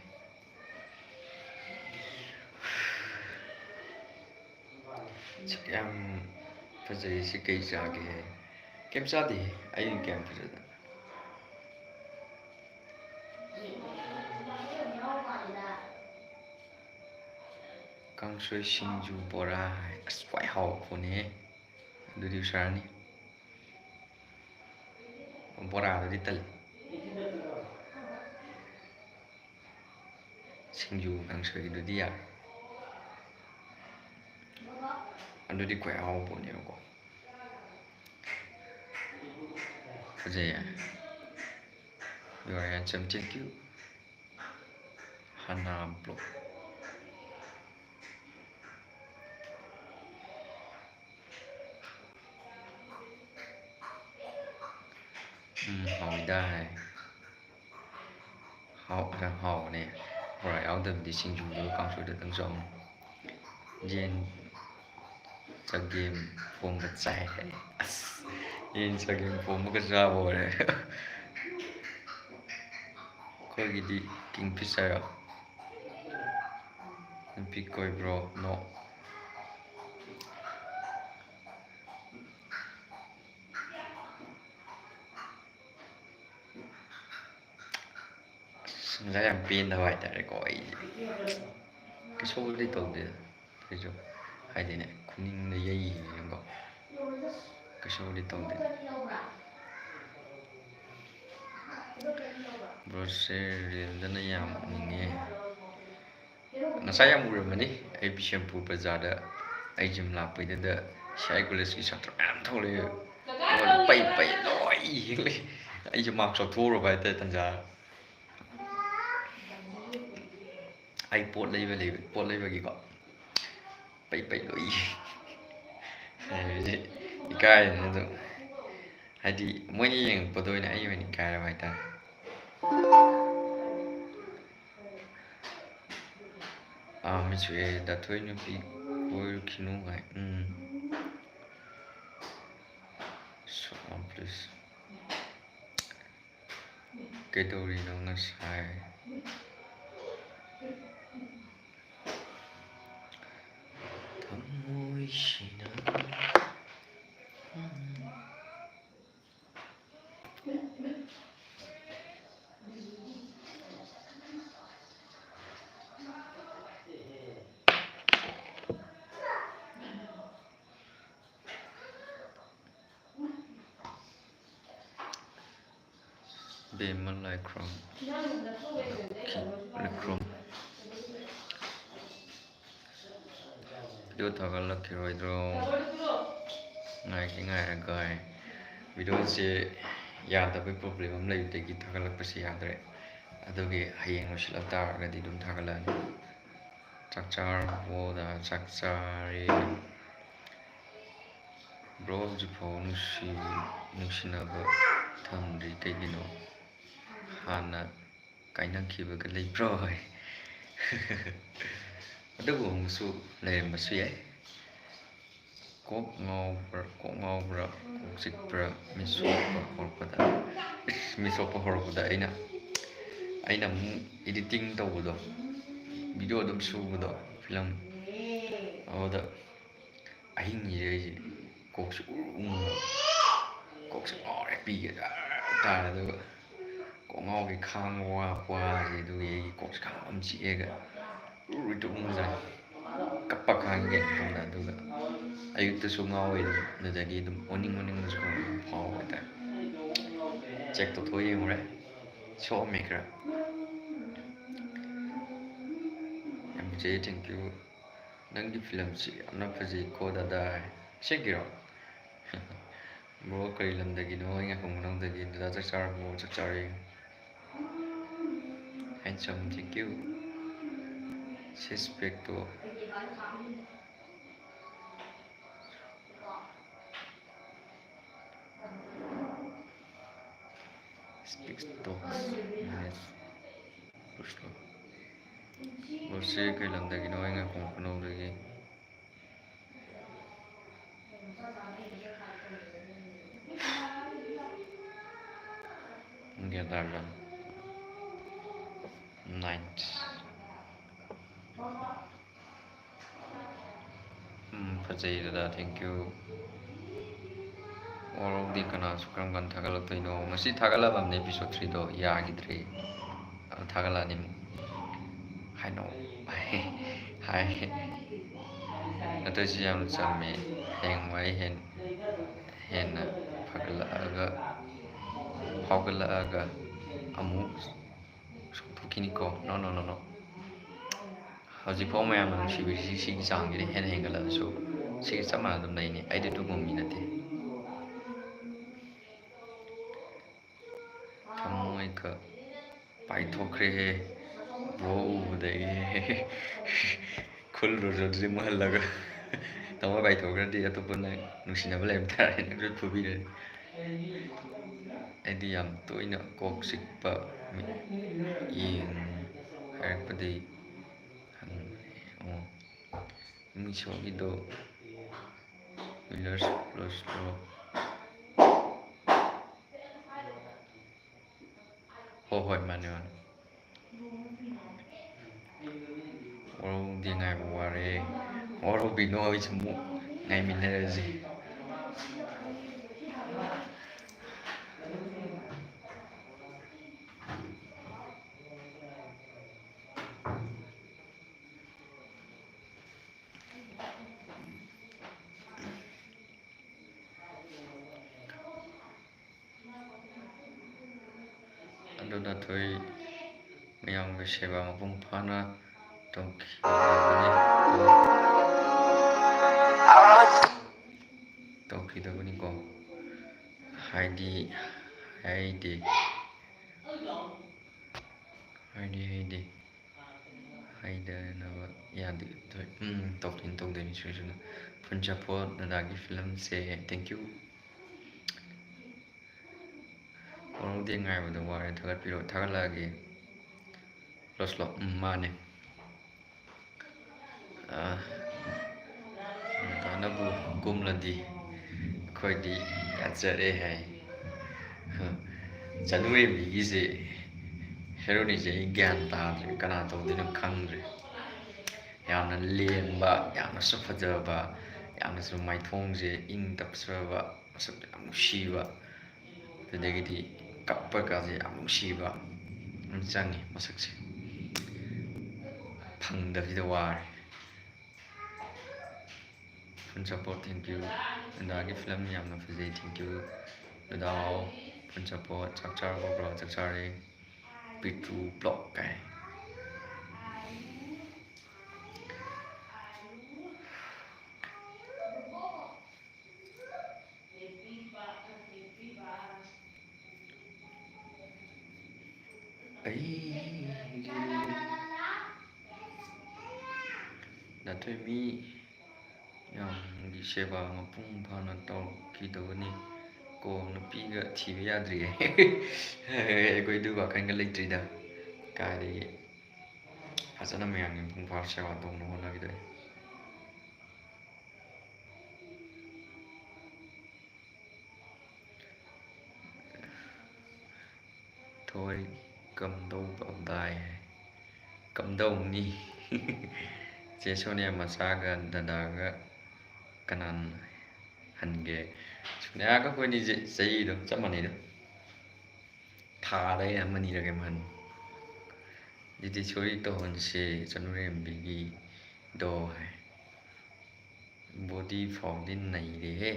ꯁꯛ ꯌꯥꯝ ꯐꯖꯩ꯫ ꯁꯤ ꯀꯩ ꯆꯥꯒꯦ? ꯀꯩꯝ ꯆꯥꯗꯦ꯫ ꯑꯩ ꯀꯌꯥꯝ ꯐꯖꯗꯅ꯫ ꯀꯥꯡꯁꯣꯏ, ꯁꯤꯡꯖꯨ, ꯕꯣꯔꯥ ꯍꯥꯏ꯫ ꯑꯁ, ꯈ꯭ꯋꯥꯏ ꯍꯥꯎꯕ ꯄꯣꯠꯅꯤꯍꯦ꯫ ꯑꯗꯨꯗꯤ ꯎꯁꯥꯔꯅꯤ꯫ ꯕꯣꯔꯥꯗꯨꯗꯤ ꯇꯜꯂꯤ꯫ ꯁꯤꯡꯖꯨ ꯀꯥꯡꯁꯣꯏꯗꯨꯗꯤ ꯌꯥꯔꯦ꯫ ꯑꯗꯨꯗꯤ ꯈ꯭ꯋꯥꯏ ꯍꯥꯎꯕ ꯄꯣꯠꯅꯦꯕꯀꯣ꯫ ꯐꯖꯩꯌꯦ꯫ You are handsome, thank you. ꯍꯅꯥ ꯕ꯭ꯂꯣꯛ꯫ ꯎꯝ, ꯍꯥꯎꯏꯗ ꯍꯥꯏ꯫ ꯍꯥꯎ-, ꯌꯥꯝ ꯍꯥꯎꯕꯅꯦ꯫ ꯕꯣꯔꯥ ꯌꯥꯎꯗꯕꯤꯗ ꯁꯤꯡꯖꯨꯗꯨꯒ ꯀꯥꯡꯁꯣꯏꯗꯨꯗꯪ ꯆꯥꯎꯅꯦ꯫ ꯌꯦꯟ ꯆꯒꯦꯝ ꯄꯣꯝꯕ ꯆꯥꯏ ꯍꯥꯏ꯫ ꯑꯁ, ꯌꯦꯟ ꯆꯒꯦꯝ ꯄꯣꯝꯕꯒ ꯆꯥꯕ ꯑꯣꯏꯔꯦ꯫ ꯑꯩꯈꯣꯏꯒꯤꯗꯤ ꯀꯤꯡꯐꯤꯁꯔ꯫ ꯅꯨꯄꯤ ꯀꯣꯏꯕ꯭ꯔꯣ? No꯫ ꯑꯁ, ꯉꯁꯥꯏ ꯌꯥꯝ ꯄꯦꯟꯗꯕ ꯍꯥꯏꯇꯥꯔꯦꯀꯣ꯫ ꯑꯩꯁꯦ ꯀꯩꯁꯨꯕꯨꯗꯤ ꯇꯧꯗꯦꯗ, ꯑꯩꯁꯨ ꯍꯥꯏꯗꯤꯅꯦ, ꯈꯨꯅꯤꯡꯗ ꯌꯩꯈꯤꯕꯅꯤꯅꯀꯣ, ꯀꯩꯁꯨꯕꯨꯗꯤ ꯇꯧꯗꯦ꯫ ꯕ꯭ꯔꯣꯁꯦ ꯔꯤꯜꯗꯅ ꯌꯥꯝ ꯎꯅꯤꯡꯉꯦ꯫ ꯉꯁꯥꯏ ꯌꯥꯝ ꯎꯔꯝꯃꯅꯤ, ꯑꯩ ꯕꯤꯁꯦꯝꯄꯨꯔ ꯕꯖꯥꯔꯗ ꯑꯩ ꯖꯤꯝ ꯂꯥꯛꯄꯩꯗꯨꯗ ꯁꯤ ꯑꯥꯏ ꯀꯣꯂꯦꯖꯀꯤ ꯁꯥꯇ꯭ꯔ ꯃꯌꯥꯝ ꯊꯣꯛꯂꯛꯑꯦ꯫ ꯑꯗꯨꯒ ꯄꯩ ꯄꯩ ꯂꯣꯏ ꯌꯦꯡꯂꯛꯑꯦ꯫ ꯑꯩꯁꯦ ꯃꯥꯛꯁ ꯂꯧꯊꯣꯛꯎꯔꯕ ꯍꯥꯏꯇꯥꯔꯦ ꯇꯟꯖꯥ꯫ ꯑꯩ ꯄꯣꯠ ꯂꯩꯕ ꯂꯩꯕ ꯄꯣꯠ ꯂꯩꯕꯒꯤꯀꯣ ꯄꯩ ꯄꯩ ꯂꯣꯏ ꯌꯦꯡ-, ꯍꯥꯏꯕꯁꯦ ꯏꯀꯥꯏꯗꯅ ꯑꯗꯨꯝ, ꯍꯥꯏꯗꯤ ꯃꯣꯏꯅ ꯌꯦꯡꯉꯛꯄꯗ ꯑꯣꯏꯅ ꯑꯩ ꯑꯣꯏꯅ ꯏꯀꯥꯏꯔꯕ ꯍꯥꯏꯇꯥꯔꯦ꯫ ꯑꯥ, ꯃꯤꯠ ꯁꯣꯛꯑꯦ, ꯗꯥꯊꯣꯏ ꯅꯨꯄꯤ ꯀꯣꯏꯔꯨꯈꯤꯅꯨ ꯍꯥꯏ꯫ ꯎꯝ꯫ Shut up, please. ꯀꯩꯗꯧꯔꯤꯅꯣ ꯉꯁꯥꯏ? ꯊꯃꯣꯏꯁꯤꯅ꯫ ꯕꯦꯝꯃ ꯂꯥꯏꯈ꯭ꯔꯣꯝ, ꯂꯥꯏꯈ꯭ꯔꯣꯝ꯫ ꯚꯤꯗꯤꯑꯣ ꯊꯥꯒꯠꯂꯛꯈꯤꯔꯣꯏꯗ꯭ꯔꯣ? ꯉꯥꯏꯒꯦ ꯉꯥꯏꯔꯒ꯫ ꯚꯤꯗꯤꯑꯣꯁꯦ ꯌꯥꯗꯕꯩ ꯄ꯭ꯔꯣꯕ꯭ꯂꯦꯝ ꯑꯃ ꯂꯩꯕꯗꯒꯤ ꯊꯥꯒꯠꯂꯛꯄꯁꯦ ꯌꯥꯗ꯭ꯔꯦ꯫ ꯑꯗꯨꯒꯤ ꯍꯌꯦꯡ ꯂꯣꯏꯁꯤꯜꯂꯛ ꯇꯥꯔꯒꯗꯤ ꯑꯗꯨꯝ ꯊꯥꯒꯠꯂꯛꯑꯅꯤ꯫ ꯆꯥꯛ ꯆꯥꯔꯕꯣꯗ? ꯆꯥꯛ ꯆꯥꯔꯦ꯫ ꯕ꯭ꯔꯣ, ꯍꯧꯖꯤꯛꯐꯥꯎ ꯅꯨꯡꯁꯤ-, ꯅꯨꯡꯁꯤꯅꯕ ꯊꯝꯗ꯭ꯔꯤ ꯀꯩꯒꯤꯅꯣ? ꯍꯥꯟꯅ ꯀꯥꯏꯅꯈꯤꯕꯒ ꯂꯩꯕ꯭ꯔꯣ? ꯍꯥꯏ꯫ ꯑꯗꯨꯒꯨꯝꯕꯁꯨ ꯂꯩꯔꯝꯕꯁꯨ ꯌꯥꯏ꯫ ꯀꯣꯛ ꯉꯥꯎꯕ꯭ꯔꯥ, ꯀꯣꯛ ꯉꯥꯎꯕ꯭ꯔꯥ, ꯀꯣꯛ ꯆꯤꯛꯄ꯭ꯔꯥ, ꯃꯤꯠ ꯁꯣꯛꯄ ꯍꯧꯔꯛꯄꯗ? ꯏꯁ, ꯃꯤꯠ ꯁꯣꯛꯄ ꯍꯧꯔꯛꯄꯗ ꯑꯩꯅ, ꯑꯩꯅ ꯑꯃꯨꯛ editing ꯇꯧꯕꯗꯣ, ꯚꯤꯗꯤꯑꯣ ꯑꯗꯨꯝ ꯁꯨꯕꯗꯣ, ꯐꯤꯂꯝ, ꯑꯗꯨꯗ ꯑꯍꯤꯡꯁꯤꯗ ꯑꯩꯁꯦ ꯀꯣꯛꯁꯦ ꯎꯔꯨ ꯎꯉꯨ, ꯀꯣꯛꯁꯦ ꯉꯥꯎꯔꯦ, ꯄꯤꯒꯦ ꯇꯥꯔꯦ, ꯑꯗꯨꯒ ꯀꯣꯛ ꯉꯥꯎꯕꯒꯤ ꯈꯥꯡꯕ ꯋꯥꯕ ꯋꯥꯁꯦ, ꯑꯗꯨꯒꯤ ꯑꯩꯒꯤ ꯀꯣꯛꯁꯦ ꯈꯥꯡꯕ ꯑꯃ ꯆꯤꯛꯑꯦꯒ ꯎꯔꯨ ꯎꯔꯨ ꯇꯨꯝꯕꯖꯥꯠꯅꯤ꯫ ꯀꯞꯄ ꯈꯥꯡꯉꯦ ꯈꯪꯕ꯭ꯔꯥ? ꯑꯗꯨꯒ ꯑꯌꯨꯛꯇꯁꯨ ꯉꯥꯎꯋꯦ ꯑꯗꯨꯝ, ꯑꯗꯨꯗꯒꯤ ꯑꯗꯨꯝ ꯑꯣꯅꯤꯡ ꯑꯣꯅꯤꯡꯕꯁꯨ ꯈꯔ ꯑꯗꯨꯝ ꯐꯥꯎꯕ ꯍꯥꯏꯇꯥꯔꯦ꯫ ꯆꯦꯛ ꯇꯧꯊꯣꯛꯑ ꯌꯦꯡꯉꯨꯔꯦ꯫ ꯁꯣꯛꯑꯝꯃꯦ ꯈꯔ꯫ ꯌꯥꯝ ꯐꯖꯩ, thank you꯫ ꯅꯪꯒꯤ ꯐꯤꯂꯝꯁꯤ ꯌꯥꯝꯅ ꯐꯖꯩꯀꯣ ꯗꯗꯥ ꯍꯥꯏ꯫ ꯑꯁꯦꯡꯀꯤꯔꯣ? Bro, ꯀꯔꯤ ꯂꯝꯗꯒꯤꯅꯣ? ꯑꯩ ꯉꯥꯏꯈꯣ ꯃꯅꯨꯡꯗꯒꯤ꯫ ꯗꯗꯥ ꯆꯥꯛ ꯆꯥꯔꯕꯣ? ꯆꯥꯛ ꯆꯥꯔꯦ꯫ Handsome, thank you꯫ Suspect to. Speaks talks minutes. Bro, ꯁꯤ ꯀꯩ ꯂꯝꯗꯒꯤꯅꯣ? ꯑꯩ ꯉꯥꯏꯈꯣ ꯈꯨꯅꯧꯗꯒꯤ꯫ ꯒ꯭ꯌꯥꯟ ꯇꯥꯔꯕ? Night꯫ ꯎꯝ, ꯐꯖꯩ ꯗꯗꯥ, thank you꯫ ꯋꯥꯔꯧꯗꯦ, ꯀꯅꯥꯁꯨ ꯀꯔꯝ ꯀꯥꯟꯗ ꯊꯥꯒꯠꯂꯛꯇꯣꯏꯅꯣ? ꯉꯁꯤ ꯊꯥꯒꯠꯂꯕꯅꯦ episode three ꯗꯣ, ꯌꯥꯈꯤꯗ꯭ꯔꯦ꯫ ꯑꯗꯨ ꯊꯥꯒꯠꯂꯛꯑꯅꯤ ꯑꯃꯨꯛ꯫ ꯍꯥꯏꯅꯧ꯫ ꯍꯥꯏ꯫ ꯅꯠꯇ꯭ꯔꯁꯨ ꯌꯥꯝ ꯆꯝꯃꯦ꯫ ꯍꯌꯦꯡꯋꯥꯏ ꯍꯦꯟ-, ꯍꯦꯟꯅ ꯐꯒꯠꯂꯛꯑꯒ, ꯐꯥꯎꯒꯠꯂꯛꯑꯒ ꯑꯃꯨꯛ ꯁꯣꯛꯊꯣꯛꯈꯤꯅꯤꯀꯣ꯫ No, no, no, no꯫ ꯍꯧꯖꯤꯛꯐꯥꯎ ꯃꯌꯥꯝꯅ ꯅꯨꯡꯁꯤꯕꯤꯔꯤꯁꯤ ꯁꯤꯒꯤ ꯆꯥꯡꯁꯤꯗ ꯍꯦꯟꯅ ꯍꯦꯟꯒꯠꯂꯛꯑꯁꯨ ꯁꯤꯒ ꯆꯞ ꯃꯥꯟꯅ ꯑꯗꯨꯝ ꯂꯩꯅꯤ꯫ ꯑꯩꯗꯤ ꯑꯗꯨꯒꯨꯝꯕ ꯃꯤ ꯅꯠꯇꯦ꯫ ꯊꯃꯣꯏꯒ ꯄꯥꯏꯊꯣꯛꯈ꯭ꯔꯦꯍꯦ꯫ Bro ꯎꯕꯗꯒꯤ꯫ ꯈꯨꯜꯂꯨꯔꯁꯨ ꯑꯗꯨꯗꯤ ꯃꯨꯍꯜꯂꯒ꯫ ꯊꯃꯣꯏ ꯄꯥꯏꯊꯣꯛꯈ꯭ꯔꯗꯤ ꯑꯇꯣꯞꯄꯅ ꯅꯨꯡꯁꯤꯅꯕ ꯂꯩꯔꯝ ꯇꯥꯔꯦꯅꯦ, ꯂꯣꯏ ꯐꯨꯕꯤꯔꯗꯤ꯫ ꯑꯩꯗꯤ ꯌꯥꯝ ꯇꯣꯏꯅ ꯀꯣꯛ ꯆꯤꯛꯄ ꯃꯤꯠꯌꯦꯡ ꯍꯥꯏꯔꯛꯄꯗꯒꯤ ꯍꯪꯕꯅꯦ꯫ ꯑꯣ, ꯃꯤꯁꯣꯒꯤꯗꯣ Miller's Plus Pro꯫ ꯍꯣꯏ, ꯍꯣꯏ, ꯃꯥꯅꯦ, ꯃꯥꯅꯦ꯫ ꯋꯥꯔꯧꯗꯦ, ꯉꯥꯏꯕ ꯋꯥꯔꯦ꯫ ꯋꯥꯔꯧꯕꯤꯅꯣ, ꯑꯩꯁꯨ ꯑꯃꯨꯛ ꯉꯥꯏꯃꯤꯟꯅꯔꯁꯤ꯫ ꯑꯗꯨ ꯅꯥꯊꯣꯏ ꯃꯌꯥꯝꯒꯤ ꯁꯦꯕꯥ ꯃꯄꯨꯡ ꯐꯥꯅ ꯇꯧꯈꯤꯗꯕꯅꯤ ꯀꯣ꯫ ꯇꯧꯈꯤꯗꯕꯅꯤꯀꯣ꯫ ꯍꯥꯏꯗꯤ ꯍꯥꯏꯗꯦ꯫ ꯍꯥꯏꯗꯤ ꯍꯥꯏꯗꯦ꯫ ꯍꯥꯏꯗꯅꯕ ꯌꯥꯗꯦ꯫ ꯎꯝ, ꯇꯧꯗꯣꯏꯅꯤ, ꯇꯧꯗꯣꯏꯅꯤ, ꯁꯣꯏ ꯁꯣꯏꯗꯅ꯫ Full support ꯗꯗꯥꯒꯤ ꯐꯤꯂꯝꯁꯦ꯫ Thank you꯫ ꯋꯥꯔꯧꯗꯦ, ꯉꯥꯏꯕꯗ ꯋꯥꯔꯦ꯫ ꯊꯥꯒꯠꯄꯤꯔꯣ, ꯊꯥꯒꯠꯂꯛꯑꯒꯦ꯫ ꯂꯣꯁꯂꯣ꯫ ꯎꯝ, ꯃꯥꯅꯦ꯫ ꯑꯥ, ꯗꯗꯥꯅꯕꯨ ꯀꯨꯝꯂꯗꯤ ꯑꯩꯈꯣꯏꯗꯤ ꯌꯥꯖꯔꯦ ꯍꯥꯏ꯫ ꯆꯅꯨ ꯔꯦꯝꯕꯤꯒꯤꯁꯦ ꯍꯦꯔꯣꯅꯤꯁꯦ ꯑꯩ ꯒ꯭ꯌꯥꯟ ꯇꯥꯗ꯭ꯔꯦ, ꯀꯅꯥ ꯇꯧꯗꯣꯏꯅꯣ ꯈꯪꯗ꯭ꯔꯦ꯫ ꯌꯥꯝꯅ ꯂꯦꯝꯕ, ꯌꯥꯝꯅꯁꯨ ꯐꯖꯕ, ꯌꯥꯝꯅꯁꯨ ꯃꯥꯏꯊꯣꯡꯁꯦ ꯏꯪ ꯇꯞꯆꯕ, ꯃꯁꯛ ꯌꯥꯝ ꯅꯨꯡꯁꯤꯕ, ꯑꯗꯨꯗꯒꯤꯗꯤ ꯀꯞꯄꯒꯁꯦ ꯌꯥꯝ ꯅꯨꯡꯁꯤꯕ ꯑꯃ ꯆꯪꯉꯤ ꯃꯁꯛꯁꯦ꯫ ꯐꯪꯗꯕꯁꯤꯗ ꯋꯥꯔꯦ꯫ Full support, thank you꯫ ꯗꯗꯥꯒꯤ ꯐꯤꯂꯝ ꯌꯥꯝꯅ ꯐꯖꯩ, thank you꯫ ꯗꯗꯥ ꯍꯥꯎ, full support꯫ ꯆꯥꯛ ꯆꯥꯔꯕꯣ bro? ꯆꯥꯛ ꯆꯥꯔꯦ꯫ ꯄꯤꯇ꯭ꯔꯨ vlog ꯀꯥꯏ꯫ ꯑꯩꯒꯤ ꯅꯥꯊꯣꯏ ꯃꯤ ꯌꯥꯝꯒꯤ ꯁꯦꯕꯥ ꯃꯄꯨꯡ ꯐꯥꯅ ꯇꯧꯔꯛꯈꯤꯗꯕꯅꯤ ꯀꯣ꯫ ꯅꯨꯄꯤꯒ ꯊꯤꯕ ꯌꯥꯗ꯭ꯔꯤꯌꯦ꯫ ꯑꯩꯈꯣꯏ ꯑꯗꯨ ꯋꯥꯈꯜꯒ ꯂꯩꯇ꯭ꯔꯤꯗ꯫ ꯀꯥꯏꯗꯒꯤ ꯐꯖꯅ ꯃꯌꯥꯝꯒꯤ ꯃꯄꯨꯡ ꯐꯥꯕ ꯁꯦꯕꯥ ꯇꯧꯅꯕ ꯍꯣꯠꯅꯈꯤꯗꯣꯏꯅꯤ꯫ ꯊꯣꯏ ꯀꯝꯗꯧꯕꯗꯥꯏ ꯍꯥꯏ꯫ ꯀꯝꯗꯧꯅꯤ? ꯆꯦ ꯁꯣꯅꯤꯌꯥ ꯃꯆꯥꯒ ꯗꯗꯥꯒ ꯀꯅꯥꯅ ꯍꯟꯒꯦ? ꯁꯣꯅꯤꯌꯥꯒ ꯑꯩꯈꯣꯏꯅꯤꯁꯦ ꯆꯍꯤ ꯑꯗꯨꯝ ꯆꯞ ꯃꯥꯟꯅꯩꯗ꯫ ꯊꯥꯗ ꯑꯩꯅ ꯑꯃꯅꯤꯔ ꯀꯩꯅꯣ ꯍꯟ꯫ ꯑꯗꯨꯗꯤ ꯁꯣꯏ ꯇꯧꯍꯟꯁꯦ ꯆꯅꯨꯔꯦꯝꯕꯤꯒꯤꯗꯣ ꯍꯥꯏ꯫ Body ꯐꯥꯎꯗꯤ ꯅꯩꯔꯦꯍꯦ꯫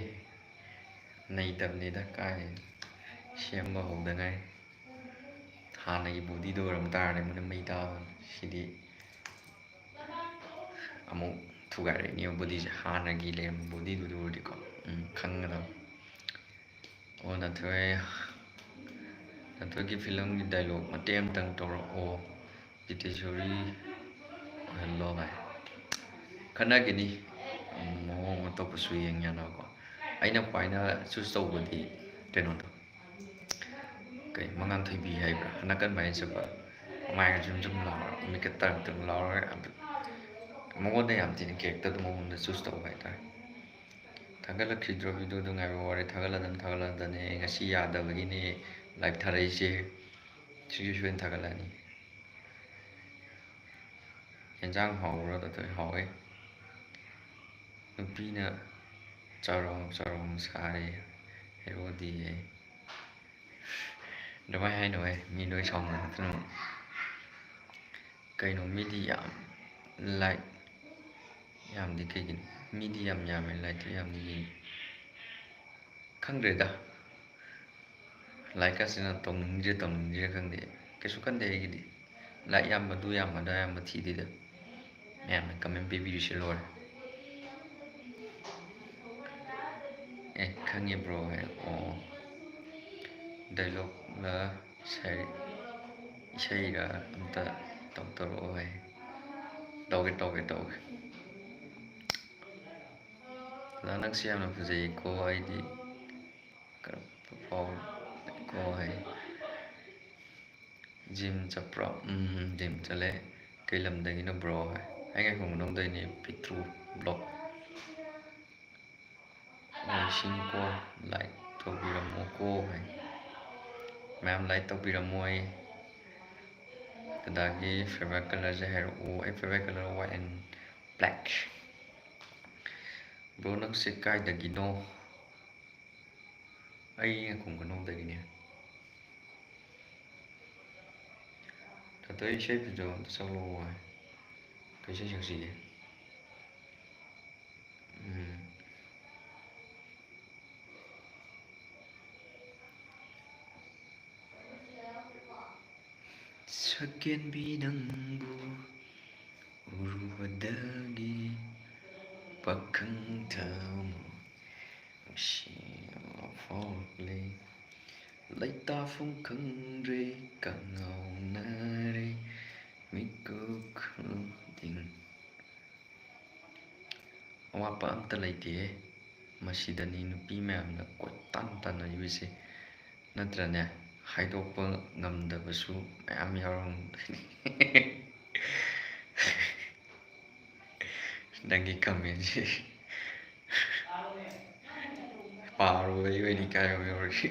ꯅꯩꯇꯕꯅꯤꯗ ꯀꯥꯏ, ꯁꯦꯝꯕ ꯍꯧꯗ ꯉꯥꯏ꯫ ꯍꯥꯟꯅꯒꯤ ꯕꯣꯗꯤꯗꯣ ꯑꯣꯏꯔꯝ ꯇꯥꯔꯗꯤ ꯃꯅꯝ ꯃꯩ ꯇꯥꯕꯅꯤ꯫ ꯁꯤꯗꯤ ꯑꯃꯨꯛ ꯊꯨꯒꯥꯏꯔꯛꯏꯅꯦꯕ ꯕꯣꯗꯤꯁꯦ꯫ ꯍꯥꯟꯅꯒꯤ ꯂꯩꯔꯝꯕ ꯕꯣꯗꯤꯗꯨꯗ ꯑꯣꯏꯔꯗꯤꯀꯣ, ꯎꯝ, ꯈꯪꯒꯗꯕ꯫ ꯑꯣ, ꯗꯥꯊꯣꯏ, ꯗꯥꯊꯣꯏꯒꯤ ꯐꯤꯂꯝꯒꯤ ꯗꯥꯏꯂꯣꯛ ꯃꯇꯦꯛ ꯑꯃꯇꯪ ꯇꯧꯔꯛꯑꯣ꯫ ꯖꯤꯇꯦꯁꯣꯔꯤ ꯑꯣꯏꯍꯜꯂꯣ ꯚꯥꯏ꯫ ꯈꯟꯅꯈꯤꯅꯤ꯫ ꯃꯑꯣꯡ ꯑꯇꯣꯞꯄꯁꯨ ꯌꯦꯡ ꯌꯥꯅꯕꯀꯣ꯫ ꯑꯩꯅ ꯈ꯭ꯋꯥꯏꯅ ꯆꯨꯁ ꯇꯧꯕꯗꯤ ꯀꯩꯅꯣꯗꯣ, ꯀꯩ, ꯃꯉꯥꯟꯊꯣꯏꯕꯤ ꯍꯥꯏꯕ꯭ꯔꯥ? ꯅꯥꯀꯟ ꯃꯌꯥꯏ ꯆꯠꯄ꯫ ꯃꯥꯏꯒ ꯖꯨꯝ ꯖꯨꯝ ꯂꯥꯎꯔꯒ, ꯃꯤꯠꯀ ꯇꯔꯪ ꯇꯔꯪ ꯂꯥꯎꯔꯒ, ꯑꯗꯨ ꯃꯉꯣꯟꯗ ꯌꯥꯝ ꯊꯤꯅ ꯀꯦꯔꯦꯛꯇꯔꯗꯣ ꯃꯉꯣꯟꯗ ꯆꯨꯁ ꯇꯧꯕ ꯍꯥꯏꯇꯥꯔꯦ꯫ ꯊꯥꯒꯠꯂꯛꯈꯤꯗ꯭ꯔꯣ ꯚꯤꯗꯤꯑꯣꯗꯣ? ꯉꯥꯏꯕ ꯋꯥꯔꯦ꯫ ꯊꯥꯒꯠꯂꯗꯝ, ꯊꯥꯒꯠꯂꯗꯝꯅꯦ꯫ ꯉꯁꯤ ꯌꯥꯗꯕꯒꯤꯅꯦ ꯂꯥꯏꯚ ꯊꯥꯔꯛꯏꯁꯦ꯫ ꯁꯤꯁꯨ ꯁꯣꯏꯗꯅ ꯊꯥꯒꯠꯂꯛꯑꯅꯤ꯫ ꯌꯦꯟꯖꯥꯡ ꯍꯥꯎꯕ꯭ꯔꯣ? ꯗꯥꯊꯣꯏ, ꯍꯥꯎꯋꯦ꯫ ꯅꯨꯄꯤꯅ ꯆꯔꯣꯡ ꯆꯔꯣꯡ ꯁꯥꯔꯦ, ꯍꯦꯔꯣꯗꯤ꯫ ꯑꯗꯨꯃꯥꯏꯅ ꯍꯥꯏꯅꯨꯍꯦ, ꯃꯤ ꯂꯣꯏ ꯁꯥꯎꯅꯔꯛꯇꯅ꯫ ꯀꯩꯅꯣ, ꯃꯤꯗꯤ ꯌꯥꯝ ꯂꯥꯏꯛ ꯌꯥꯝꯗꯤ ꯀꯩꯒꯤꯅꯣ? ꯃꯤꯗꯤ ꯌꯥꯝ ꯌꯥꯝꯃꯦ, ꯂꯥꯏꯛꯇꯤ ꯌꯥꯝꯗꯤ ꯀꯩꯒꯤꯅꯣ? ꯈꯪꯗ꯭ꯔꯦꯗ꯫ ꯂꯥꯏꯛꯀꯁꯤꯅ ꯇꯧꯅꯤꯡꯗ꯭ꯔꯦ, ꯇꯧꯅꯤꯡꯗ꯭ꯔꯦ ꯈꯪꯗꯦ꯫ ꯀꯩꯁꯨ ꯈꯟꯗꯦ ꯑꯩꯒꯤꯗꯤ꯫ ꯂꯥꯏꯛ ꯌꯥꯝꯕ, ꯑꯗꯨ ꯌꯥꯝꯕ, ꯑꯗꯥ ꯌꯥꯝꯕ ꯊꯤꯗꯦꯗ꯫ ꯃꯌꯥꯝꯅ ꯀꯃꯦꯟ ꯄꯤꯕꯤꯔꯤꯁꯦ ꯂꯣꯏꯔꯦ꯫ ꯑꯦ, ꯈꯪꯉꯦ ꯕ꯭ꯔꯣ ꯍꯥꯏ꯫ ꯑꯣ, ꯗꯥꯏꯂꯣꯛꯂ ꯏꯁꯩ-, ꯏꯁꯩꯔ ꯑꯝꯇ ꯇꯧꯊꯣꯔꯛꯑꯣ ꯍꯥꯏ꯫ ꯇꯧꯒꯦ, ꯇꯧꯒꯦ, ꯇꯧꯒꯦ꯫ ꯑꯣꯖꯥ, ꯅꯪꯁꯦ ꯌꯥꯝꯅ ꯐꯖꯩꯀꯣ, ꯑꯩꯗꯤ ꯀꯔꯝꯕ ꯐꯥꯎ ꯀꯣ ꯍꯥꯏ꯫ ꯖꯤꯝ ꯆꯠꯄ꯭ꯔꯣ? ꯎꯝ, ꯖꯤꯝ ꯆꯠꯂꯦ꯫ ꯀꯩ ꯂꯝꯗꯒꯤꯅꯣ ꯕ꯭ꯔꯣ ꯍꯥꯏ꯫ ꯑꯩ ꯉꯥꯏꯈꯣꯡ ꯃꯅꯨꯡꯗꯩꯅꯦ, ꯄꯤꯛꯇ꯭ꯔꯨ ꯕ꯭ꯂꯣꯛ꯫ ꯑꯣꯏꯁꯤꯡꯀꯣ, ꯂꯥꯏꯛ ꯇꯧꯕꯤꯔꯝꯃꯣꯀꯣ ꯍꯥꯏ꯫ ꯃꯌꯥꯝ ꯂꯥꯏꯛ ꯇꯧꯕꯤꯔꯝꯃꯣ ꯍꯥꯏ꯫ ꯑꯗꯒꯤ ꯐꯦꯚꯔꯥꯏꯠ ꯀꯂꯔꯁꯦ ꯍꯥꯏꯔꯛꯑꯣ꯫ ꯑꯩ favourite colour white and black꯫ Bro, ꯅꯪꯁꯦ ꯀꯥꯏꯗꯒꯤꯅꯣ? ꯑꯩ ꯉꯥꯏꯈꯣꯡ ꯀꯅꯧꯗꯒꯤꯅꯦ꯫ ꯗꯥꯇꯣ, ꯏꯁꯩ ꯐꯖꯕ ꯑꯝꯇ ꯁꯛꯂꯛꯑꯣ ꯍꯥꯏ꯫ ꯀꯩ ꯏꯁꯩ ꯁꯛꯁꯤꯒꯦ? ꯎꯝ꯫ ꯁꯛꯍꯦꯟꯕꯤ ꯅꯪꯕꯨ ꯎꯔꯨꯕꯗꯒꯤ ꯄꯥꯈꯪ ꯊꯃꯣꯏ ꯅꯨꯡꯁꯤ ꯑꯃ ꯐꯥꯎꯔꯛꯂꯦ꯫ ꯂꯩꯇꯥꯐꯝ ꯈꯪꯗ꯭ꯔꯦ, ꯀꯉꯥꯎꯅꯔꯦ ꯃꯤꯀꯨꯞ ꯈꯨꯗꯤꯡ꯫ ꯑꯋꯥꯠꯄ ꯑꯝꯇ ꯂꯩꯇꯦꯍꯦ꯫ ꯃꯁꯤꯗꯅꯤ ꯅꯨꯄꯤ ꯃꯌꯥꯝꯅ ꯀꯣꯏꯇꯥꯟ ꯇꯥꯟꯅꯔꯤꯕꯁꯦ꯫ ꯅꯠꯇ꯭ꯔꯅꯦ? ꯍꯥꯏꯗꯣꯛꯄ ꯉꯝꯗꯕꯁꯨ ꯃꯌꯥꯝ ꯌꯥꯎꯔꯝꯗꯣꯏꯅꯤ꯫ ꯅꯪꯒꯤ comment ꯁꯤ ꯄꯥꯔꯨꯕꯩ ꯑꯣꯏꯅ ꯏꯀꯥꯏꯕ ꯌꯥꯎꯔꯛꯏ꯫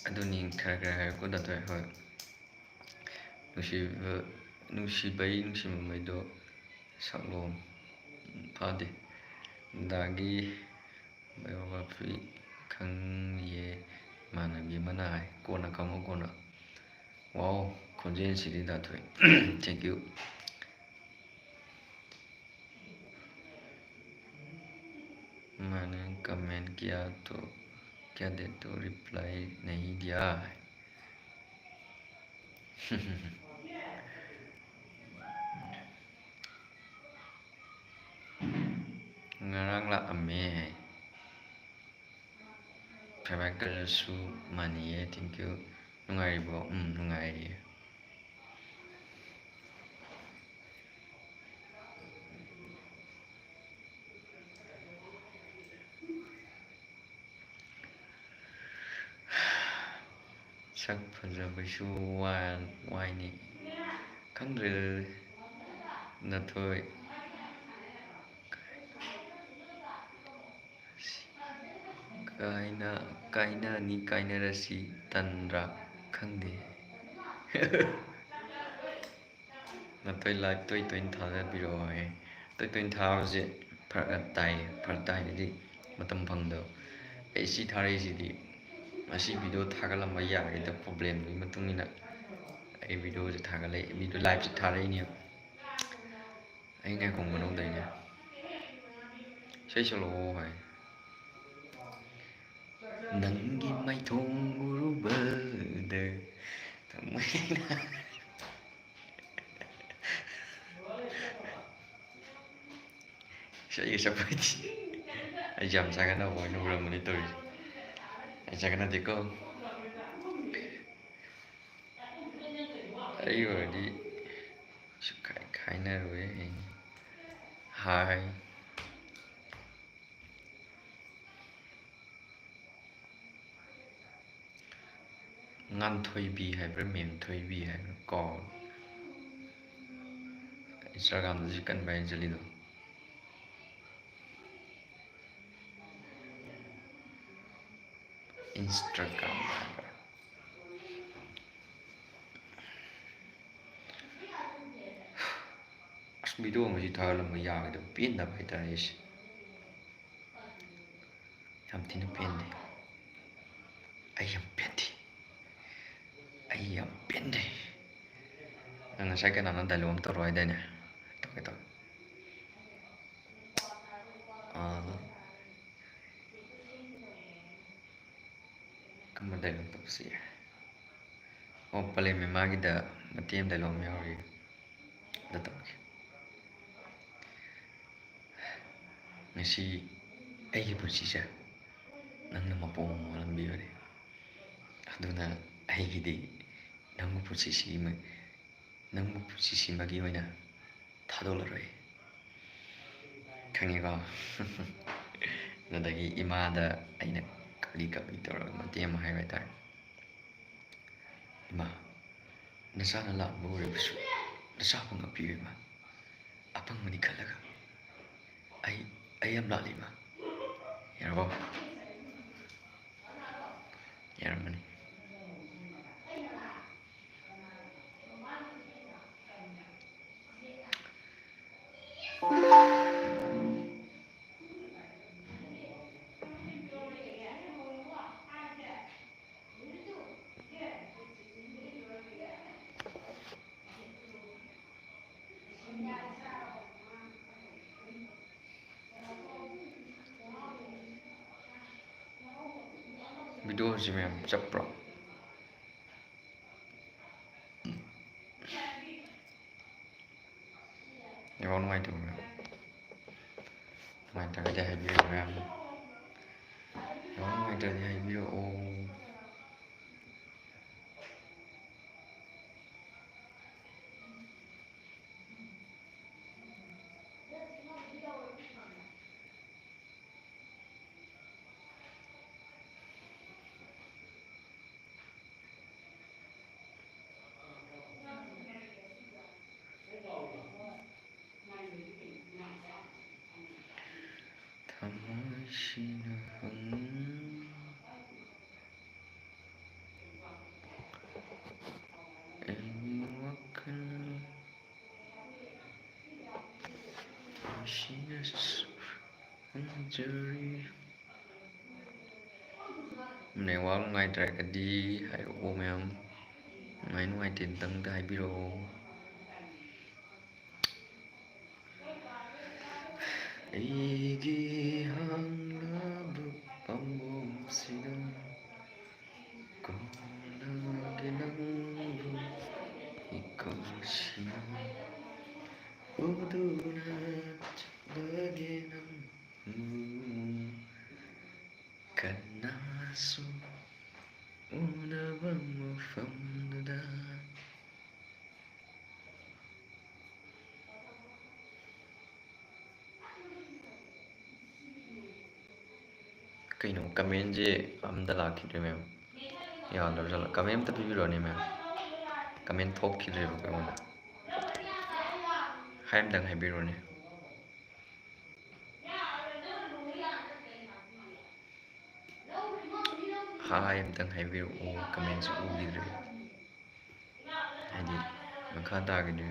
ꯑꯗꯨꯅꯤ, ꯈꯔ ꯈꯔ ꯍꯥꯏꯔꯛꯄ ꯅꯠꯇ꯭ꯔꯣ? ꯍꯣꯏ꯫ ꯅꯨꯡꯁꯤꯕ, ꯅꯨꯡꯁꯤꯕꯩ, ꯅꯨꯡꯁꯤꯃꯟꯕꯩꯗꯣ ꯁꯛꯂꯣ꯫ ꯐꯥꯗꯦ꯫ ꯗꯥꯒꯤ biography ꯈꯪꯉꯤꯌꯦ ꯏꯃꯥꯟꯅꯕꯤ ꯑꯃꯅ ꯍꯥꯏ꯫ ꯀꯣꯟꯅ ꯈꯪꯉꯣ, ꯀꯣꯟꯅ꯫ Wow, ꯈꯣꯟꯖꯦꯜꯁꯤꯗꯤ ꯗꯥ ꯊꯣꯏ꯫ Thank you꯫ मैंने comment किया तो क्या दे तो reply नहीं दिया है। ꯉꯔꯥꯡ ꯂꯥꯛꯑꯝꯃꯦ ꯍꯥꯏ꯫ Favorite colorꯁꯨ ꯃꯥꯟꯅꯩꯌꯦ꯫ Thank you꯫ ꯅꯨꯡꯉꯥꯏꯔꯤꯕꯣ? ꯎꯝ, ꯅꯨꯡꯉꯥꯏꯔꯤꯌꯦ꯫ ꯁꯛ ꯐꯖꯕꯩꯁꯨ ꯋꯥ-, ꯋꯥꯏꯅꯤ꯫ ꯈꯪꯗ꯭ꯔꯦꯗ ꯑꯗꯨꯗꯤ꯫ ꯅꯊꯣꯏ꯫ ꯀꯥꯏꯅ-, ꯀꯥꯏꯅꯅꯤ, ꯀꯥꯏꯅꯔꯁꯤ ꯇꯟꯗ꯭ꯔꯥ? ꯈꯪꯗꯦ꯫ ꯅꯊꯣꯏ live ꯇꯣꯏ ꯇꯣꯏꯅ ꯊꯥꯖꯕꯤꯔꯛꯑꯣ ꯍꯥꯏ꯫ ꯇꯣꯏ ꯇꯣꯏꯅ ꯊꯥꯕꯁꯦ ꯐꯔꯛ ꯌꯥꯝ ꯇꯥꯏ, ꯐꯔꯛ ꯇꯥꯏ ꯍꯥꯏꯗꯤ ꯃꯇꯝ ꯐꯪꯗꯕ꯫ ꯑꯩ ꯁꯤ ꯊꯥꯔꯛꯏꯁꯤꯗꯤ ꯉꯁꯤ video ꯊꯥꯒꯠꯂꯝꯕ ꯌꯥꯒꯗꯕ problemꯗꯨꯒꯤ ꯃꯇꯨꯡ ꯏꯟꯅ ꯑꯩ videoꯁꯦ ꯊꯥꯒꯠꯂꯛꯏ, video liveꯁꯦ ꯊꯥꯔꯛꯏꯅꯦꯕ꯫ ꯑꯩ ꯉꯥꯏꯈꯣ ꯃꯅꯨꯡꯗꯩꯅꯦ꯫ ꯏꯁꯩ ꯁꯛꯂꯛꯑꯣ ꯍꯥꯏ꯫ ꯅꯪꯒꯤ ꯃꯥꯏꯊꯣꯡ ꯊꯃꯣꯏꯅ꯫ ꯏꯁꯩꯒ ꯁꯛꯄ ꯍꯩꯇꯦ꯫ ꯑꯩꯁꯦ ꯌꯥꯝ ꯆꯥꯒꯠꯅꯕ ꯑꯣꯏꯅ ꯎꯔꯝꯕꯅꯤ ꯇꯧꯔꯤꯁꯦ꯫ ꯑꯩ ꯆꯥꯒꯠꯅꯗꯦꯀꯣ꯫ ꯑꯩ ꯑꯣꯏꯔꯗꯤ ꯁꯨꯛꯈꯥꯏ ꯈꯥꯏꯅꯔꯣꯏ꯫ ꯍꯥꯏ꯫ ꯉꯥꯟꯊꯣꯏꯕꯤ ꯍꯥꯏꯕ꯭ꯔꯥ, ꯃꯦꯝꯊꯣꯏꯕꯤ ꯍꯥꯏꯕ꯭ꯔꯥ, ꯀꯥꯎ꯫ Instagram-ꯗꯁꯨ ꯀꯟꯕ ꯍꯥꯏꯅ ꯆꯠꯂꯤꯗꯣ꯫ Instagram ꯍꯥꯏꯕ꯭ꯔꯥ? ꯑꯁ, video ꯑꯃꯁꯤ ꯊꯥꯒꯠꯂꯝꯕ ꯌꯥꯒꯗꯕ ꯄꯦꯟꯗꯕ ꯍꯥꯏꯇꯥꯔꯦ ꯑꯩꯁꯦ꯫ ꯌꯥꯝ ꯊꯤꯅ ꯄꯦꯟꯗꯦ꯫ ꯑꯩ ꯌꯥꯝ ꯄꯦꯟꯗꯦ꯫ ꯑꯩ ꯌꯥꯝ ꯄꯦꯟꯗꯦ꯫ ꯅꯪ ꯉꯁꯥꯏ ꯀꯅꯥꯅꯣ dialogue ꯑꯃ ꯇꯧꯔꯣ ꯍꯥꯏꯗꯥꯏꯅꯦ? ꯇꯧꯒꯦ, ꯇꯧꯒꯦ꯫ ꯑꯥ, ꯀꯔꯝꯕ dialogue ꯇꯧꯁꯤ? ꯑꯣ, ꯄꯂꯦꯝ ꯏꯃꯥꯒꯤꯗ ꯃꯇꯦꯛ ꯑꯃ dialogue ꯑꯃ ꯌꯥꯎꯔꯤ꯫ ꯑꯗꯨ ꯇꯧꯒꯦ꯫ ꯉꯁꯤ ꯑꯩꯒꯤ ꯄꯨꯟꯁꯤꯁꯦ ꯅꯪꯅ ꯃꯄꯣꯝ ꯑꯃ ꯑꯣꯜꯍꯟꯕꯤꯕꯅꯦ꯫ ꯑꯗꯨꯅ ꯑꯩꯒꯤꯗꯤ ꯅꯪꯕꯨ ꯄꯨꯟꯁꯤꯁꯤꯒꯤ ꯃ-, ꯅꯪꯕꯨ ꯄꯨꯟꯁꯤꯁꯤꯃꯒꯤ ꯑꯣꯏꯅ ꯊꯥꯗꯣꯛꯂꯔꯣꯏ꯫ ꯈꯪꯉꯦꯀꯣ? ꯑꯗꯨꯗꯒꯤ ꯏꯃꯥꯗ ꯑꯩꯅ ꯀꯞꯂꯤ ꯀꯞꯂꯤ ꯇꯧꯔꯒ ꯃꯇꯦꯛ ꯑꯃ ꯍꯥꯏꯕ ꯍꯥꯏꯇꯥꯔꯦ꯫ "ꯏꯃꯥ, ꯅꯆꯥꯅ ꯂꯥꯟꯕ ꯎꯔꯕꯁꯨ ꯅꯆꯥꯕꯨ ꯉꯥꯛꯄꯤꯌꯨ ꯏꯃꯥ꯫ ꯑꯄꯪꯕꯅꯤ ꯈꯜꯂꯒ꯫ ꯑꯩ, ꯑꯩ ꯌꯥꯝ ꯂꯥꯜꯂꯤ ꯏꯃꯥ꯫" ꯌꯥꯔꯕꯣ? ꯌꯥꯔꯝꯃꯅꯤ꯫ Video-ꯁꯤ ꯃꯌꯥꯝ ꯆꯞꯄ꯭ꯔꯣ? ꯅꯦꯠꯋꯥꯛ ꯅꯨꯡꯉꯥꯏꯇꯕ꯭ꯔꯥ? ꯅꯨꯡꯉꯥꯏꯇ꯭ꯔꯒꯗꯤ ꯍꯥꯏꯕꯤꯔꯛꯑꯣ ꯃꯌꯥꯝ꯫ ꯅꯦꯠꯋꯥꯛ ꯅꯨꯡꯉꯥꯏꯇ꯭ꯔꯗꯤ ꯍꯥꯏꯕꯤꯔꯛꯑꯣ꯫ ꯊꯃꯣꯏꯁꯤꯅ ꯍꯪ-, ꯑꯩꯒꯤ ꯋꯥꯈꯜ ꯅꯨꯡꯁꯤꯅ ꯍꯪꯖꯔꯤ꯫ ꯅꯦꯠꯋꯥꯛ ꯅꯨꯡꯉꯥꯏꯇ꯭ꯔꯒꯗꯤ ꯍꯥꯏꯔꯛꯑꯣ ꯃꯌꯥꯝ꯫ ꯅꯨꯡꯉꯥꯏ ꯅꯨꯡꯉꯥꯏꯇꯦ ꯑꯝꯇꯪꯗ ꯍꯥꯏꯕꯤꯔꯛꯑꯣ꯫ ꯑꯩꯒꯤ ꯍꯥꯡꯂꯕ ꯄꯥꯝꯕꯣꯝꯁꯤꯗ ꯀꯣꯜꯂꯒꯦ ꯅꯪꯕꯨ ꯏꯀꯣꯁꯤꯅ ꯎꯗꯨꯅ ꯆꯠꯂꯒꯦ ꯅꯪꯕꯨ ꯀꯅꯥꯁꯨ ꯎꯅꯕ ꯃꯐꯝꯗꯨꯗ꯫ ꯀꯩꯅꯣ comment ꯁꯦ ꯑꯝꯇ ꯂꯥꯛꯈꯤꯗ꯭ꯔꯦ ꯃꯦꯝ? ꯌꯥꯗ꯭ꯔꯕ ꯖꯥꯠꯂ? Comment ꯑꯝꯇ ꯄꯤꯕꯤꯔꯣꯅꯦ ꯃꯦꯝ꯫ Comment ꯊꯣꯛꯈꯤꯗ꯭ꯔꯦꯕ ꯑꯩꯉꯣꯟꯗ꯫ Hi ꯑꯝꯇꯪ ꯍꯥꯏꯕꯤꯔꯣꯅꯦ꯫ Hi ꯑꯝꯇꯪ ꯍꯥꯏꯕꯤꯔꯛꯑꯣ, comment ꯁꯨ ꯎꯈꯤꯗ꯭ꯔꯦ꯫ ꯍꯥꯏꯗꯤ ꯃꯈꯥ ꯇꯥꯈꯤꯗ꯭ꯔꯦ꯫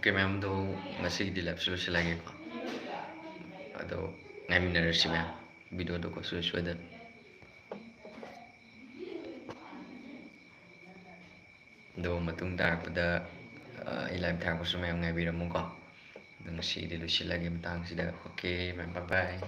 Okay ꯃꯦꯝ, ꯑꯗꯣ ꯉꯁꯤꯒꯤꯗꯤ live ꯁꯦ ꯂꯣꯏꯁꯤꯜꯂꯒꯦꯀꯣ꯫ ꯑꯗꯣ ꯉꯥꯏꯃꯤꯟꯅꯔꯁꯤ ꯃꯦꯝ꯫ ꯚꯤꯗꯤꯑꯣꯗꯣꯀꯣ ꯁꯣꯏ ꯁꯣꯏꯗꯅ꯫ ꯑꯗꯣ ꯃꯇꯨꯡ ꯇꯥꯔꯛꯄꯗ ꯑꯩ ꯂꯥꯏꯚ ꯊꯥꯔꯛꯄꯁꯨ ꯃꯌꯥꯝ ꯉꯥꯏꯕꯤꯔꯝꯃꯨꯀꯣ꯫ ꯑꯗꯣ ꯉꯁꯤꯒꯤꯗꯤ ꯂꯣꯏꯁꯤꯜꯂꯒꯦ ꯃꯇꯥꯡꯁꯤꯗ꯫ ꯑꯣꯀꯦ ꯃꯌꯥꯝ, bye bye꯫